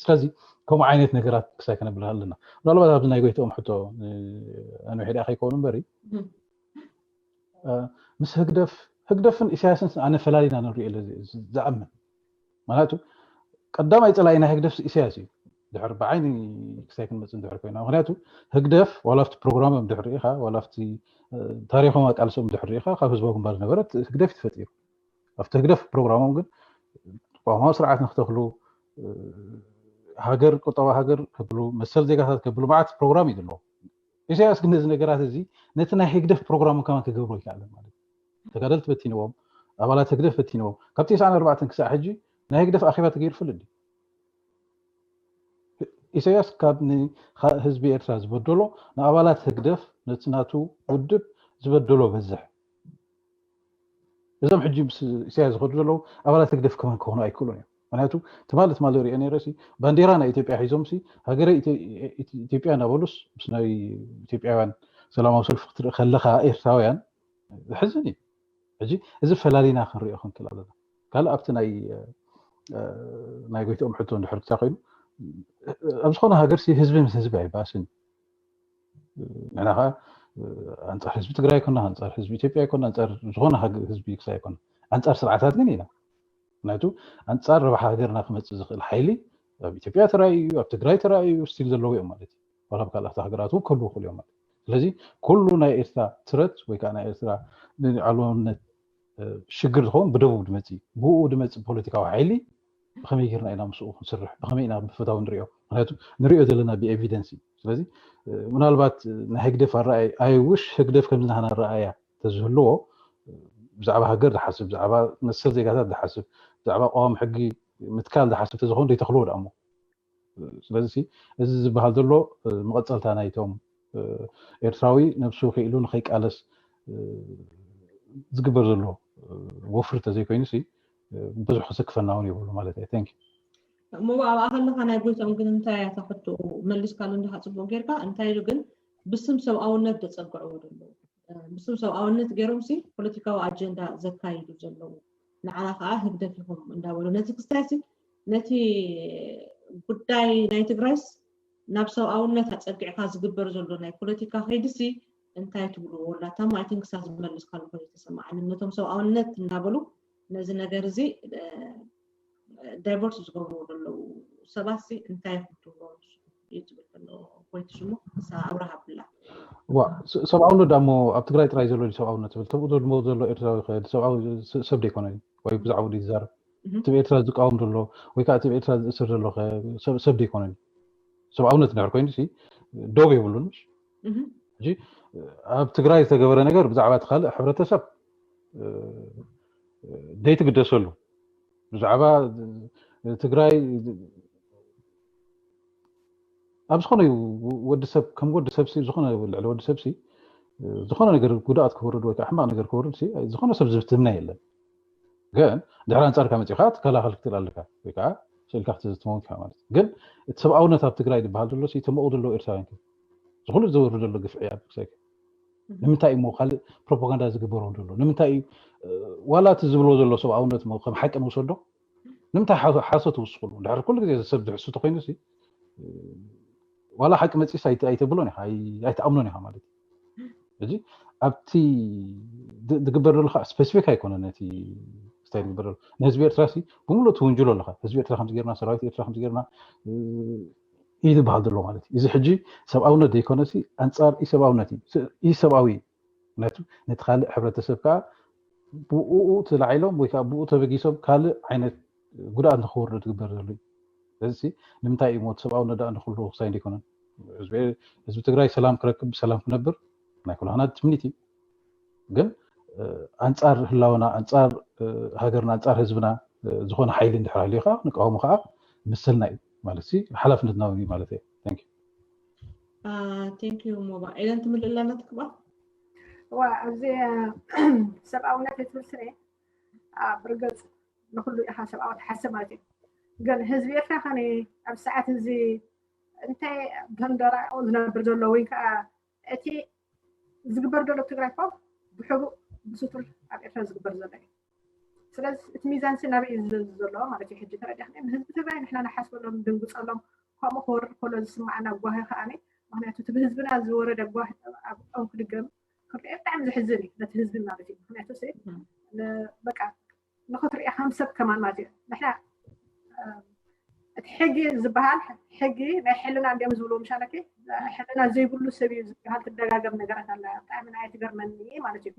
ስለዚ ከምኡ ዓይነት ነገራት ክሳይ ከነብል ኣለና። ምናልባት ኣብዚ ናይ ጎይትኦም ሕቶ ኣንውሕ ዳ ከይከውን እምበሪ ምስ ህግደፍ ህግደፍን ኢሳያስን ኣነ ፈላሊና ንሪኦ ዝኣምን ምክንያቱ ቀዳማይ ፀላኢ ናይ ህግደፍ ኢሳያስ እዩ። ድሕር ብዓይኒ ክሳይ ክንመፅእ እንድሕር ኮይና ምክንያቱ ህግደፍ ዋላ ኣብቲ ፕሮግራሞም ድሕር ሪኢኻ ዋላ ኣብቲ ታሪኮም ኣቃልሶም ድሕር ሪኢኻ ካብ ህዝባዊ ግንባር ዝነበረት ህግደፍ ተፈጢሩ ኣብቲ ህግደፍ ፕሮግራሞም ግን ተቋማዊ ስርዓት ንክተክሉ ሃገር ቁጠባ ሃገር ከብሉ መሰል ዜጋታት ከብሉ መዓት ፕሮግራም እዩ ዘለዎ። ኢሳያስ ግን ነዚ ነገራት እዚ ነቲ ናይ ህግደፍ ፕሮግራም ከማን ክገብሮ ይከኣለን ማለት እዩ። ተጋደልቲ በቲንዎም ኣባላት ህግደፍ በቲንዎም ካብ ተስዓን ኣርባዕተን ክሳዕ ሕጂ ናይ ህግደፍ ኣኼባ ተገይሩ ፍልጥ ኢሳያስ ካብ ህዝቢ ኤርትራ ዝበደሎ ንኣባላት ህግደፍ ነቲ ናቱ ውድብ ዝበደሎ በዝሕ እዞም ሕጂ ምስ ኢሳያስ ዝኸዱ ዘለዉ ኣባላት ህግደፍ ከማን ክኾኑ ኣይክእሉን እዮም። ምክንያቱ ትማሊ ትማሊ ሪኦ ነይረ ሲ ባንዴራ ናይ ኢትዮጵያ ሒዞም ሲ ሃገረ ኢትዮጵያ እናበሉስ ምስ ናይ ኢትዮጵያውያን ሰላማዊ ሰልፊ ክትርኢ ከለካ ኤርትራውያን ዝሕዝን እዩ። ሕጂ እዚ ፈላሊና ክንሪኦ ክንክእል ኣለና። ካልእ ኣብቲ ናይ ናይ ጎይትኦም ሕቶ እንድሕር ክሳ ኮይኑ ኣብ ዝኾነ ሃገር ሲ ህዝቢ ምስ ህዝቢ ኣይባእስን እዩ። ንሕና ከዓ ኣንፃር ህዝቢ ትግራይ ኣይኮና ኣንፃር ህዝቢ ኢትዮጵያ ኣይኮና ኣንፃር ዝኾነ ህዝቢ ክሳ ኣይኮና ኣንፃር ስርዓታት ግን ኢና። ምክንያቱ ኣንፃር ረብሓ ሃገርና ክመፅእ ዝኽእል ሓይሊ ኣብ ኢትዮጵያ ተራእዩ ኣብ ትግራይ ተራእዩ ስቲል ዘለዉ እዮም ማለት እዩ። ዋላ ኣብ ካልኣት ሃገራት እውን ክህልዉ ይኽእሉ እዮም ማለት እዩ። ስለዚ ኩሉ ናይ ኤርትራ ትረት ወይ ከዓ ናይ ኤርትራ ንልዓለዋነት ሽግር ዝኸውን ብደቡብ ድመፅእ እዩ። ብኡ ድመፅእ ፖለቲካዊ ሓይሊ ብኸመይ ጌርና ኢና ምስኡ ክንስርሕ ብኸመይ ኢና ብፈታዊ ንሪኦ ምክንያቱ ንሪኦ ዘለና ብኤቪደንስ እዩ። ስለዚ ምናልባት ናይ ህግደፍ ኣረኣይ ኣይውሽ ህግደፍ ከምዚ ናህና ኣረኣያ ተዝህልዎ ብዛዕባ ሃገር ዝሓስብ ብዛዕባ መሰል ዜጋታት ዝሓስብ ብዛዕባ ቀዋሚ ሕጊ ምትካል ዝሓስብ ተዝኸውን ዘይተኽልዎ ደኣሞ ስለዚ እዚ ዝበሃል ዘሎ መቐፀልታ ናይቶም ኤርትራዊ ነብሱ ክኢሉ ንኸይቃለስ ዝግበር ዘሎ ወፍሪ ተዘይኮይኑ ብዙሕ ክስክፈና እውን የብሉ ማለት እዩ። እሞ ኣብኣ ከለካ ናይ ጎይቶም ግን እንታይ እያ ታክቱ መሊስካሉ እንዲካ ፅቡቅ ጌርካ እንታይ ኢሉ ግን ብስም ሰብኣውነት ዘፀግዕዎ ዘለዉ ብስም ሰብኣውነት ገይሮም ሲ ፖለቲካዊ ኣጀንዳ ዘካይዱ ዘለዉ ንዓና ከዓ ህግደፍ ኢኹም እንዳበሉ ነዚ ክስታይ ሲ ነቲ ጉዳይ ናይ ትግራይስ ናብ ሰብኣውነት ኣፀጊዕካ ዝግበር ዘሎ ናይ ፖለቲካ ከይድሲ እንታይ ትብልዎ ላታ ማይቲን ክሳ ዝመልስ ካሉ ኮይኑ ተሰማዓኒ ነቶም ሰብኣውነት እንዳበሉ ነዚ ነገር እዚ ዳይቨርት ዝገብርዎ ዘለዉ ሰባሲ እንታይ ይኽትዎ እዩ ዝብል ዘሎ ፖይንት ሽሙ እሳ ኣብርሃ ብላ ዋ ሰብኣውነት ዳሞ ኣብ ትግራይ ጥራይ ዘሎ ሰብኣውነት ትብል ተብኡ ዘሎ ዘሎ ኤርትራዊ ሰብኣዊ ሰብ ዘይኮነ ወይ ብዛዕባ ዝዛረብ እቲ ኤርትራ ዝቃወም ዘሎ ወይ ከዓ እቲ ኤርትራ ዝእስር ዘሎ ሰብ ዘይኮነ ሰብኣውነት እንድሕር ኮይኑ ዶብ የብሉን ኣብ ትግራይ ዝተገበረ ነገር ብዛዕባ እቲ ካልእ ሕብረተሰብ ዘይትግደሰሉ ብዛዕባ ትግራይ ኣብ ዝኾነ እዩ ወዲ ሰብ ከም ወዲ ሰብ ዝኾነ ልዕሊ ወዲ ሰብ ዝኾነ ነገር ጉድኣት ክወርድ ወይ ሕማቕ ነገር ክወርድ ዝኾነ ሰብ ዝብትምና የለን ግን ድሕሪ ኣንፃርካ መፂኻ ትከላኸል ክትል ኣለካ ወይ ከዓ ስእልካ ክትዝትመውን ኢኻ ማለት ግን እቲ ሰብኣውነት ኣብ ትግራይ ዝበሃል ዘሎ ተመቑ ዘለዎ ኤርትራውያን ዝኾነ ዝወርዱ ዘሎ ግፍዒ ኣብ ክሳይ ንምንታይ እሞ ካልእ ፕሮፓጋንዳ ዝግበሮ ዘሎ ንምንታይ ዋላ እቲ ዝብሎ ዘሎ ሰብኣውነት ከም ሓቂ ንውሰዶ ንምንታይ ሓሶት ትውስኽሉ ድሕሪ ኩሉ ግዜ ሰብ ዝሕሱ ተኮይኑ ዋላ ሓቂ መፂስ ኣይተብሎን ኢኻ ኣይተኣምኖን ኢኻ ማለት እዩ እዚ ኣብቲ ዝግበር ዘሎ ከዓ ስፔሲፊክ ኣይኮነ ነቲ ስታይ ዝግበር ዘሎ ንህዝቢ ኤርትራ ሲ ብምሉእ ትውንጅሎ ኣለካ ህዝቢ ኤርትራ ከምዚ ጌርና ሰራዊት ኤርትራ ከምዚ ጌርና እዩ ዝበሃል ዘሎ ማለት እዩ እዚ ሕጂ ሰብኣውነት ዘይኮነሲ ኣንፃር ኢሰብኣውነት እዩ ኢሰብኣዊ ነቲ ካልእ ሕብረተሰብ ከዓ ብኡ ተላዒሎም ወይ ከዓ ብኡ ተበጊሶም ካልእ ዓይነት ጉድኣት ንክወርዶ ትግበር ዘሎ እዩ እዚ ንምንታይ እዩ ሞት ሰብኣውነት ደኣ ንክሉ ክሳይ ዘይኮነን ህዝቢ ትግራይ ሰላም ክረክብ ብሰላም ክነብር ናይ ኩላህና ትምኒት እዩ ግን ኣንፃር ህላወና ኣንፃር ሃገርና ኣንፃር ህዝብና ዝኾነ ሓይሊ እንድሕር ሃልዩ ከዓ ንቃወሞ ከዓ ምሰልና እዩ ማለት ሓላፍነትና እውን እዩ ማለት እዩ ቴንክ ዩ ሞባ ኤለን ትምልእ ኣለና ትክባ ዋ ኣብዚ ሰብኣውነት የትብል ስለ ብርግፅ ንኩሉ ኢኻ ሰብኣዊ ትሓስብ ማለት እዩ ግን ህዝቢ ኤርትራ ከነ ኣብ ሰዓት እዚ እንታይ ተንደራኦ ዝነብር ዘሎ ወይ ከዓ እቲ ዝግበር ዘሎ ትግራይ ኮ ብሕቡእ ብስቱር ኣብ ኤርትራ ዝግበር ዘሎ እዩ ስለዚ እቲ ሚዛን ሲ ናበይ እዩ ዝዘዝ ዘሎ ማለት እዩ ሕጂ ተረዲኽኒ ንህዝቢ ትግራይ ንሕና ንሓስበሎም ድንግፀሎም ከምኡ ክወርድ ከሎ ዝስማዓና ጓሂ ከዓኒ ምክንያቱ እቲ ብህዝብና ዝወረደ ጓሂ ኣብ ኦም ክድገም ክርኦ ብጣዕሚ ዘሕዝን እዩ ነቲ ህዝቢ ማለት እዩ ምክንያቱ በቃ ንክትሪኦ ከም ሰብ ከማን ማለት እዩ ንሕና እቲ ሕጊ ዝበሃል ሕጊ ናይ ሕልና እንዲኦም ዝብሉ ምሻለኪ ሕልና ዘይብሉ ሰብ እዩ ዝበሃል ትደጋገም ነገራት ኣላ ብጣዕሚ ናይ ትገርመኒ ማለት እዩ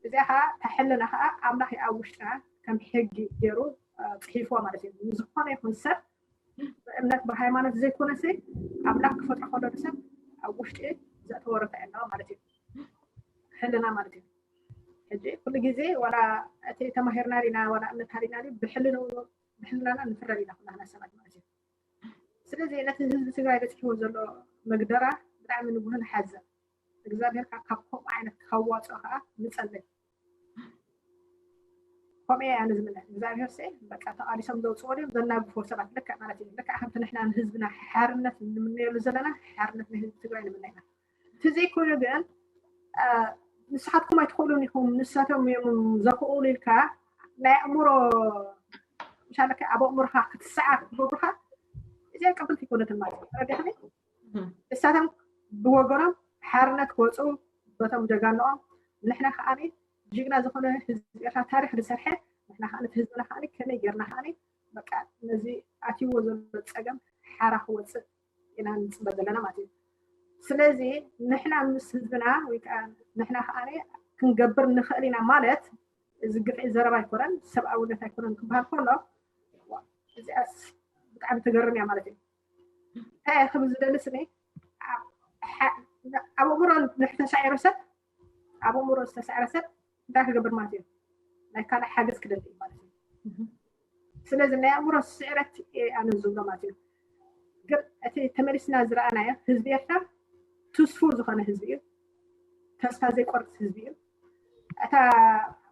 እዚኣ ከዓ እታ ሕልና ከዓ ኣምላኽ ኣብ ውሽጥና ከም ሕጊ ገይሩ ፅሒፍዎ ማለት እዩ ንዝኾነ ይኹን ሰብ ብእምነት ብሃይማኖት ዘይኮነሲ ኣምላኽ ክፈጥሮ ከሎ ሰብ ኣብ ውሽጢ ዘእተወረታ ኣለዋ ማለት እዩ ሕልና ማለት እዩ ሕጂ ኩሉ ግዜ ዋላ እቲ ተማሂርና ዲና ዋላ እምነት ሃሊና ዲ ብሕልንኡ ብሕልናና ንፍረድ ኢና ኩላህና ሰባት ማለት እዩ ስለዚ ነቲ ህዝቢ ትግራይ በፂሕዎ ዘሎ መግደራ ብጣዕሚ ንጉህን ሓዘን እግዚኣብሔር ካብ ከምኡ ዓይነት ከዋፅኦ ከዓ ንፀልይ ከምኡ እየ ኣነ ዝምነ እግዚኣብሔር ስ በቃ ተቃሊሶም ዘውፅዎ ድዮም ዘናግፎ ሰባት ልክዕ ማለት እዩ ልክዕ ከምቲ ንሕና ንህዝብና ሓርነት ንምነየሉ ዘለና ሓርነት ናይ ህዝቢ ትግራይ ንምነ ኢና እቲ ዘይኮነ ግን ንስኻትኩም ኣይትኽእሉን ኢኹም ንሳቶም እዮም ዘኽእሉ ኢልካ ናይ ኣእምሮ ምሻለካ ኣብ ኣእምሮካ ክትስዓ ክገብሩካ እዚኣ ቅብልቲ ይኮነትን ማለት እዩ ተረዲኽኒ ንሳቶም ብወገኖም ሓርነት ክወፁ በቶም ጀጋንኦም ንሕና ከዓ ጅግና ዝኾነ ህዝቢ ኤርትራ ታሪክ ዝሰርሐ ንሕና ከዓ ነቲ ህዝብና ከዓ ከመይ ጌርና ከዓ በቃ ነዚ ኣትይዎ ዘሎ ፀገም ሓራ ክወፅእ ኢና ንፅበ ዘለና ማለት እዩ ስለዚ ንሕና ምስ ህዝብና ወይ ከዓ ንሕና ከዓ ክንገብር ንኽእል ኢና ማለት እዚ ግፍዒ ዘረባ ኣይኮነን ሰብኣውነት ኣይኮነን ክበሃል ከሎ እዚኣስ ብጣዕሚ ትገርም እያ ማለት እዩ እንታይ ክብል ዝደሊ ስኒ ኣብ ኣእምሮ ዝተሳዒረ ሰብ ኣብ ኣእምሮ ዝተሳዕረ ሰብ እንታይ ክገብር ማለት እዩ ናይ ካልእ ሓገዝ ክደሊ እዩ ማለት እዩ ስለዚ ናይ ኣእምሮ ስዕረት ኣነ ዝብሎ ማለት እዩ ግን እቲ ተመሊስና ዝረኣናዮ ህዝቢ ኤርትራ ትስፉ ዝኾነ ህዝቢ እዩ ተስፋ ዘይቆርፅ ህዝቢ እዩ እታ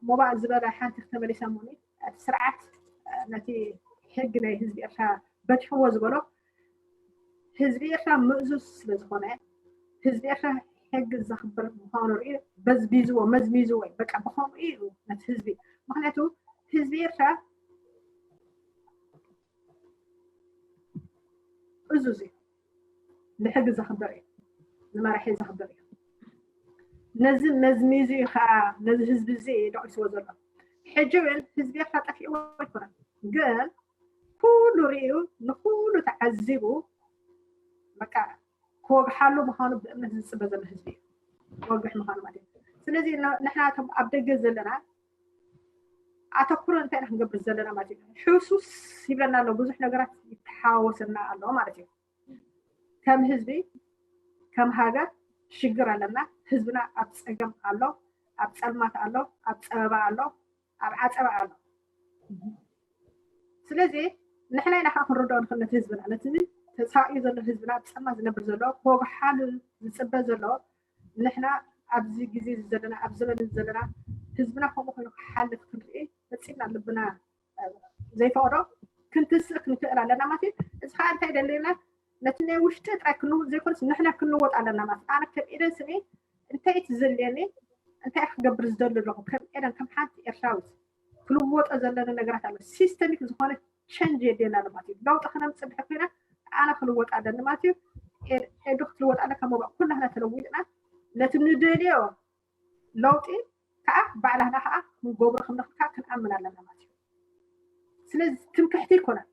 ሞባእ ዝበለ ሓንቲ ክተመሊሳ ሞኒ እቲ ስርዓት ነቲ ሕጊ ናይ ህዝቢ ኤርትራ በቲሕዎ ዝበሎ ህዝቢ ኤርትራ ምእዙዝ ስለ ዝኾነ ህዝቢ ኤርትራ ሕጊ ዘኽብር ምዃኑ ርኢ በዝቢዝዎ መዝሚዝዎ በቃ ብኸምኡ እዩ ነቲ ህዝቢ ምክንያቱ ህዝቢ ኤርትራ እዙዝ እዩ ንሕጊ ዘኽብር እዩ ንመራሒ ዘኽብር እዩ ነዚ መዝሚዙ እዩ ከዓ ነዚ ህዝቢ እዚ ደቂስዎ ዘሎ ሕጂ እውን ህዝቢ ኤርትራ ጠፊእዎ ኣይኮነን ግን ኩሉ ንኩሉ ርእዩ ንኩሉ ተዓዚቡ በቃ ክወግሓሉ ምዃኑ ብእምነት ዝፅበ ዘሎ ህዝቢ እዩ። ክወግሕ ምዃኑ ማለት እዩ። ስለዚ ንሕና እቶም ኣብ ደገ ዘለና ኣተኩሮ እንታይ ኢና ክንገብር ዘለና ማለት እዩ። ሕሱስ ይብለና ኣሎ፣ ብዙሕ ነገራት ይተሓዋወሰና ኣሎ ማለት እዩ። ከም ህዝቢ ከም ሃገር ሽግር ኣለና። ህዝብና ኣብ ፀገም ኣሎ፣ ኣብ ፀልማት ኣሎ፣ ኣብ ፀበባ ኣሎ፣ ኣብ ዓፀባ ኣሎ። ስለዚ ንሕና ኢና ከዓ ክንርድኦ ንኽእል ነቲ ህዝብና፣ ነቲ ተሳቅዩ ዘሎ ህዝብና፣ ኣብ ፀልማት ዝነብር ዘሎ፣ ክወግሓሉ ዝፅበ ዘሎ። ንሕና ኣብዚ ግዜ እዚ ዘለና፣ ኣብ ዘመን እዚ ዘለና ህዝብና ከምኡ ኮይኑ ክሓልፍ ክንርኢ ፈፂምና ልብና ዘይፈቅዶ ክንትስእ ክንክእል ኣለና ማለት እዩ። እዚ ከዓ እንታይ ደለና? ነቲ ናይ ውሽጢ ጥራይ ክንውጥ ዘይኮነስ ንሕና ክንወጥ ኣለና ማለት እዩ። ኣነ ከም ኤደን ስኒ እንታይ እቲ ዘልየኒ እንታይ ክገብር ዝደሊ ኣለኹ? ከም ኤደን ከም ሓንቲ ኤርትራዊት ክልወጦ ዘለኒ ነገራት ኣሎ። ሲስተሚክ ዝኾነ ቸንጅ የድልየና ኣሎ ማለት እዩ። ለውጢ ክነምፅእ ድሕር ኮይና ኣነ ክልወጥ ኣለኒ ማለት እዩ። ኤዱ ክትልወጥ ኣለ ከመ ኩላህና ተለዊጥና ነቲ ንደልዮ ለውጢ ከዓ ባዕላህና ከዓ ክንገብሮ ከም ንኽእል ከዓ ክንኣምን ኣለና ማለት እዩ። ስለዚ ትምክሕቲ ኣይኮነን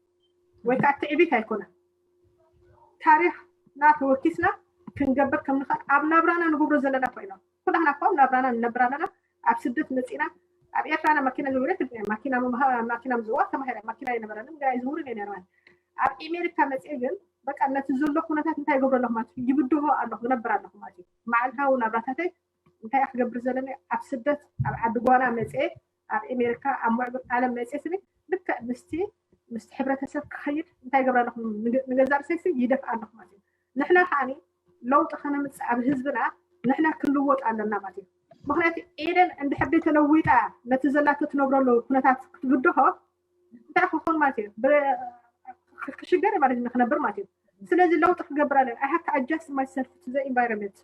ወይ ከዓ ትዕቢት ኣይኮነን። ታሪኽና ተወኪስና ክንገብር ከም ንኽእል ኣብ ናብራና ንገብሮ ዘለና ኮይኖም ኩላህና እኮ ኣብ ናብራና ንነብር ኣለና። ኣብ ስደት መፂና ኣብ ኤርትራና ማኪና ዝውረ ማኪና ምምሃ- ማኪና ምዝዋር ተማሂረ ማኪና ይነበረንም ገና ይዝውርን እየ ነርማን ኣብ ኤሜሪካ መፅኤ ግን በቃ ነቲ ዘሎ ኩነታት እንታይ ይገብሮ ኣለኹ ማለት እዩ። ይብድሆ ኣለኹ ይነብር ኣለኹ ማለት እዩ። መዓልታዊ ናብራታተይ እንታይ ክገብር ዘለኒ ኣብ ስደት ኣብ ዓዲ ጓና መፅኤ ኣብ ኤሜሪካ ኣብ ምዕብል ዓለም መፅኤ ስኒ ልክዕ ምስቲ ምስቲ ሕብረተሰብ ክኸይድ እንታይ ገብር ኣለኹ ንገዛእ ርእሰይ ይደፍእ ኣለኹ ማለት እዩ። ንሕና ከዓኒ ለውጢ ከነምፅእ ኣብ ህዝብና ንሕና ክንልወጥ ኣለና ማለት እዩ። ምክንያቱ ኤደን እንድሕር ተለዊጣ ነቲ ዘላቶ ትነብረሉ ኩነታት ክትብድሆ እንታይ ክኾን ማለት እዩ። ክሽገር ማለት እዩ ክነብር ማለት እዩ። ስለዚ ለውጢ ክገብር ኣለ I have to adjust myself to the environment።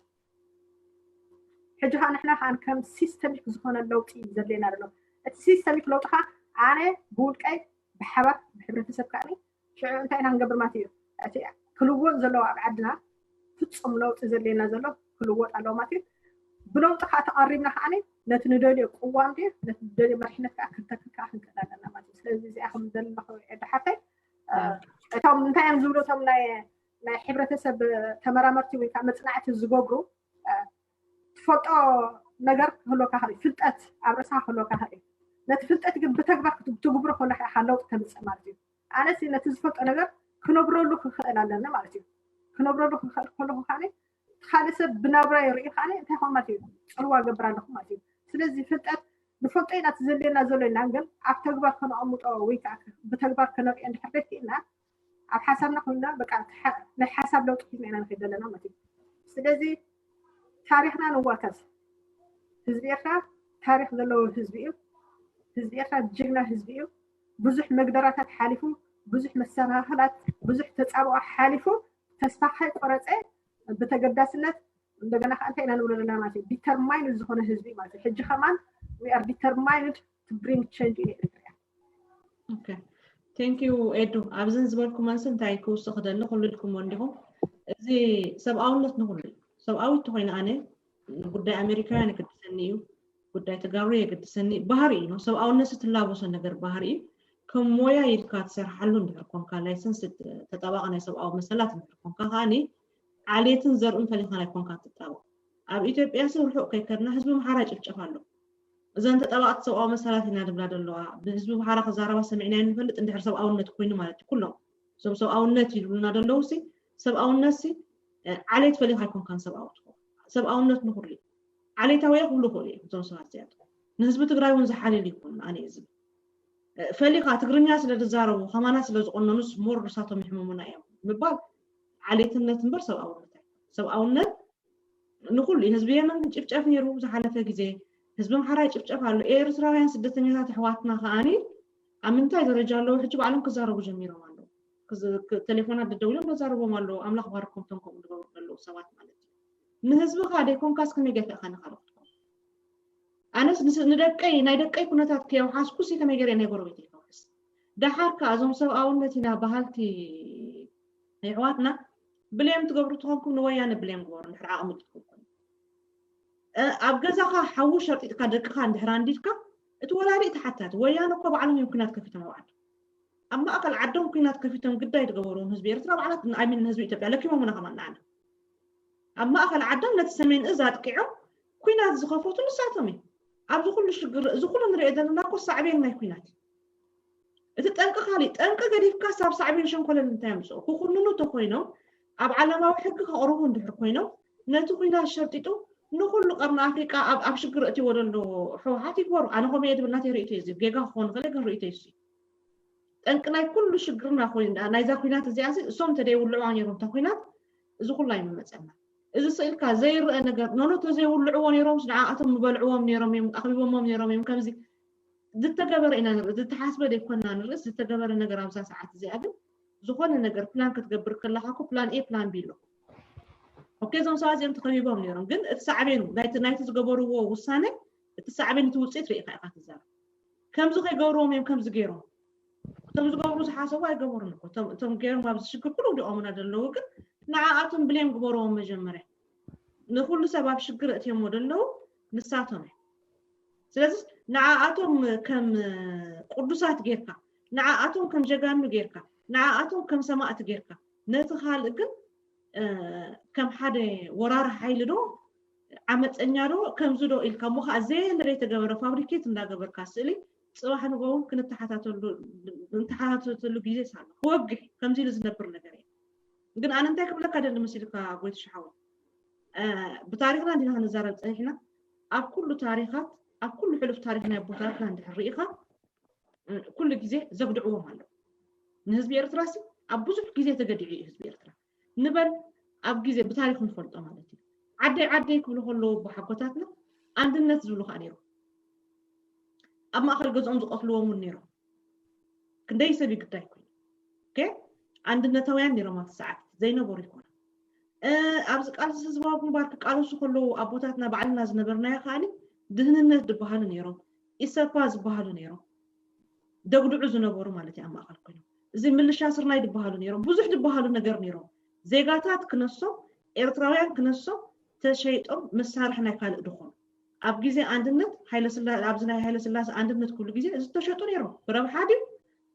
ሕጂ ከዓ ንሕና ከዓ ከም ሲስተሚክ ዝኾነ ለውጢ ዘድልየና ዘሎ እቲ ሲስተሚክ ለውጢ ከዓ ኣነ ብውልቀይ ብሓባር ብሕብረተሰብ ከዓ ሽዑ እንታይ ኢና ክንገብር ማለት እዩ። እቲ ክልወጥ ዘለዎ ኣብ ዓድና ፍፁም ለውጢ ዘድልየና ዘሎ ክልወጥ ኣለዎ ማለት እዩ። ብለውጢ ከዓ ተቐሪብና ከዓ ነቲ ንደልዮ ቅዋም ድዩ ነቲ ንደልዮ መሪሕነት ከዓ ክንተክል ከዓ ክንክእል ኣለና ማለት እዩ። ስለዚ እዚኣ ከም ዘለኹ ኤዱ ሓፍተይ እቶም እንታይ እዮም ዝብሉ እቶም ናይ ናይ ሕብረተሰብ ተመራመርቲ ወይ ከዓ መፅናዕቲ ዝገብሩ ትፈልጦ ነገር ክህልወካ ክእል ፍልጠት ኣብ ርእስኻ ክህልወካ ክእል ነቲ ፍልጠት ግን ብተግባር ትግብሮ ከሎ ኢኻ ለውጢ ተምፅእ ማለት እዩ። ኣነስ ነቲ ዝፈልጦ ነገር ክነብረሉ ክኽእል ኣለኒ ማለት እዩ። ክነብረሉ ክኽእል ከለኹ ከዓ ካልእ ሰብ ብናብራ ይርኢ ከዓ እንታይ ኾን ማለት እዩ ፅልዋ ገብር ኣለኹ ማለት እዩ። ስለዚ ፍልጠት ንፈልጦ ኢና እቲ ዘድልየና ዘሎ ኢልና ግን ኣብ ተግባር ከነቐምጦ ወይ ከዓ ብተግባር ከነርእዮ እንድሕር ደይክእልና ኣብ ሓሳብና ኮይንና በቃ ናይ ሓሳብ ለውጢ ሒዝና ኢና ንኸይድ ዘለና ማለት እዩ። ስለዚ ታሪኽና ንዋከስ ህዝቢ ኤርትራ ታሪኽ ዘለዎ ህዝቢ እዩ። ህዝቢ ኤርትራ ጅግና ህዝቢ እዩ። ብዙሕ መግደራታት ሓሊፉ ብዙሕ መሰናኽላት ብዙሕ ተፃብኦ ሓሊፉ ተስፋ ከይቆረፀ ብተገዳስነት እንደገና ከዓ እንታይ ኢና ንብሎ ዘለና ማለት እዩ determined ዝኾነ ህዝቢ ማለት እዩ። ሕጂ ከማን we are determined to bring change in Eritrea። Thank you ኤዱ። ኣብዚ ዝበልኩመንስ እንታይ ክውስኽ ክደሊ ኩሉ ኢልኩሞ እንዲኹም። እዚ ሰብኣውነት ንኩሉ እዩ። ሰብኣዊት ተኮይነ ኣነ ጉዳይ ኣሜሪካውያን የገድሰኒ እዩ፣ ጉዳይ ተጋሩ የገድሰኒ ባህሪ እዩ። ሰብኣውነት ትላበሶ ነገር ባህሪ እዩ። ከም ሞያ ኢልካ ትሰርሓሉ እንድሕር ኮንካ ላይሰንስ ተጣባቂ ናይ ሰብኣዊ መሰላት እንድሕር ኮንካ ከዓኒ ዓሌትን ዘርእን ፈሊኻ ኣይኮንካ ትጣበቕ። ኣብ ኢትዮጵያ ሲ ርሑቕ ከይከድና ህዝቢ ምሓራ ይጭፍጨፍ ኣሎ። እዘን ተጣባቕቲ ሰብኣዊ መሰላት ኢና ድብላ ዘለዋ ብህዝቢ ምሓራ ክዛረባ ሰሚዕና ንፈልጥ እንድሕር ሰብኣውነት ኮይኑ ማለት እዩ። ኩሎም እዞም ሰብኣውነት ይድብሉና ዘለዉ ሲ ሰብኣውነት ሲ ዓሌት ፈሊኻ ኣይኮንካን ሰብኣዊ ትኾን። ሰብኣውነት ንኹሉ ዓሌታዊ ክብሉ ይኽእሉ እዮም እዞም ሰባት እዚኣቶም። ንህዝቢ ትግራይ እውን ዝሓልል ይኹን ኣነ ዝብል ፈሊኻ ትግርኛ ስለ ዝዛረቡ ከማና ስለ ዝቆነኑስ ሞር ርሳቶም ይሕመሙና እዮም ምባል ዓሌትነት እምበር ሰብኣውነት ኣይኮን። ሰብኣውነት ንኩሉ ህዝቢ የመን ጭፍጨፍ ነይሩ ዝሓለፈ ግዜ ህዝቢ ኣምሓራ ይጭፍጨፍ ኣሎ። ኤርትራውያን ስደተኛታት ኣሕዋትና ከዓኒ ኣብ ምንታይ ደረጃ ኣለዉ ሕጂ ባዕሎም ክዛረቡ ጀሚሮም ኣለዉ። ቴሌፎናት ደደውሎም ተዛርቦም ኣለዉ። ኣምላኽ ባርኮም ቶም ከምኡ ዝገብሩ ዘለዉ ሰባት ማለት እዩ። ንህዝብኻ ደይኮንካስ ከመይ ገፊእካ ንኻልእ ክትኮን? ኣነስ ንደቀይ ናይ ደቀይ ኩነታት ከየውሓስኩስ ከመይ ገይረ ናይ ጎረቤተይ ከውሕስ? ደሓር ከኣ እዞም ሰብኣውነት ኢና በሃልቲ ኣሕዋትና ብሌም ትገብሩ ተኾንኩም ንወያነ ብሌም ግበሩ እንድሕር ዓቕሚ ትትኮን ኣብ ገዛኻ ሓዊ ሸርጢጥካ ደቅኻ እንድሕር ኣንዲድካ እቲ ወላዲ ተሓታቲ ወያነ እኮ ባዕሎም እዮም ኩናት ከፊቶም ኣብ ዓዱ ኣብ ማእከል ዓዶም ኩናት ከፊቶም ግዳይ ዝገበርዎም ህዝቢ ኤርትራ ባዕላት፣ I mean፣ ህዝቢ ኢትዮጵያ ለኪሞምና ከማን ንዓና። ኣብ ማእከል ዓዶም ነቲ ሰሜን እዝ ኣጥቂዖም ኩናት ዝኸፈቱ ንሳቶም እዮም። ኣብዚ ኩሉ ሽግር እዚ ኩሉ ንሪኦ ዘለና እኮ ሳዕቤን ናይ ኩናት እዩ። እቲ ጠንቂ ካሊእ፣ ጠንቂ ገዲፍካ ሳብ ሳዕቤን ሸንኮለል እንታይ ኣምፅኦ? ክኹንኑ ተኮይኖም ኣብ ዓለማዊ ሕጊ ከቕርቡ እንድሕር ኮይኖም ነቲ ኩናት ሸርጢጡ ንኩሉ ቀርኒ ኣፍሪቃ ኣብ ኣብ ሽግር እትዎ ዘሎ ህወሓት ይግበሩ። ኣነ ከምኡ እየ ዝብል ናተይ ርእይቶ እዩ። እዚ ጌጋ ክኾን ይኽእል ግን ርእይቶ እዩ። ጠንቂ ናይ ኩሉ ሽግርና ኮይኑ ናይዛ ኩናት እዚኣ እሶም ተደይውልዑዋ ነይሮም እታ ኩናት እዚ ኩሉ ኣይምመፀና። እዚ ስእልካ ዘይረአ ነገር ኖኖ ተዘይውልዕዎ ነይሮም ንዓኣቶም ምበልዕዎም ነይሮም እዮም ኣኽቢቦሞም ነይሮም እዮም ከምዚ ዝተገበረ ኢና ንርኢ ዝተሓስበ ዘይኮንና ንርእስ ዝተገበረ ነገር ኣብዛ ሰዓት እዚኣ ግን ዝኾነ ነገር ፕላን ክትገብር ከለካ ኮ ፕላን ኤ ፕላን ቢ ኣሎ። ኦኬ እዞም ሰባት እዚኦም ተኸቢቦም ነይሮም ግን እቲ ሳዕቤኑ ናይቲ ናይቲ ዝገበርዎ ውሳነ እቲ ሳዕቤን እቲ ውፅኢት ርኢካ ኢካ ትዛረብ። ከምዚ ከይገብርዎም እዮም ከምዚ ገይሮም እቶም ዝገብሩ ዝሓሰቡ ኣይገበሩን እኮ እቶም ገይሮም ኣብዚ ሽግር ኩሉ ውዲቖምና ዘለዉ ግን ንዓኣቶም ብሌም ግበርዎም መጀመርያ ንኩሉ ሰብ ኣብ ሽግር እትዮሞ ዘለዉ ንሳቶም እዮም። ስለዚ ንዓኣቶም ከም ቅዱሳት ጌርካ ንዓኣቶም ከም ጀጋኑ ጌርካ ንዓኣቶም ከም ሰማእቲ ጌርካ ነቲ ካልእ ግን ከም ሓደ ወራሪ ሓይሊ ዶ ዓመፀኛ ዶ ከምዚ ዶ ኢልካ እሞ ከዓ ዘየለ ዘይተገበረ ፋብሪኬት እንዳገበርካ ስእሊ ፅባሕ ንጎውን ክንተሓታተሉ ግዜ ሳሎ ክወግሕ ከምዚ ኢሉ ዝነብር ነገር እዩ። ግን ኣነ እንታይ ክብለካ ደሊ መሲልካ ጎይትሽሓወ ብታሪክና እንዲና ክንዛረብ ፀኒሕና ኣብ ኩሉ ታሪካት ኣብ ኩሉ ሕሉፍ ታሪክ ናይ ኣቦታትና እንድሕር ርኢካ ኩሉ ግዜ ዘግድዕዎም ኣለዉ። ንህዝቢ ኤርትራ ሲ ኣብ ብዙሕ ግዜ ተገዲዑ እዩ ህዝቢ ኤርትራ ንበል ኣብ ግዜ ብታሪክ ንፈልጦ ማለት እዩ። ዓደይ ዓደይ ክብሉ ከለዉ ብሓጎታትና ኣንድነት ዝብሉ ከዓ ነይሩ ኣብ ማእከል ገዝኦም ዝቀትልዎም እውን ነይሮም። ክንደይ ሰብ ይግዳይ ኮይኑ ኣንድነታውያን ነይሮም ኣብቲ ሰዓት ዘይነበሩ ይኮኑ። ኣብዚ ቃልሲ ህዝባዊ ግንባር ክቃለሱ ከለዉ ኣቦታትና ባዕልና ዝነበርናዮ ከዓኒ ድህንነት ዝበሃሉ ነይሮም፣ ኢሰፓ ዝበሃሉ ነይሮም፣ ደግድዑ ዝነበሩ ማለት እዩ ኣብ ማእከል ኮይኖም። እዚ ምልሻ ስርናይ ዝበሃሉ ነይሮም፣ ብዙሕ ዝበሃሉ ነገር ነይሮም። ዜጋታት ክነሶም፣ ኤርትራውያን ክነሶም ተሸይጦም መሳርሒ ናይ ካልእ ድኾኑ። ኣብ ግዜ ኣንድነት ሃይለስላ ኣብዚ ናይ ሃይለስላሴ ኣንድነት ኩሉ ግዜ ዝተሸጡ ነይሮም። ብረብሓ ድዩ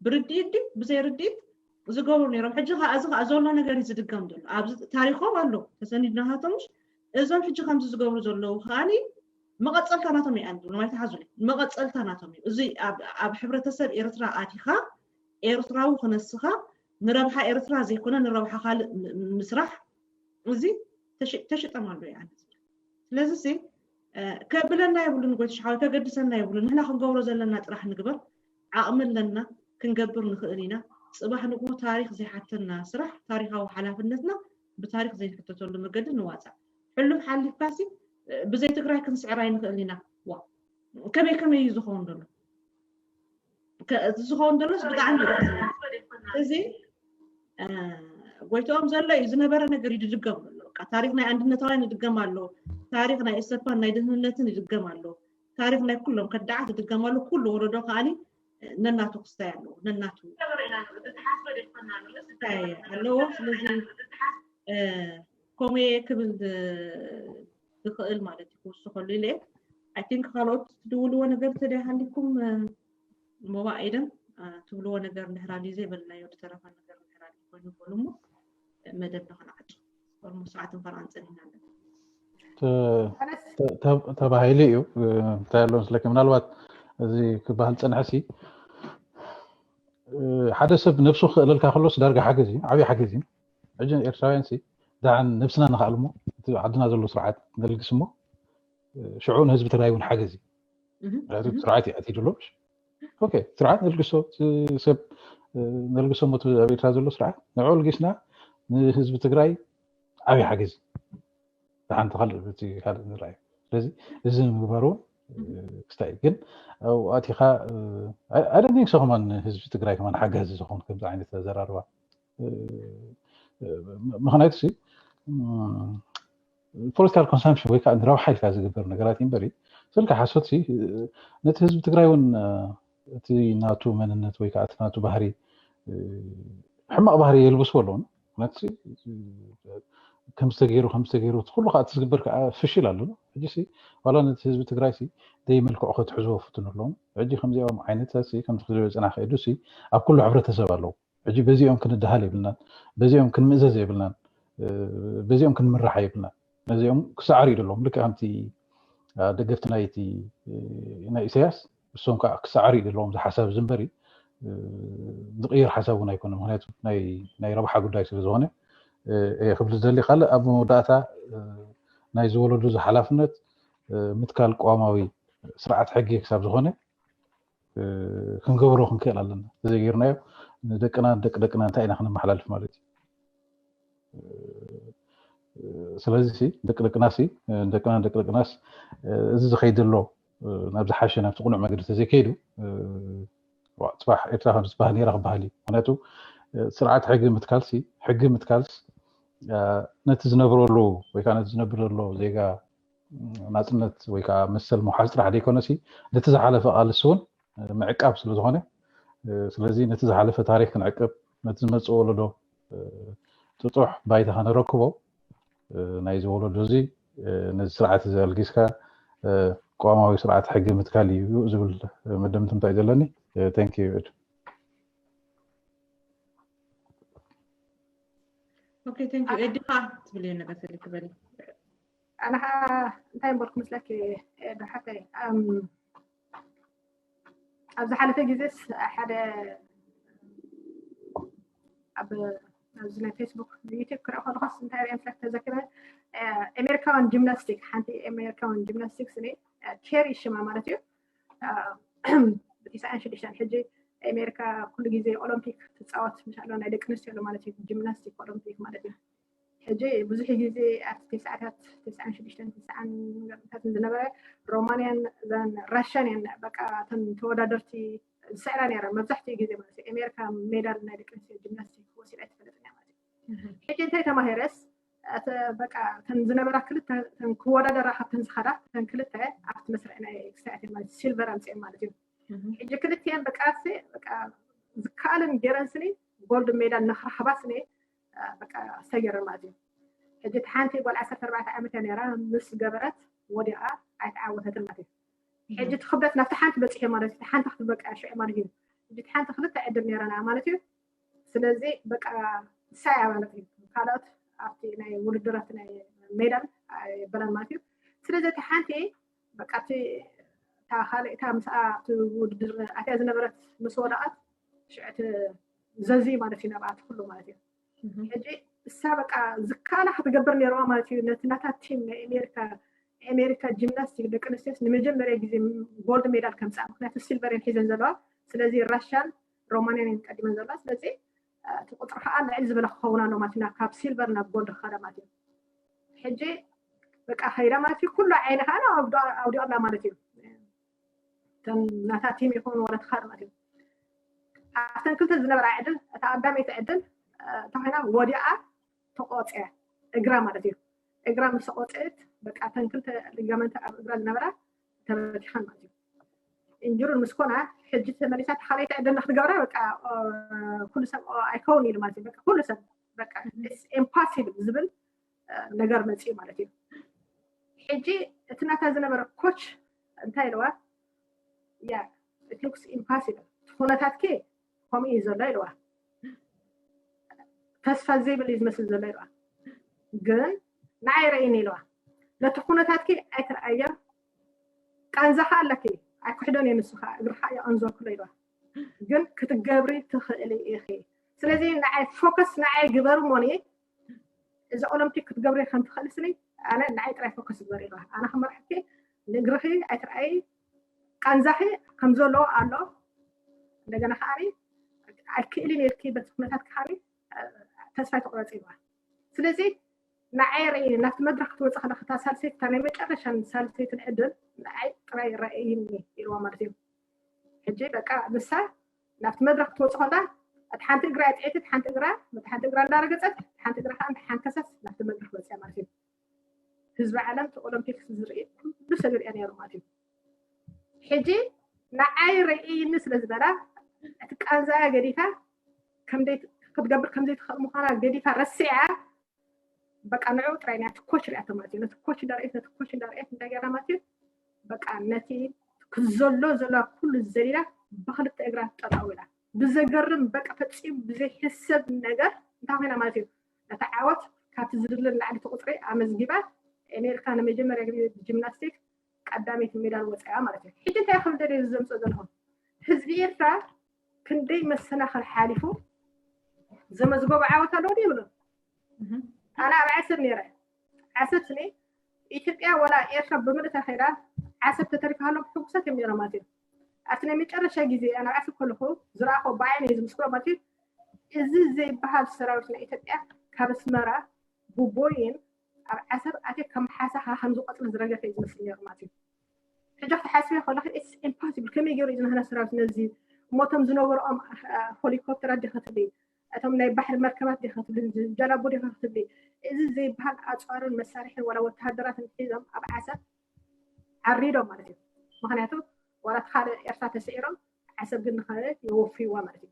ብርድኢት ድዩ ብዘይ ርድኢት ዝገብሩ ነይሮም። ሕጂ ከዓ እዚ ከዓ ዘሎ ነገር እዩ ዝድገም ዘሎ። ኣብዚ ታሪኮም ኣሎ ተሰኒዱ ናሃቶም እዞም ሕጂ ከምዚ ዝገብሩ ዘለዉ ከዓኒ መቐፀልታ ናቶም እዩ ኣንዱ ማይ ተሓዙ መቐፀልታ ናቶም እዩ። እዚ ኣብ ሕብረተሰብ ኤርትራ ኣቲኻ ኤርትራዊ ክነስኻ ንረብሓ ኤርትራ ዘይኮነ ንረብሓ ካልእ ምስራሕ እዚ ተሽጠም ኣሎ እዩ ኣነ ስለዚ ሲ ከብለና የብሉን ጎይትሽ ሓወይ ከገድሰና የብሉን ንሕና ክንገብሮ ዘለና ጥራሕ ንግበር ዓቕሚ ኣለና ክንገብር ንኽእል ኢና ፅባሕ ንግሆ ታሪክ ዘይሓተና ስራሕ ታሪካዊ ሓላፍነትና ብታሪክ ዘይንሕተተሉ መገዲ ንዋፃእ ሕሉፍ ሓሊፍካሲ ብዘይ ትግራይ ክንስዕር ኣይንኽእል ኢና ዋ ከመይ ከመይ እዩ ዝኸውን ዘሎ እዚ ዝኸውን ዘሎስ ብጣዕሚ እዚ ጎይትኦም ዘሎ እዩ ዝነበረ ነገር እዩ ዝድገም ዘሎ በቃ ታሪክ ናይ ኣንድነታውያን ይድገም ኣሎ ታሪክ ናይ ኢሰፓን ናይ ድህንነትን ይድገም ኣሎ ታሪክ ናይ ኩሎም ከዳዓት ይድገም ኣሎ ኩሉ ወለዶ ከዓኒ ነናቱ ክስታይ ኣለዎ ነናቱ ኣለዎ ስለዚ ከምኡ ክብል ዝኽእል ማለት እዩ ክውስኸሉ ኢለ I think ካልኦት ትድውልዎ ነገር ተደይ ሃሊኩም ሞባእ ኢደን ትብልዎ ነገር እንድሕር ኣልዩ ዘይበልናዮ ዝተረፈ ነገር እንድሕር ኣልዩ ኮይኑ በሉ እሞ መደብ ንክንዓጹ ኦልሞ ሰዓት እንፈርዓን ጸኒሕና ኣለና ተባሂሉ እዩ እንታይ ኣሎ ስለኪ ምናልባት እዚ ክበሃል ፀንሐ ሲ ሓደ ሰብ ነብሱ ክእለልካ ከሎስ ዳርጋ ሓገዝ እዩ ዓብዪ ሓገዝ እዩ ሕጂ ኤርትራውያን ሲ ዳሓን ነብስና ንክኣል እሞ እቲ ዓድና ዘሎ ስርዓት ነልግስ እሞ ሽዑ ንህዝቢ ትግራይ እውን ሓገዝ እዩ ስርዓት እዩ ኣትዩ ዘሎ ስርዓት ነልግሶ ሰብ ነልግሶ ሞ ኣብ ኤርትራ ዘሎ ስርዓት ንዕኡ ልጊስና ንህዝቢ ትግራይ ዓብዪ ሓገዝ እዩ ሓንቲ ካልእ እቲ ካልእ ንርኣዩ ስለዚ እዚ ንምግባር እውን ክስታይ ግን ኣብኡ ኣቲኻ ኣይደንቲንግ ሰ ከማን ህዝቢ ትግራይ ከማን ሓጋዚ ዝኾን ከምዚ ዓይነት ኣዘራርባ ምክንያቱ ሲ ፖለቲካል ኮንሳምፕሽን ወይ ከዓ ንረብሓ ኢልካ ዝግበር ነገራት እዩ እምበሪ ስልካ ሓሶት ሲ ነቲ ህዝቢ ትግራይ እውን እቲ ናቱ መንነት ወይ ከዓ እቲ ናቱ ባህሪ ሕማቕ ባህሪ የልብስዎ ኣለውን ነቲ ከምዚ ተገይሩ ከምዚ ተገይሩ እቲ ኩሉ ከዓ እቲ ዝግበር ከዓ ፍሽል ኣሎ። ሕጂ ሲ ዋላ ነቲ ህዝቢ ትግራይ ሲ ዘይመልክዑ ክትሕዝዎ ፍትኑ ኣለዎም። ሕጂ ከምዚኦም ዓይነት ሲ ከምዚ ክትሪኦ ዝፅናሕ ከይዱ ሲ ኣብ ኩሉ ሕብረተሰብ ኣለዉ። ሕጂ በዚኦም ክንድሃል የብልናን፣ በዚኦም ክንምእዘዝ የብልናን፣ በዚኦም ክንምራሕ የብልናን። ነዚኦም ክሰዓሩ ይደለዎም። ልክዕ ከምቲ ደገፍቲ ናይቲ ናይ ኢሳያስ እሶም ከዓ ክሰዓሩ ይደለዎም ዝሓሳብ ዝንበሪ ዝቕይር ሓሳብ እውን ኣይኮነ። ምክንያቱ ናይ ረብሓ ጉዳይ ስለ ዝኾነ ክብል ዝደሊ ካልእ ኣብ መወዳእታ ናይ ዝወለዱ ዝሓላፍነት ምትካል ቅዋማዊ ስርዓት ሕጊ ክሳብ ዝኾነ ክንገብሮ ክንክእል ኣለና። ተዘይገይርናዮ ንደቅና ደቂ ደቅና እንታይ ኢና ክነመሓላልፍ ማለት እዩ። ስለዚ ደቂ ደቅናሲ ደቅና ደቂ ደቅናስ እዚ ዝኸይድ ዘሎ ናብ ዝሓሸ ናብቲ ቅኑዕ መገዲ ተዘይከይዱ ጽባሕ ኤርትራ ከም ዝበሃል ነራ ክበሃል እዩ። ምክንያቱ ስርዓት ሕጊ ምትካልሲ ሕጊ ምትካልስ ነቲ ዝነብረሉ ወይ ከዓ ነቲ ዝነብር ዘሎ ዜጋ ናፅነት ወይ ከዓ መሰል ምውሓዝ ጥራሕ ዘይኮነሲ ነቲ ዝሓለፈ ቃልሲ እውን ምዕቃብ ስለዝኾነ ስለዚ ነቲ ዝሓለፈ ታሪክ ክንዕቅብ ነቲ ዝመፅእ ወለዶ ጥጡሕ ባይታ ከነረክቦ ናይዚ ወለዶ እዚ ነዚ ስርዓት እዚ ኣልጊስካ ቅዋማዊ ስርዓት ሕጊ ምትካል እዩ ዝብል መደምትምታ እዩ ዘለኒ። Thank you። ኦኬ፣ thank you። ኤዲኻ ትብልዮ ነገር ተልክ በሊ። ኣነ ከዓ እንታይ እምበልኩ መስለኪ ዶ ሓተይ ኣብ ዝሓለፈ ግዜስ ሓደ ኣብ ኣብዚ ናይ ፌስቡክ ዩቲብ ክርኢ ከለኩስ እንታይ ሪአ ምስለክ ተዘክረ ኣሜሪካውን ጂምናስቲክ ሓንቲ ኣሜሪካውን ጂምናስቲክስ ነ ኬሪ ሽማ ማለት እዩ ብትስዓን ሽዱሽተን ሕጂ ኣሜሪካ ኩሉ ግዜ ኦሎምፒክ ትፃወት ምሻሎ ናይ ደቂ ኣንስትዮ ኣሎ ማለት እዩ ጂምናስቲክ ኦሎምፒክ ማለት እዩ ሕጂ ብዙሕ ግዜ ኣብቲ ተስዓታት ተስዓን ሽዱሽተን ተስዓን ገርታት ዝነበረ ሮማንያን ራሽያን እየን በቃ እተን ተወዳደርቲ ዝስዕራ ነይረን መብዛሕትኡ ግዜ ማለት እዩ ኣሜሪካ ሜዳል ናይ ደቂ ኣንስትዮ ጂምናስቲክ ወሲዳ ኣይትፈልጥን እያ ማለት እዩ ሕጂ እንታይ ተማሂረስ በቃ እተን ዝነበራ ክልተ እተን ክወዳደራ ካብተን ዝኸዳ እተን ክልተ ኣብቲ መስርዕ ናይ ክሳያት ማለት ሲልቨር ኣምፅኤን ማለት እዩ ሕጂ ክልቲአን በቃ በቃ ዝከኣለን ገይረን ስኒ ጎልድ ሜዳል ንክረኽባ ስኒ በቃ ሰገረ ማለት እዩ ሕጂ እቲ ሓንቲ ጓል ዓሰርተ ኣርባዕተ ዓመት እያ ነራ ምስ ገበረት ወዲቓ ኣይተዓወተትን ማለት እዩ ሕጂ እቲ ክብደት ናብቲ ሓንቲ በፂሑ ማለት እዩ ሓንቲ ክትበቃ ሽዑ ማለት እዩ ሕጂ እቲ ሓንቲ ክልተ ዕድል ነረና ማለት እዩ ስለዚ በቃ ንሳ እያ ማለት እዩ ካልኦት ኣብቲ ናይ ውድድራት ናይ ሜዳል ኣይበለን ማለት እዩ ስለዚ እቲ ሓንቲ በቃ እቲ ካልእ እታ ምስኣ ኣብቲ ውድድር ኣትያ ዝነበረት ምስ ወደቐት ሽዕቲ ዘዚ ማለት እዩ ናብኣቲ ኩሉ ማለት እዩ ሕጂ እሳ በቃ ዝካላ ክትገብር ነይርዋ ማለት እዩ ነቲ ናታ ቲም ናይ ኣሜሪካ ኣሜሪካ ጂምናስቲክ ደቂ ኣንስትዮስ ንመጀመርያ ግዜ ጎልድ ሜዳል ከምፅኣ ምክንያቱ ሲልቨር እየን ሒዘን ዘለዋ ስለዚ ራሽያን ሮማንያን እየን ቀዲመን ዘለዋ ስለዚ እቲ ቁፅሪ ከዓ ልዕል ዝበለ ክኸውን ኣሎ ማለት እዩ ካብ ሲልቨር ናብ ጎልድ ክኸዳ ማለት እዩ ሕጂ በቃ ከይዳ ማለት እዩ ኩሉ ዓይኒ ከዓ ኣውዲቐላ ማለት እዩ እተን ናታ ቲም ይኹን ወላ ትኻድ ማለት እዩ ኣብተን ክልተ ዝነበራ ዕድል እታ ቀዳመይቲ ዕድል እንተኮይና ወዲኣ ተቆፅያ እግራ ማለት እዩ እግራ ምስ ተቆፅዕት በቃ እተን ክልተ ሊጋመንት ኣብ እግራ ዝነበራ ተበቲኸን ማለት እዩ ኢንጁሪ ምስ ኮና ሕጂ ተመሊሳ ተኻለይቲ ዕድል ንክትገብራ በቃ ኩሉ ሰብ ኣይከውን ኢሉ ማለት እዩ በቃ ኩሉ ሰብ በቃ ኢምፓሲብል ዝብል ነገር መፅኡ ማለት እዩ ሕጂ እቲ ናታ ዝነበረ ኮች እንታይ ኢለዋ ያ it looks impossible እቲ ኩነታትኪ ከምኡ እዩ ዘሎ ኢለዋ ተስፋ ዘይብል እዩ ዝመስል ዘሎ ኢለዋ ግን ንዓይ ረእይኒ ኢለዋ ነቲ ኩነታትኪ ኣይትርኣያ ቃንዛኻ ኣለኪ ኣይኩሕዶን እየ ንስኻ እግርኻ እየ ኣንዞርኩሎ ኢለዋ ግን ክትገብሪ ትኽእሊ ኢኺ ስለዚ ንዓይ ፎከስ ንዓይ ግበር እሞኒ እዚ ኦሎምፒክ ክትገብሪ ከም ትኽእል ስኒ ኣነ ንዓይ ጥራይ ፎከስ ግበር ኢልዋ ኣነ ክመርሐኪ ንእግርኺ ኣይትርኣይ ቃንዛኺ ከም ዘለዎ ኣሎ እንደገና ከዓኒ ኣይክእልን ኢልኪ በቲ ኩነታት ከዓኒ ተስፋ ኣይትቁረፂ ኢልዋ ስለዚ ንዓይ ርኢ ናብቲ መድረክ ክትወፂ ከለካ እታ ሳልሰይቲ እታ ናይ መጨረሻን ሳልሰይትን ዕድል ንዓይ ጥራይ ረእይኒ ኢልዋ ማለት እዩ ሕጂ በቃ ንሳ ናብቲ መድረክ ክትወፂ ከላ እቲ ሓንቲ እግራ እያ ጥዒቲ እቲ ሓንቲ እግራ እቲ ሓንቲ እግራ እንዳረገፀት እቲ ሓንቲ እግራ ከዓ እንዳሓንከሰት ናብቲ መድረክ ወፅያ ማለት እዩ ህዝቢ ዓለም እቲ ኦሎምፒክስ ዝርኢ ኩሉ ሰብ ይሪኣ ነይሩ ማለት እዩ ሕጂ ንዓይ ርእይኒ ስለ ዝበላ እቲ ቃንዛያ ገዲፋ ክትገብር ከምዘይትኽእል ምዃና ገዲፋ ረሲዓ በቃ ንዑ ጥራይ ናይ ኮች ሪኣቶ ማለት እዩ። ነቲ ኮች እንዳርኤት ነቲ ኮች እንዳርኤት እንታይ ገይራ ማለት እዩ። በቃ ነቲ ዘሎ ዘሎ ኩሉ ዘሊላ ብክልተ እግራ ጠጠው ኢላ ብዘገርም በቃ ፈፂሙ ብዘይሕሰብ ነገር እንታይ ኮይና ማለት እዩ። ነቲ ዓወት ካብቲ ዝድለ ንላዕሊ እቲ ቁፅሪ ኣመዝጊባ ኣሜሪካ ንመጀመርያ ግዜ ጂምናስቲክ ቀዳመይቲ ሜዳል ወፃያ ማለት እዩ። ሕጂ እንታይ ከም ደልየ ዘምፅኦ ዘለኹም ህዝቢ ኤርትራ ክንደይ መሰናኽል ሓሊፉ ዘመዝገቡ ዓወት ኣለዎ ይብሉ። ኣነ ኣብ ዓሰብ ነይረ። ዓሰብ ስኒ ኢትዮጵያ ወላ ኤርትራ ብምልእታ ከይዳ ዓሰብ ተተሪፋሃሎም ሕጉሳት እዮም ነይሮም ማለት እዩ። ኣብቲ ናይ መጨረሻ ግዜ ኣነ ኣብ ዓሰብ ከለኹ ዝረኣኹ ብዓይነ እዩ ዝምስክሮ ማለት እዩ። እዚ ዘይበሃል ሰራዊት ናይ ኢትዮጵያ ካብ ኣስመራ ብቦይን ኣብ ዓሰብ ኣትየ ከም ሓሳኻ ከም ዝቆፅል ዝረገፈ እዩ ዝመስል ነይሩ ማለት እዩ። ሕጂ ክትሓስበ ከለኺ it's impossible ከመይ ገይሩ እዩ ዝናህና ሰራዊት ነዚ እሞቶም ዝነበርኦም ሆሊኮፕተራት ዲኻ ትብሊ እቶም ናይ ባሕሪ መርከባት ዲኻ ትብሊ ጃላቦ ዲኻ ክትብሊ እዚ ዘይበሃል ኣፅዋርን መሳርሕን ወላ ወተሃደራትን ሒዞም ኣብ ዓሰብ ዓሪዶም ማለት እዩ። ምክንያቱ ወላ እቲ ካልእ ኤርትራ ተስዒሮም ዓሰብ ግን ንኻልእ የወፍይዋ ማለት እዩ።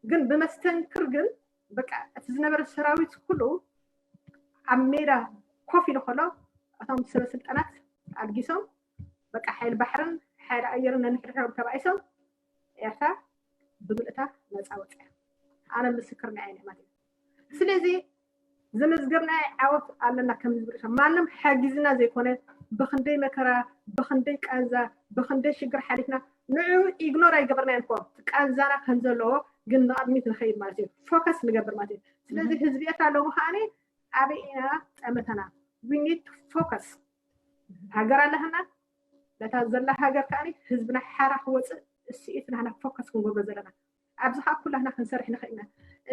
ግን ብመስተንክር ግን በቃ እቲ ዝነበረ ሰራዊት ኩሉ ኣብ ሜዳ ኮፍ ኢሉ ከሎ እቶም ሰበ ስልጣናት ኣልጊሶም በቃ ሓይሊ ባሕርን ሓይሊ ኣየርን ነንሕድሕዶም ተባኢሶም ኤርትራ ብምልእታ ነፃ ወፅያ። ኣነ ምስክር ናይ ዓይነ ማለት እዩ። ስለዚ ዘመዝገብናይ ዓወት ኣለና ከም ዝብል ማንም ሓጊዝና ዘይኮነ ብክንደይ መከራ ብክንደይ ቃንዛ ብክንደይ ሽግር ሓሊፍና ንዑ ኢግኖር ኣይገበርናዮ እኮ ቃንዛና ከም ዘለዎ ግን ንቕድሚት ንኸይድ ማለት እዩ። ፎከስ ንገብር ማለት እዩ። ስለዚ ህዝቢ ኤርትራ ኣለዎ ከዓኒ ኣበይ ኢና ጠመተና? We need to focus። ሃገር ኣለህና ነታ ዘላ ሃገር ከዓኒ ህዝብና ሓራ ክወፅእ እስኢት ናህና ፎከስ ክንገብሮ ዘለና ኣብዚ ከዓ ኩላህና ክንሰርሕ ንኽእል ኢና።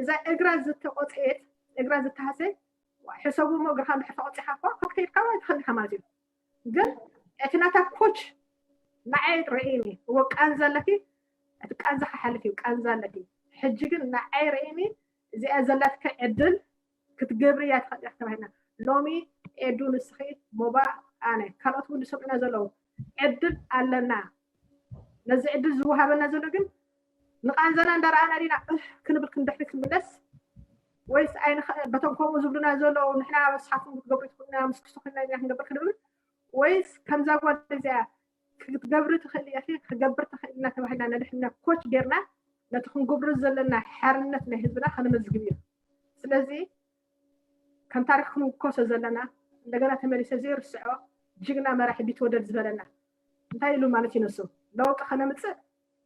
እዛ እግራ ዝተቆፀየት እግራ ዝተሃሰ ሕሰቡ እሞ እግርካ እንድሕር ተቆፂኻ እኳ ክትከይድ ካብ ኣይትኽእል ኢኻ ማለት እዩ። ግን እቲ ናታ ኮች ንዓይ ርኢኒ እዎ ቃንዛ ኣለኪ እቲ ቃንዛ ክሓልፍ እዩ ቃንዛ ኣለኪ ሕጂ ግን ንዓይ ርኢኒ እዚኣ ዘላትከ ዕድል ክትገብርያ ትኽእል ኢኻ ተባሂልና ሎሚ ኤዱ ንስኺ ሞባ ኣነ ካልኦት እውን ዝሰምዑና ዘለዉ ዕድል ኣለና ነዚ ዕድል ዝወሃበና ዘሎ ግን ንቓንዛና እንዳረኣና ዲና እህ ክንብል ክንድሕሪ ክንምለስ ወይስ ኣይንኸ በቶም ከምኡ ዝብሉና ዘለዉ ንሕና ስሓትኩም ክትገብሩ ትኽእሉና ምስ ክስቶ ኮይና ኢና ክንገብር ክንብል ወይስ ከምዛ ጓል እዚኣ ክትገብሪ ትኽእል እያ ክገብር ትኽእል ኢና ተባሂልና ነድሕና ኮች ጌርና ነቲ ክንገብሮ ዘለና ሓርነት ናይ ህዝብና ከነመዝግብ እዩ ስለዚ ከም ታሪክ ክንውከሶ ዘለና እንደገና ተመሊሰ ዘይርስዖ ጅግና መራሒ ቢትወደድ ዝበለና እንታይ ኢሉ ማለት እዩ ነሱ ለውጢ ከነምፅእ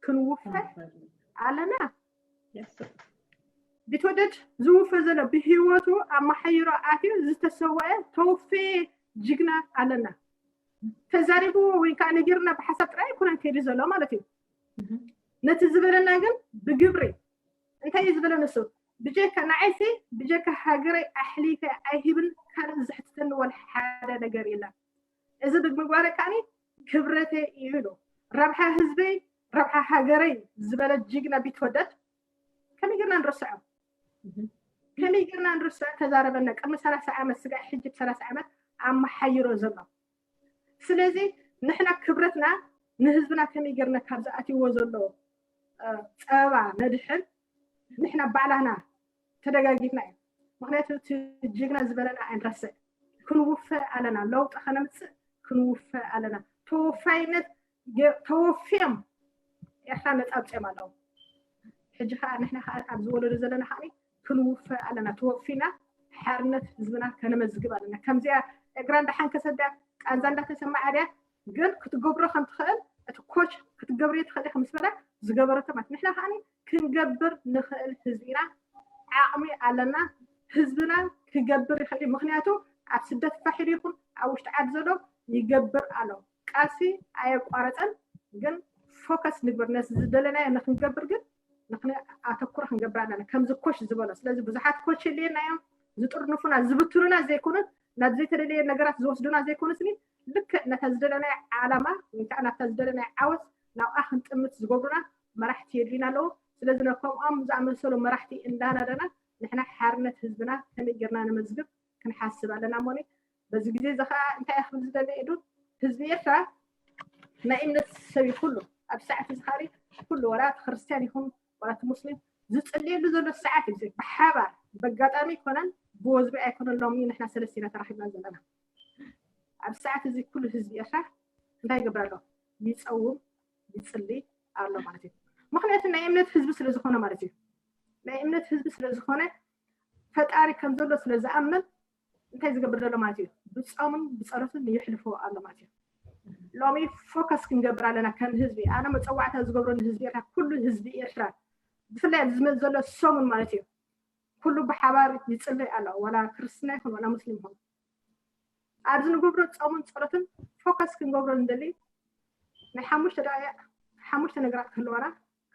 ክንውፈ ኣለና ቢትወደድ ዝውፈ ዘሎ ብሂወቱ ኣብ መሓይሮ ኣትዩ ዝተሰወአ ተውፌ ጅግና ኣለና ተዛሪቡ ወይ ከዓ ነጊርና ብሓሳብ ጥራይ ኣይኮነን ከይዱ ዘሎ ማለት እዩ ነቲ ዝበለና ግን ብግብሪ እንታይ እዩ ዝበለ ንሱ ብጀካ ንዓይሲ ብጀካ ሃገረይ ኣሕሊፈ ኣይህብን ካልእ ዘሕትተኒ ወላ ሓደ ነገር የለን እዚ ብምግባረ ከዓኒ ክብረተይ እዩ ኢሉ ረብሓ ህዝበይ ረብሓ ሃገረይ ዝበለ ጅግና ቢትወደድ ከመይ ጌርና ንርስዖ ከመይ ጌርና ንርስዖ ተዛረበና ቅድሚ ሰላሳ ዓመት ስጋዕ ሕጂ ብ ሰላሳ ዓመት ኣመሓይሮ ዘሎ ስለዚ ንሕና ክብረትና ንህዝብና ከመይ ጌርና ካብ ዝኣትይዎ ዘሎ ፀበባ ነድሕን ንሕና ባዕላና ተደጋጊፍና እዩ ምክንያቱ እቲ ጅግና ዝበለና ኣይንረስዕ ክንውፈ ኣለና ለውጢ ከነምፅእ ክንውፈ ኣለና ተወፋይነት ተወፊዮም ኤርትራ ነፃ ኣውፅኦም ኣለዉ ሕጂ ከዓ ንሕና ከዓ ኣብዚ ወለዶ ዘለና ከዓ ክንውፈ ኣለና ተወፊና ሓርነት ህዝብና ከነመዝግብ ኣለና ከምዚኣ እግራ እንዳሓንከሰት ድያ ቃንዛ እንዳተሰማዓ ድያ ግን ክትገብሮ ከም ትኽእል እቲ ኮች ክትገብርዮ ትኽእል ኢኻ ምስ በላ ዝገበረቶ ማለት ንሕና ከዓ ክንገብር ንኽእል ህዝቢ ኢና ዓቕሚ ኣለና ህዝብና ክገብር ይኽእል እዩ ምክንያቱ ኣብ ስደት ፋሕ ኢሉ ይኹን ኣብ ውሽጢ ዓዲ ዘሎ ይገብር ኣሎ ቃልሲ ኣየቋረፀን ግን ፎከስ ንግበር ነዚ ዝደለናዮ ንክንገብር ግን ንክንኣተኩሮ ክንገብር ኣለና ከምዚ ኮች ዝበሎ ስለዚ ብዙሓት ኮች የድልየና እዮም ዝጥርንፉና ዝብትኑና ዘይኮኑን ናብ ዘይተደለየ ነገራት ዝወስዱና ዘይኮኑስኒ ልክዕ ነታ ዝደለናዮ ዓላማ ወይ ከዓ ናብታ ዝደለናዮ ዓወት ናብኣ ክንጥምት ዝገብሩና መራሕቲ የድልዩና ኣለዉ ስለዚ ነከምኦም ዝኣመሰሉ መራሕቲ እንዳናደና ንሕና ሓርነት ህዝብና ከመይ ጌርና ነመዝግብ ክንሓስብ ኣለና እሞኒ በዚ ግዜ እዚ ከዓ እንታይ ክብል ዝደለ ኢሉ ህዝቢ ኤርትራ ናይ እምነት ሰብ እዩ ኩሉ ኣብ ሰዓት እዚ ካሪ ኩሉ ወላ እቲ ክርስትያን ይኹን ወላ እቲ ሙስሊም ዝፅልየሉ ዘሎ ሰዓት እዩ ብሓባር በጋጣሚ ይኮነን ብወዝቢ ኣይኮነሎም እዩ ንሕና ሰለስቲና ተራኺብና ዘለና። ኣብ ሰዓት እዚ ኩሉ ህዝቢ ኤርትራ እንታይ ይገብር ኣሎ? ይፀውም፣ ይፅሊ ኣሎ ማለት እዩ። ምክንያቱ ናይ እምነት ህዝቢ ስለ ዝኾነ ማለት እዩ። ናይ እምነት ህዝቢ ስለ ዝኾነ ፈጣሪ ከም ዘሎ ስለ ዝኣምን እንታይ ዝገብር ዘሎ ማለት እዩ? ብፆምን ብፀሎትን ይሕልፎ ኣሎ ማለት እዩ። ሎሚ ፎከስ ክንገብር ኣለና ከም ህዝቢ። ኣነ መፀዋዕታ ዝገብሮ ንህዝቢ ኤርትራ፣ ኩሉ ህዝቢ ኤርትራ ብፍላይ ኣብዚ ዝመፅ ዘሎ ሰሙን ማለት እዩ። ኩሉ ብሓባር ይፅልይ ኣሎ፣ ዋላ ክርስትና ይኹን ዋላ ሙስሊም ይኹን። ኣብዚ ንገብሮ ፆምን ፀሎትን ፎከስ ክንገብሮ ንደሊ ናይ ሓሙሽተ ደቂቕ ሓሙሽተ ነገራት ክህልዋና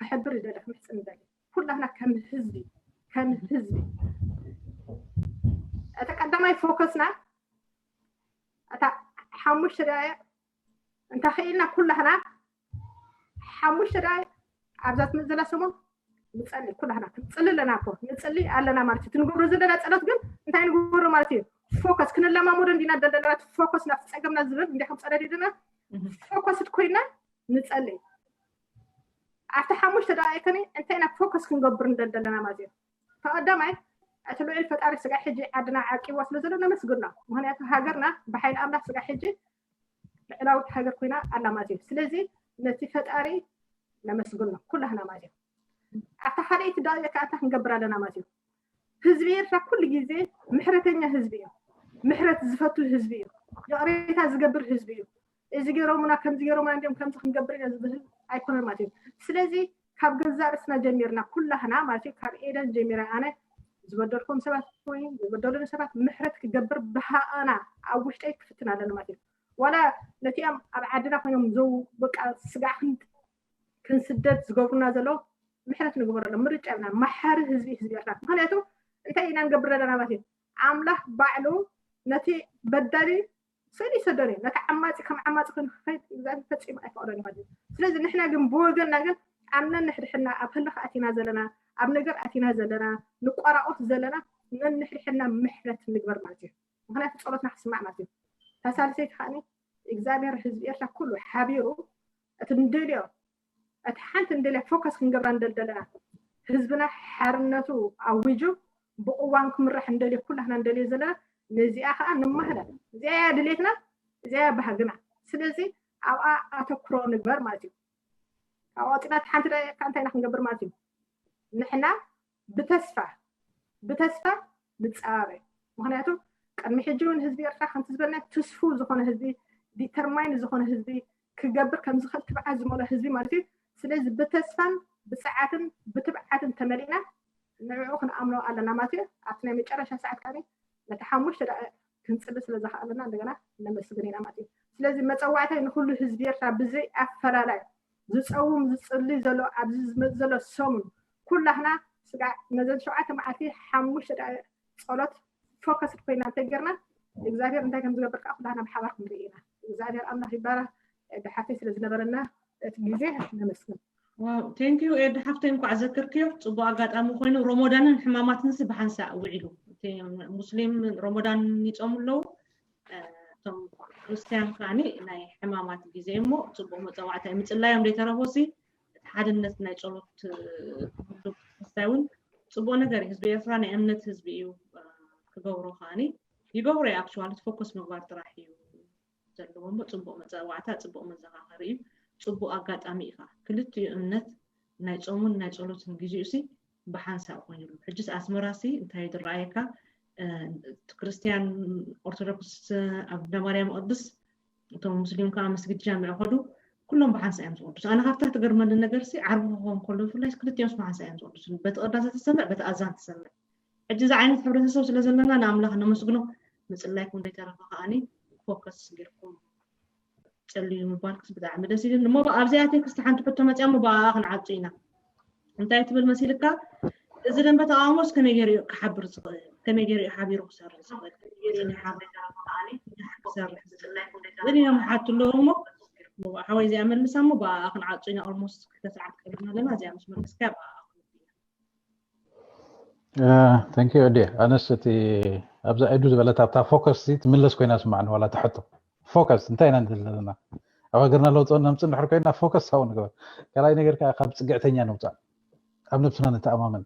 ክሕብር ይደሊ፣ ክምሕፅን ይደሊ። ኩላትና ከም ህዝቢ ከም ህዝቢ እቲ ቀዳማይ ፎከስና እታ ሓሙሽተ ደቂቕ እንተኽኢልና ኩላትና ሓሙሽተ ደቂቕ ኣብዛ ትመፅእ ዘላ ሰሙን ንፀሊ፣ ኩላትና ክንፅሊ ኣለና እኮ ንፅሊ ኣለና ማለት እዩ። ትንገብሮ ዘለና ፀሎት ግን እንታይ ንገብሮ ማለት እዩ? ፎከስ ክንለማመዶ እንዲና ደለና ፎከስ ናብቲ ፀገምና ዝብል እንዲ ከም ፀለድ ኢልና ፎከስ ኮይና ንፀሊ። ኣብቲ ሓሙሽተ ደቂቕ ከኒ እንታይ ኢና ፎከስ ክንገብር እንደለና ማለት እዩ። ተቐዳማይ እቲ ልዑል ፈጣሪ ስጋ ሕጂ ዓድና ዓቂዋ ስለ ዘሎ ነመስግኖ። ምክንያቱ ሃገርና ብሓይሊ ኣምላኽ ስጋ ሕጂ ልዕላዊት ሃገር ኮይና ኣላ ማለት እዩ። ስለዚ ነቲ ፈጣሪ ነመስግኖ ኩላህና ማለት እዩ። ኣብታ ካልኣይቲ ደቂቕ ከዓ እንታይ ክንገብር ኣለና ማለት እዩ? ህዝቢ ኤርትራ ኩሉ ግዜ ምሕረተኛ ህዝቢ እዩ። ምሕረት ዝፈቱ ህዝቢ እዩ። ይቕሬታ ዝገብር ህዝቢ እዩ። እዚ ገይሮምና ከምዚ ገይሮምና እንዲም ከምዚ ክንገብር ኢና ዝብህል ኣይኮነን ማለት እዩ። ስለዚ ካብ ገዛእ ርእስና ጀሚርና ኩላህና ማለት እዩ ካብ ኤደን ጀሚረ ኣነ ዝበደልኩም ሰባት ወይ ዝበደሉኒ ሰባት ምሕረት ክገብር ብሃኣና ኣብ ውሽጠይ ክፍትን ኣለኒ ማለት እዩ። ዋላ ነቲኦም ኣብ ዓድና ኮይኖም ዘው በቃ ስጋዕ ክንድ ክንስደድ ዝገብሩና ዘለዉ ምሕረት ንግበረሎም። ምርጫ የብልና። መሓሪ ህዝቢ ህዝቢ ኤርትራ። ምክንያቱ እንታይ ኢና ንገብር ዘለና ማለት እዩ? ኣምላኽ ባዕሉ ነቲ በዳሊ ስእሊ ይሰደን እዩ። ነቲ ዓማፂ ከም ዓማፂ ኮይኑ ክኸይድ እግዚኣብሔር ፈፂሙ ኣይፈቕዶን እዩ ማለት እዩ። ስለዚ ንሕና ግን ብወገንና ግን ኣብ ነንሕድሕድና ኣብ ህልኽ ኣቲና ዘለና ኣብ ነገር ኣቲና ዘለና ንቋራቆት ዘለና ነንሕድሕድና ምሕረት ንግበር ማለት እዩ። ምክንያቱ ፀሎትና ክስማዕ ማለት እዩ። ተሳልሰይቲ ከዓኒ እግዚኣብሔር ህዝቢ ኤርትራ ኩሉ ሓቢሩ እቲ ንደልዮ እቲ ሓንቲ እንደልያ ፎከስ ክንገብራ እንደል ዘለና ህዝብና ሓርነቱ ኣዊጁ ብቅዋም ክምራሕ እንደልዮ ኩላህና እንደልዮ ዘለና ነዚኣ ከዓ ንማህለል እዚኣ እያ ድሌትና እዚኣ እያ ባህግና ስለዚ ኣብኣ ኣተኩሮ ንግበር ማለት እዩ ካብ ኣወፂና እቲ ሓንቲ ደቂቃ እንታይ ኢና ክንገብር ማለት እዩ ንሕና ብተስፋ ብተስፋ ንፀባበ ምክንያቱ ቅድሚ ሕጂ እውን ህዝቢ ኤርትራ ከምቲ ዝበልና ትስፉ ዝኾነ ህዝቢ ዲተርማይን ዝኾነ ህዝቢ ክገብር ከም ዝኽእል ትብዓት ዝመልኦ ህዝቢ ማለት እዩ ስለዚ ብተስፋን ብፅዓትን ብትብዓትን ተመሊእና ንዕኡ ክንኣምኖ ኣለና ማለት እዩ ኣብቲ ናይ መጨረሻ ሰዓት ካኒ ነቲ ሓሙሽተ ደቂቕ ክንፅሊ ስለ ዝኸኣለና እንደገና ነመስግን ኢና ማለት እዩ ስለዚ መፀዋዕታይ ንኩሉ ህዝቢ ኤርትራ ብዘይ ኣፈላላይ ዝፀውም ዝፅሊ ዘሎ ኣብዚ ዝመፅ ዘሎ ሰሙን ኩላህና ስጋዕ ነዘን ሸውዓተ መዓልቲ ሓሙሽተ ደቂቕ ፀሎት ፎከስ ኮይና እንተጌርና እግዚኣብሔር እንታይ ከም ዝገብር ከዓ ኩላህና ብሓባር ክንርኢ ኢና እግዚኣብሔር ኣምላኽ ይባረክ ድሓተይ ስለ ዝነበረና እቲ ግዜ ነመስግን ቴንኪዩ ኤድ ሓፍተይ እንኳዕ ዘክርክዮ ፅቡቅ ኣጋጣሚ ኮይኑ ሮሞዳንን ሕማማትን ሲ ብሓንሳእ ውዒሉ ሙስሊም ሮሞዳን ይፀሙ ኣለዉ እቶም ክርስትያን ከዓኒ ናይ ሕማማት ግዜ እሞ ፅቡቅ መፀዋዕታ እዩ ምፅላዮም ዘይተረፎ ሲ እቲ ሓድነት ናይ ፀሎት ክህሉ ክርስታይ እውን ፅቡቅ ነገር እዩ ህዝቢ ኤርትራ ናይ እምነት ህዝቢ እዩ ክገብሮ ከዓኒ ይገብሮ እዩ ኣክቹዋሊ ፎከስ ምግባር ጥራሕ እዩ ዘለዎ እሞ ፅቡቅ መፀዋዕታ ፅቡቅ መዘኻኸሪ እዩ ፅቡቅ ኣጋጣሚ እዩ ከዓ ክልቲኡ እምነት ናይ ፆሙን ናይ ፀሎትን ግዜኡ ሲ ብሓንሳእ ኮይኑሉ ሕጅስ ኣስመራ ሲ እንታይ ዝረኣየካ ክርስትያን ኦርቶዶክስ ኣብ ደማርያም ቅድስ እቶም ሙስሊም ከዓ መስጊድ ጃምዕ ከዱ ኩሎም ብሓንሳእ እዮም ዝቅዱስ ኣነ ካብታ ትገርመኒ ነገር ሲ ዓርቢ ክኸውን ከሎ ብፍላይ ክልቲኦምስ ብሓንሳእ እዮም ዝቅዱስ በቲ ቅዳሴ ትሰምዕ በቲ ኣዛን ትሰምዕ ሕጂ እዚ ዓይነት ሕብረተሰብ ስለ ዘለና ንኣምላኽ ነመስግኖ ምፅላይኩም ዘይተረፈ ከዓኒ ፎከስ ጌርኩም ጸልዩ ምባልክስ ብጣዕሚ ደስ ኢሉኒ እሞ ኣብዚኣ ቴክስት ሓንቲ ሕቶ መፅያ እሞ ብኣኣ ክንዓብፁ ኢና እንታይ ትብል መሲልካ እዚ ደንበ ተቃውሞስ ከመይ ገይሩ እዩ ክሓብር ዝኽእል ከመይ ገይሩ እዩ ሓቢሩ ክሰርሕ ዝኽእል ክሰርሕ ዝኽእል እዮም ሓቱ ኣለዎ እሞ ሓወይ እዚኣ መልሳ እሞ ብኣኣ ክንዓፁ ኢና ኦልሞስት ክልተ ሰዓት ቀሪብና ኣለና እዚኣ ምስ መለስካ ብኣኣ ተንኪዩ ዕድየ ኣነስ እቲ ኣብዛ ዕዱ ዝበለት ኣብታ ፎከስ ትምለስ ኮይና ስማዕኒ ዋላ ትሕቶ ፎከስ እንታይ ኢና ንብል ዘለና ኣብ ሃገርና ለውጥ ነምፅእ እንድሕር ኮይና ፎከስ ሳው ንግበር ካልኣይ ነገር ከዓ ካብ ፅግዕተኛ ንውፃእ ኣብ ነብስና ንተኣማመን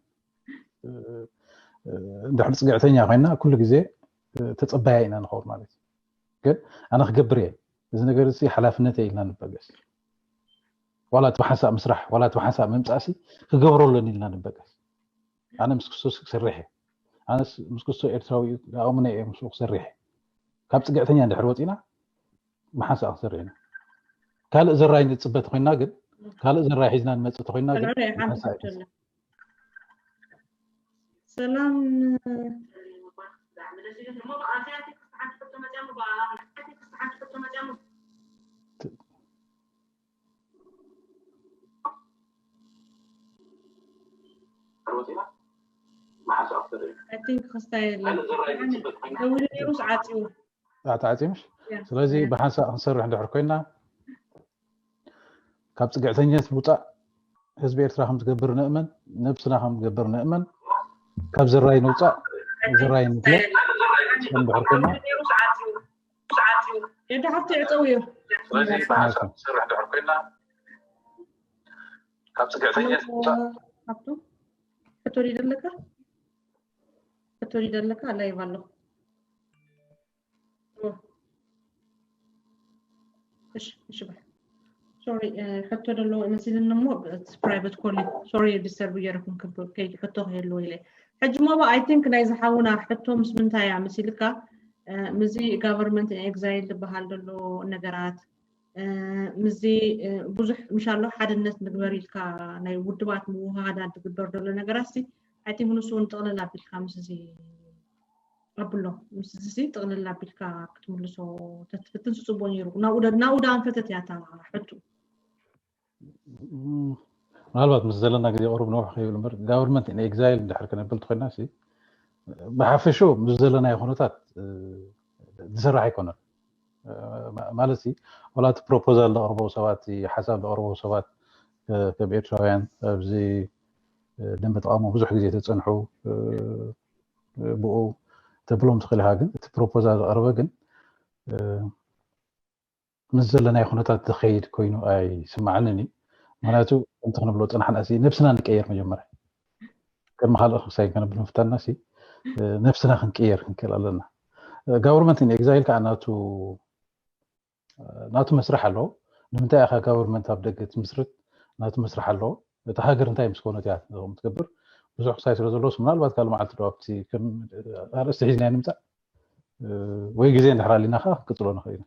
እንድሕር ፅግዕተኛ ኮይና ኩሉ ግዜ ተፀባያ ኢና ንኸውን ማለት እዩ። ግን ኣነ ክገብር እየ፣ እዚ ነገር እዚ ሓላፍነት እየ ኢልና ንበገስ። ዋላ እቲ ብሓንሳእ ምስራሕ ዋላ እቲ ብሓንሳእ ምምፃእሲ ክገብሮ ኣለኒ ኢልና ንበገስ። ኣነ ምስ ክርስቶስ ክሰርሕ እየ። ኣነስ ምስ ክርስቶስ ኤርትራዊ እዩ ኣምነ እየ ምስኡ ክሰርሕ እየ። ካብ ፅግዕተኛ እንድሕር ወፂና ብሓንሳእ ክንሰርሕ ኢና። ካልእ ዘራይ ንፅበ ተኮይና ግን ካልእ ዘራይ ሒዝና ንመፅእ ተኮይና ግን ብሓንሳእ ሰላም ክስታይ የለን ደውሉ ነይሩስ ዓፂዎ ተዓፂምሽ። ስለዚ ብሓንሳእ ክንሰርሕ እንድሕር ኮይና ካብ ፅግዕተኛት ምውፃእ ህዝቢ ኤርትራ ከም ዝገብር ንእመን፣ ነብስና ከም ዝገብር ንእመን። ካብ ዝራይ ንውፃእ ዝራይ ንፍለ እንድሕር ኮይና የዳሓፍቲ ዕፀውዮ ካብ ፅግዕተኛት ምውፃእ ሕቶ ደለካ ሕቶ ደለካ ላይቭ ኣለኹ ሶሪ ሕቶ ደለዎ መሲልን ሞ ፕራይቨት ኮል ሶሪ ዲስተርብ ገይረኩም ሕቶ ክህልዎ ኢለ ሕጂ ሞ I think ናይ ዝሓውና ሕቶ ምስ ምንታይ እያ መሲልካ ምዚ government in exile ዝበሃል ዘሎ ነገራት ምዚ ብዙሕ ምሻሎ ሓድነት ንግበር ኢልካ ናይ ውድባት ምውሃሃዳት ዝግበር ዘሎ ነገራት I think ንሱ እውን ጥቕልል ኣቢልካ ምስ እዚ ኣብሎ ምስ እዚ ጥቕልል ኣቢልካ ክትምልሶ ተትፍትን ስፅቦ ነይሩ ናብኡ ዳ ኣንፈተት እያ እታ ሕቱ ምናልባት ምስ ዘለና ግዜ ቁሩብ ነውሕ ከይብል እምበር government in exile እንድሕር ክነብል ተኮይና ብሓፈሽኡ ምስ ዘለናዮ ኩነታት ዝስራሕ ኣይኮነን ማለት ሲ ዋላ እቲ ፕሮፖዛል ዘቕርበው ሰባት ሓሳብ ዘቕርበው ሰባት ከም ኤርትራውያን ኣብዚ ደንበ ተቃውሞ ብዙሕ ግዜ ተፀንሑ ብኡ ተብሎም ትኽእል ኢኻ ግን እቲ ፕሮፖዛል ዘቐረበ ግን ምስ ዘለናይ ኩነታት ዝኸይድ ኮይኑ ኣይስማዓንን እዩ ምክንያቱ ከምቲ ክንብሎ ፀናሕና ነብስና ንቀየር መጀመርያ ቅድሚ ካልእ ክሳይ ከነብል ምፍታንና ነብስና ክንቅየር ክንክእል ኣለና government in exile ከዓ ናቱ ናቱ መስርሕ ኣለዎ ንምንታይ ኢኻ government ኣብ ደገ ትምስርት ናቱ መስርሕ ኣለዎ እቲ ሃገር እንታይ ምስ ኮነት እያ ትገብር ብዙሕ ክሳይ ስለ ዘለዎስ ምናልባት ካልእ መዓልቲ ዶ ኣብቲ ኣርእስቲ ሒዝና ንምፃእ ወይ ግዜ እንድሕር ኣሊና ከዓ ክቅፅሎ ንኽእል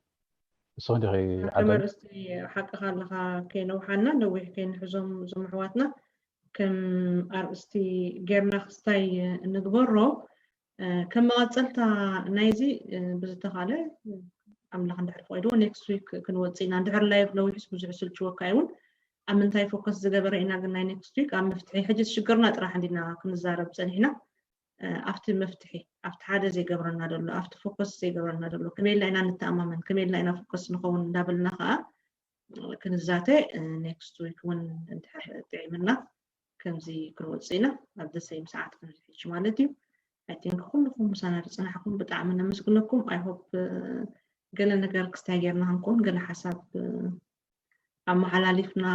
ንስኹም ዲኺ ከም ኣርእስቲ ሓቅኻ ኣለኻ ከይነውሓና ነዊሕ ከይንሕዞም እዞም ኣሕዋትና ከም ኣርእስቲ ጌርና ክስታይ እንግበሮ ከም መቐፀልታ ናይዚ ብዝተኻለ ኣምላኽ እንድሕር ፈቂድዎ next week ክንወፅእ ኢና እንድሕር live ነዊሕስ ብዙሕ ስልችወካ እውን ኣብ ምንታይ focus ዝገበረ ኢና ግን ናይ next week ኣብ መፍትሒ ሕጂ ሽግርና ጥራሕ እንዲና ክንዛረብ ፀኒሕና ኣብቲ መፍትሒ ኣብቲ ሓደ ዘይገብረና ዘሎ ኣብቲ focus ዘይገብረና ዘሎ ከመይ ኢልና ኢና ንተኣማመን ከመይ ኢልና ኢና focus ንኸውን እንዳበልና ከዓ ክንዛተ next week እውን እንድሕር ጥዒምና ከምዚ ክንወፅእ ኢና ኣብ the same ሰዓት ከምዚ ሕጂ ማለት እዩ I think ኩልኩም ምሳና ዝፅናሕኩም ብጣዕሚ ነመስግነኩም I hope ገለ ነገር ክስታይ ጌርና ክንከውን ገለ ሓሳብ ኣመሓላሊፍና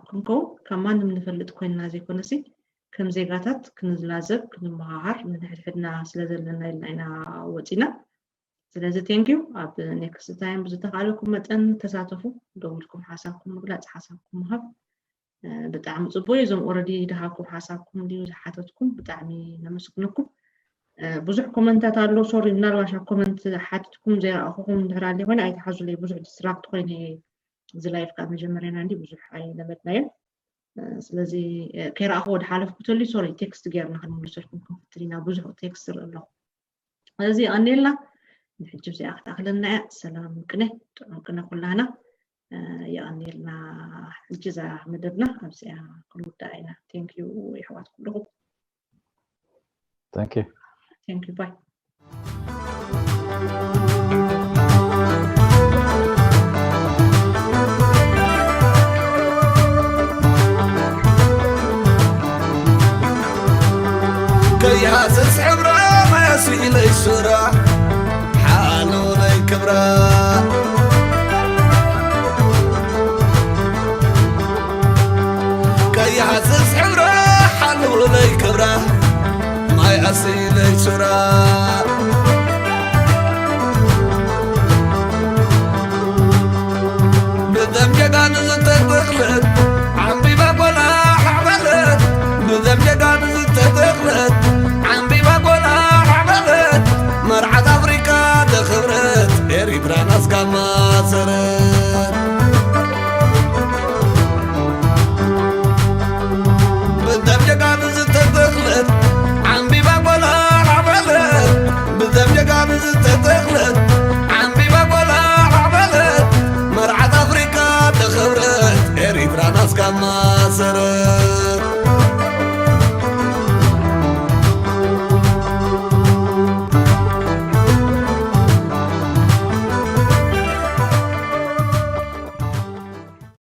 ክንከውን ካብ ማንም ንፈልጥ ኮይንና ዘይኮነሲ ከም ዜጋታት ክንላዘብ ክንመሃሃር ንንሕድሕድና ስለ ዘለና ኢልና ኢና ወፂና ስለዚ thank you ኣብ next time ብዝተኻለኩም መጠን ተሳተፉ ደው ኢልኩም ሓሳብኩም ምግላፅ ሓሳብኩም ምሃብ ብጣዕሚ ፅቡቅ እዩ እዞም already ዝሃብኩም ሓሳብኩም ድዩ ዝሓተትኩም ብጣዕሚ ነመስግነኩም ብዙሕ ኮመንታት ኣሎ sorry ምናልባሽ ኣብ ኮመንት ሓቲትኩም ዘይረኣኹኹም እንድሕር ኣለ ኮይነ ኣይትሓዙለይ ብዙሕ distract ኮይነ እዚ live ካብ መጀመርያና እንዲ ብዙሕ ኣይለመድናዮን ስለዚ ከይረኣኹዎ ዝሓለፍኩ ተልዩ sorry text ጌርና ክንምልሰልኩም ክንፍትን ኢና ብዙሕ text ርኢ ኣለኹ ስለዚ የቐንየልና ንሕጂ እዚኣ ክትኣኽለና እያ ሰላም ቅነ ጥዑም ቅነ ኩላህና የቐንየልና ሕጂ እዛ መደብና ኣብዚኣ ክንውዳእ ኢና thank you የሕዋት ኩልኹም thank you thank you bye ከይሃስስ ሕብራ መሲለይ ሱራ ሓለውለይ ክብራ ከይሃስስ ሕብራ ሓለውለይ ክብራ ማይ ስኢለይ ሱራ ብደም ጀጋኑ ዝተተኽለት ዓምቢባ ጎላ ሓዕበለት። ብደም ጀጋኑ ዝተተኽለት ዓምቢባ ጎላ ሓዕበለት። መርዓት ኣፍሪቃ ተኽብረት ኤሪትራን ኣስካማ ሰረት።